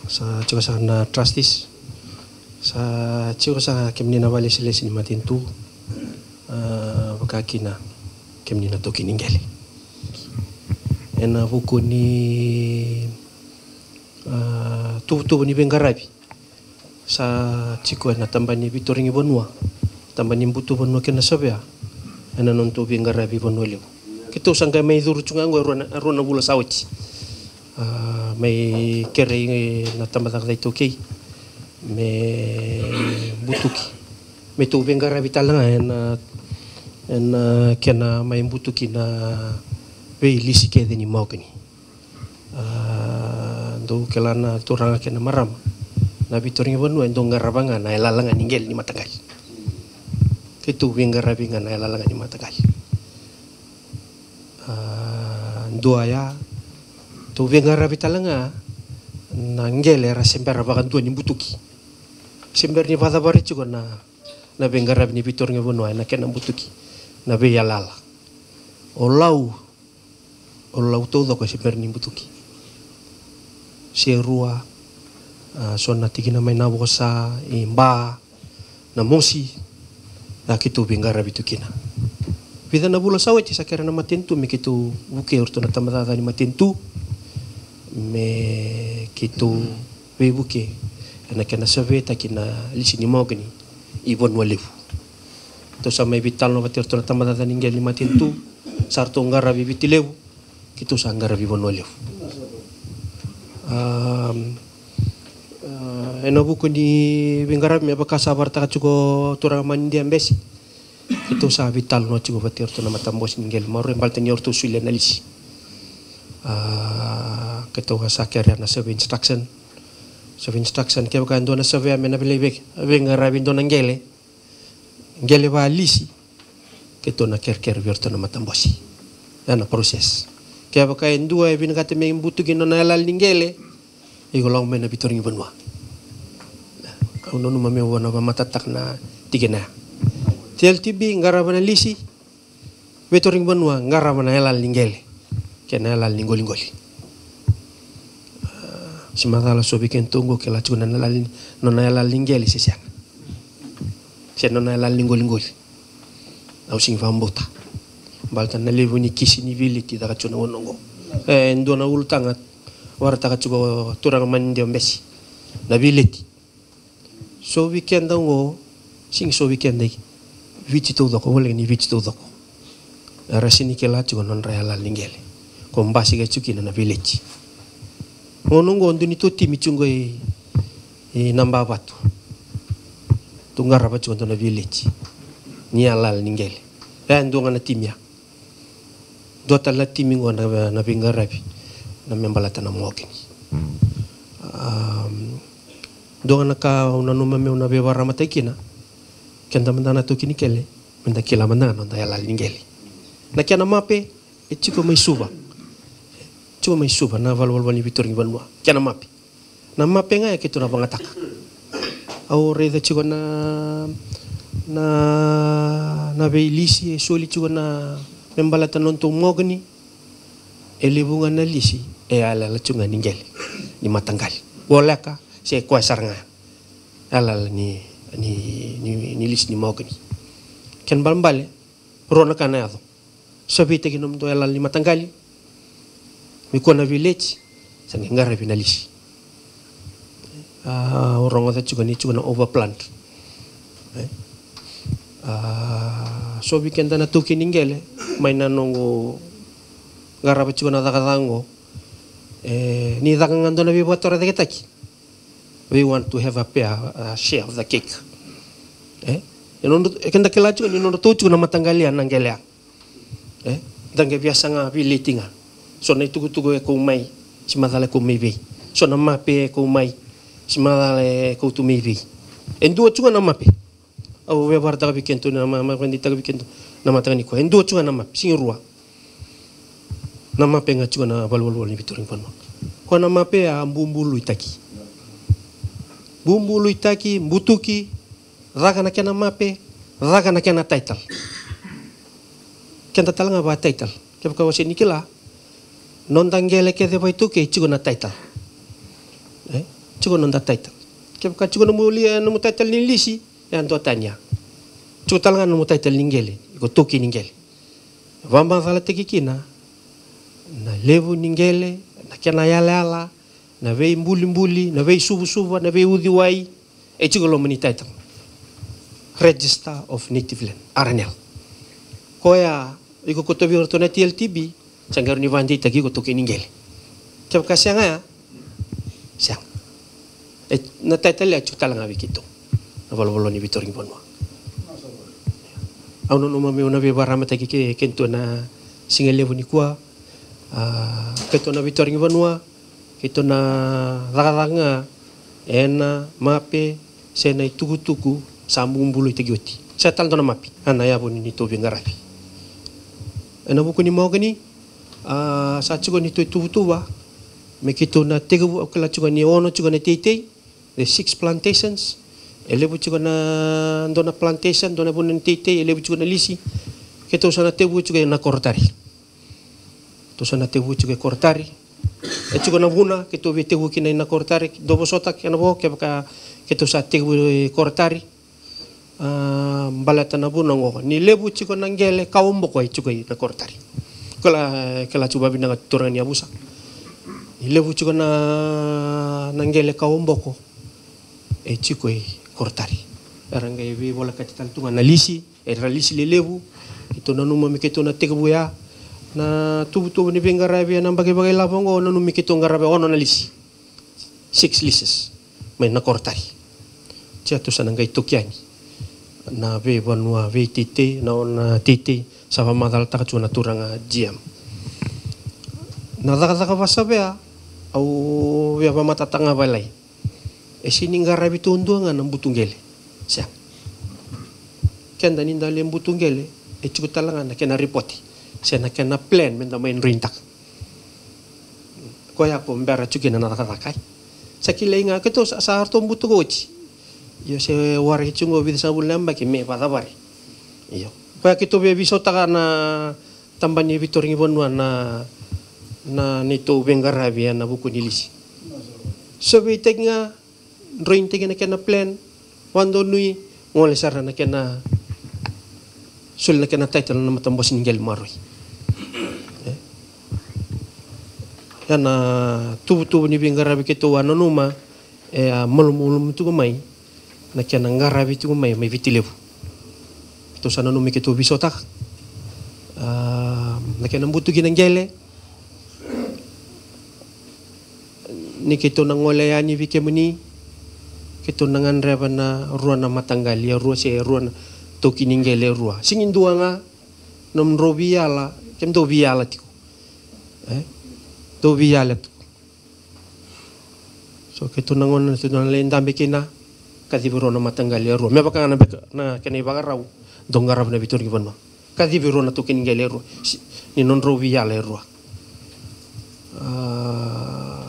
Sa tiko sara na trustees. Sa tiko sara kemuni na vakailesilesi ni matanitu. A, vaka kina kemuni na taukei ni qele. Ena vuku ni, a, tuvatuva ni veiqaravi sa tiko ena tabana ni veitorogoni vanua, tabana ni butu vanua kei na savea, ena nodatou veiqaravi Vanua Levu. Keitou sa qai mai curu tu ga qo e rua na, rua na vula sa oti. A, Mai kerei na tabacakacaka iTaukei me butuki, me tou veiqaravi tale ga ena, ena kena mai butuki na veilisi kece ni mahogany. A, dou kila na turaga kei na marama, na veitarogi vanua e dou qarava ga na yalayala ga ni qele ni mataqali. Keitou veiqaravi ga na yalayala ga ni mataqali. A, dua ya, tou veiqaravi tale ga na qele era se bera vakadua ni butuki. Se bera ni vakacavari tiko na, na veiqaravi ni veitarogi vanua ena kena butuki na veiyalayala. O Lau, o Lau taucoko e se bera ni butuki. Serua, a, so na tikina mai Navosa, i Ba, Namosi, a, keitou veiqaravi tu kina. Vica na vula sa oti sa kerea na matanitu me keitou vukei iratou na tabacakacaka ni matanitu me keitou veivuke ena kena savetaki na lisi ni mahogany i Vanua Levu. Tou sa mai veitalanoa vata iratou na tabacakacaka ni qele ni matanitu, sa ratou qaravi Viti Levu, keitou sa qaravi Vanua Levu. A, a, ena vuku ni veiqaravi me vaka sa vakaraitaka tiko turaga Manidia Bese, keitou sa veitalanoa tiko vata iratou na matabose ni qele, maroroi baleta ni o ratou solia na lisi. A, keitou sa kerea na survey instruction. Survey instruction, kevaka e dua na surveyor me na vei, veiqaravi e dua na qele, qele vakalisi, keitou na kerekere vei iratou na matabose. Ya na process. Kevaka e dua e vinakata me butuki nona yalayala ni qele, iko lako mai na veitarogi vanua. Au nanuma meu na vakamatatataka na tikina ya. T L T B qarava na lisi, veitarogi vanua qarava na yalayala ni qele kei na yalayala ni qoliqoli. A, se macala so vei kedatou oqo kila tiko na yalayala ni, nona yalayala ni qele se sega, se nona yalayala ni qoliqoli. Au sega ni vakabauta. Baleta na levu ni kisi ni veileti caka tiko na gauna oqo. E dua na ulutaga vakaraitaka tiko turaga Manidia Bese, na veileti. So vei keda oqo, sega ni so vei keda, Viti taucoko, voleka ni Viti taucoko, era sega ni kila tiko na nodra yalayala ni qele. Ko basika tiko kina na veileti. Gauna oqo dua ni tou timi tiko oqo i, i Nabavatu. Tou qarava tiko dua na veileti ni yalayala ni qele. E dua ga na timi ya. Dua tale na timi oqo na, na veiqaravi na me baleta na mahogany. Mm. Am, dua ga na ka au nanuma meu na veivakararamataki kina, keda mada na taukei ni qele, meda kila mada ga na noda yalayala ni qele. Na kena mape e tiko mai Suva. Tiko mai Suva na valenivolavola ni veitarogi vanua. Kena mape. Na mape ga e keitou na vagataka. Au raica tiko na, na, na veilisi e soli tiko na me baleta na nodatou mahogany. E levu ga na lisi e yalayala tiko ga ni qele ni mataqali. Voleka se koya sara ga yalayala ni, ni, ni, ni lisi ni mahogany. Kena balebale, rua na ka na yaco. Survey-taki nomudou yalayala ni mataqali. Me kua na veileti, sa qai qaravi na lisi. A, au rogoca tiko ni tiko na overplant. E? A, so vei keda na taukei ni qele, mai na noqu qarava tiko na cakacaka oqo. E, ni caka ga dua na veivakatorocaketaki. We want to have a fair, uh, share of the cake. E? E nodra, e keda kila tiko ni nodratou tiko na mataqali ya na qele ya. E? Da qai via saga veileti ga. So na itukutuku e kau mai, se macala e kau mai vei. So na mape e kau mai, se macala e kau tu mai vei. E dua tiko ga na mape. Au via vakaraitaka vei kedatou na ma-, ma-, vakadeitaka vei kedatou na mataka nikua. E dua tiko ga na mape, sega ni rua. Na mape ga tiko na valenivolavola ni veitarogi vanua. Koya na mape a bubuluitaki. Bubuluitaki, butuki, caka na kena mape, caka na kena title. Keda tale ga vaka title. Kevaka o sega ni kila, noda qele kece vakaitaukei tiko na title. E? Tiko noda title. Kevaka tiko nomu li-, nomu title ni lisi, e a dua tani ya. Tiko tale ga nomu title ni qele, iko taukei ni qele. Vakamacalataki kina na levu ni qele, na kena yalayala, na veibulibuli, na veisuvusuva, na veiuciwai, e tiko loma ni title. Register of Native Land, R N L. Koya, iko kauta vei iratou na T L T B, sa qai rawa ni vakadeitaki iko taukei ni qele. Kevaka sega ya, Sega. E, na title e tiko tale ga vei keitou na valavala ni veitarogi vanua. Au nanuma meu na veivakararamataki ke, keitou na siga levu nikua. A, keitou na veitarogi vanua, keitou na cakacaka ga ena mape se na itukutuku sa bubului taki oti. Sa tale dua na mape. A, na yavu ni neitou veiqaravi ena vuku ni Mahogany. A, sa tiko neitou ituvatuva me keitou na tekivu, au kila tiko ni ono tiko na teitei, the six plantations. E levu tiko na dua na plantation, dua na vanua ni teitei, e levu tiko na lisi. Keitou sa na tekivu tiko ena Korotari. Tou sa na tekivu tiko e Korotari. E tiko na vuna keitou via tekivu kina ena Korotari. Dou vosota kena vo kevaka keitou sa tekivu e Korotari. A, baleta na vuna oqo ni levu tiko na qele kawa boko e tiko ena Korotari. Kila, kila tiko vavinaka turaga ni yavusa. Ni levu tiko na, na qele kawa boko e tiko e Korotari. Era qai veivolekati tale tu ga na lisi, era lisi lelevu. Keitou nanuma me keitou na tekivu ya. Na tuvatuva ni veiqaravi ena yabaki vakailavo oqo, nanuma me keitou qaravi ono na lisi. Six leases mai na Korotari. Tia, tou sa na qai toki yani na veivanua veiteitei, na ono na teitei sa vakamacalataka tu na turaga G M. Na cakacaka vasavea au via vakamatata ga vakalailai. E sega ni qaravi taudua ga na butu qele. Sega. Keda ni da lai butu qele, e tiko tale ga na kena ripote se na kena plan me da mai drointaka. Koya ko bera tiko kina na cakacaka, e. Sa kilai ga keitou sa, sa ratou butuka oti. Io, se waraki tiko qo vica sagavulu na yabaki me vakacavari. Io. Koya keitou via veisautaka na tabana ni veitarogi vanua na, na neitou veiqaravi ena vuku ni lisi. Survey-taki ga, drointaki na kena plan, vakadonui, gole sara na kena soli na kena title na matabose ni qele maroroi. E? Ia na tuvatuva ni veiqaravi keitou a nanuma, e a malumalumu tiko mai na kena qaravi tiko mai, mai Viti Levu. Keitou sa nanuma me keitou veisautaka, a, na kena butuki na qele. Ni keitou na gole yani vei kemuni, keitou na gadreva na rua na mataqali e rua se rua na taukei ni qele e rua. Sega ni dua ga, nomudrau veiyala, kemudou veiyala tiko. E? Dou veiyala tiko. So keitou na gauna keitou na lai dabe kina, kacivi rua na mataqali e rua. Me vaka ga na beka, na kena ivakarau, dou qarava na veitarogi vanua. Kacivi rua na taukei ni qele e rua. Si, ni nodrau veiyala e rua. A,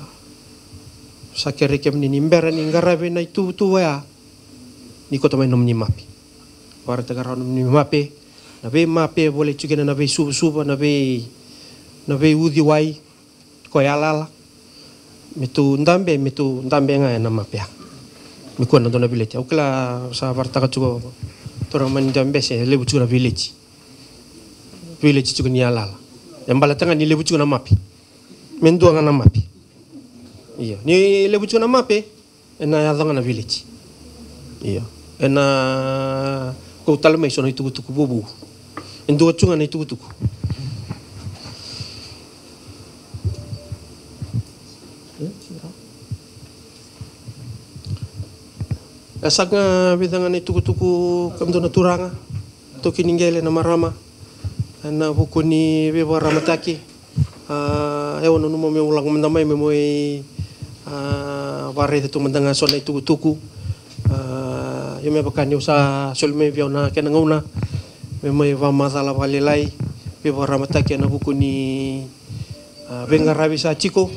sa kerei kemuni ni bera ni qaravi na ituvatuva ya, ni kauta mai nomuni mape. Vakaraitaka rawa nomuni mape, na veimape e volai tiko kina na veisuvasuva, na vei, na veiuciwai, ko yalayala. Me tou dabe, me tou dabe ga ena mape ya. Me kua na dua na village. Au kila sa vakaraitaka tiko turaga mai Nabese, e levu tiko na village. Village tiko ni yalayala. E baleta ga ni levu tiko na mape. Me dua ga na mape. Io. Ni levu tiko na mape, ena yaco ga na village. Io. Ena kau tale mai so na itukutuku vovou. E dua tu ga na itukutuku. E saka ga vica ga na itukutuku, kemudou na turaga, taukei ni qele, na marama, ena vuku ni veivakararamataki. A, au nanuma meu lako mada mai meu mai, a, vakaraica tu mada ga so na itukutuku. A, io, me vaka niu sa soli mai vei au na kena gauna meu mai vakamacala vakalailai, veivakararamataki ena vuku ni, a, veiqaravi sa tiko.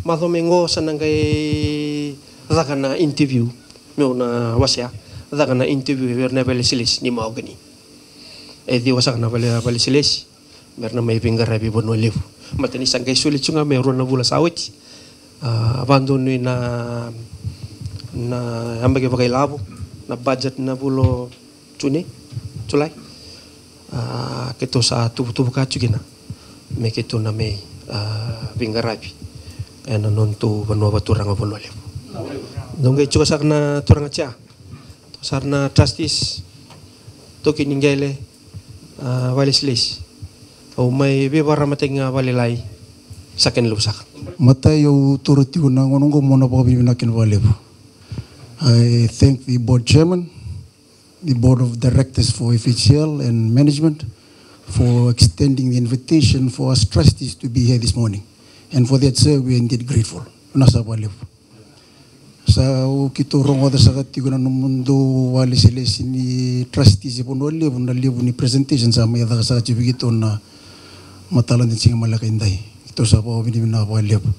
Macawa mai qo sa na qai caka na interview. Meu na wasea, caka na interview vei ira na vakailesilesi ni Mahogany. E ciwa saka na vale, vakailesilesi me ra na mai veiqaravi Vanua Levu. Baleta ni sa qai soli tu ga me rua na vula sa oti. A, vakadonui na, na yabaki vakailavo, na budget na vula o June, July. A, keitou sa tuvatuva ka tu kina me keitou na mai, a, veiqaravi ena nodatou vanua vakaturaga Vanua Levu. Dou qai tiko saka na turaga chair. Sara na trustees, taukei ni qele, a, vakailesilesi. Au mai veivakararamataki ga vakalailai, sa kena levu saka. Matai, au taura tiko na gauna oqo meu na vakavinavinaka vakalevu. I thank the board chairman, the board of directors for F H L and management for extending the invitation for us trustees to be here this morning. And for that, sir, we are indeed grateful. Vinaka saka vakalevu. Sa, o keitou rogoca saka tiko na nomudou vakalesilesi ni trustees e Vanua Levu, na levu ni presentation sa mai caka saka tiko vei keitou na mataka ni siga maleka edai. Keitou sa vakavinavinaka vakalevu.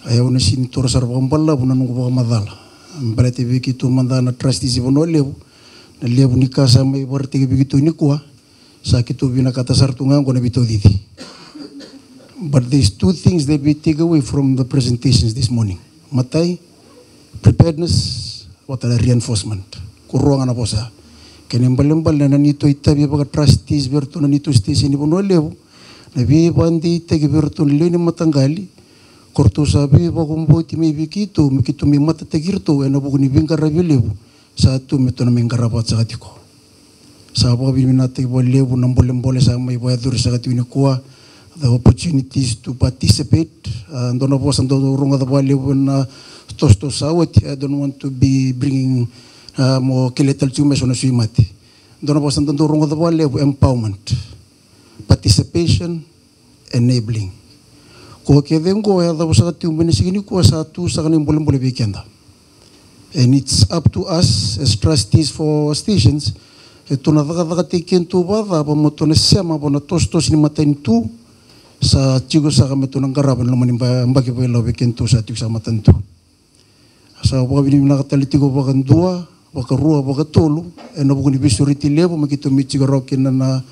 Ia au na sega ni taura sara vakabalavu na noqu vakamacala baleta vei keitou mada na trustees e Vanua Levu, na levu ni ka sa mai vakaraitaki vei keitou nikua, sa keitou vinakata sara tu ga oqo na veitaucici. But there's two things that we take away from the presentations this morning. Matai, preparedness, vata na reinforcement. Ko rua ga na vosa. Kena ibalebale na neitou itavi vaka trustees vei iratou na neitou station e Vanua Levu, na veivakadeitaki vei iratou na lewe ni mataqali, ko ratou sa veivakabauti mai vei keitou me keitou mai matataki iratou ena vuku ni veiqaravi levu sa tu me tou na mai qarava saka tiko. Sa vakavinavinakataki vakalevu na bolebole sa mai vakayacori saka tiko nikua, the opportunities to participate. A, dua na vosa dau rogoca vakalevu ena toso sa oti, I don't want to be bringing, a, mo kele tale tiko mai so na sui mate. Dua na vosa dau rogoca vakalevu, empowerment, participation, enabling. Ko kece oqo e yacova saka tiko mai na siga nikua sa tu saka na ibolebole vei keda. And it's up to us as trustees for stations, e tou na cakacakataki kedatou vakacava mo tou na sema vua na tosotoso ni matanitu sa tiko saka me tou na qarava ena loma ni yabaki vakailavo vei kedatou sa tiko saka matanitu. Sa vakavinavinaka tale tiko vakadua, vakarua, vakatolu ena vuku ni veisureti levu me keitou mai tiko rawa kina na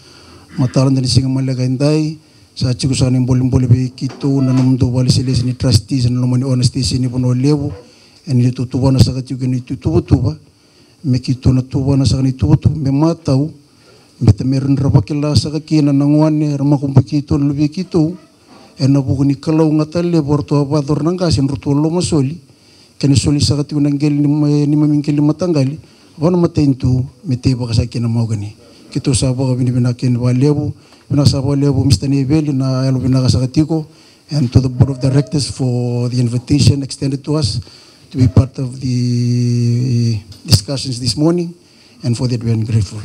mataka ni siga maleka edai. Sa tiko saka na ibolebole vei keitou na nomudou vakalesilesi ni trustees ena loma ni o na station e Vanua Levu, ena neitou tuvana saka tiko kei na neitou ituvatuva, me keitou na tuvana saka na ituvatuva me matau, me ta me rawa ni ra vakila saka kina na gone era makubui keitou, na luvei keitou, ena vuku ni kalougata levu eratou a vakayacora na qase ena nodratou lomasoli kei na soli saka tiko na qele ni ma-, neimami qele ni mataqali vua na matanitu me teivaka saka kina na maukani. Keitou sa vakavinavinaka kina vakalevu. Vinaka saka vakalevu Mr Naiveli na yalovinaka saka tiko, and to the board of directors for the invitation extended to us to be part of the discussions this morning, and for that we are grateful.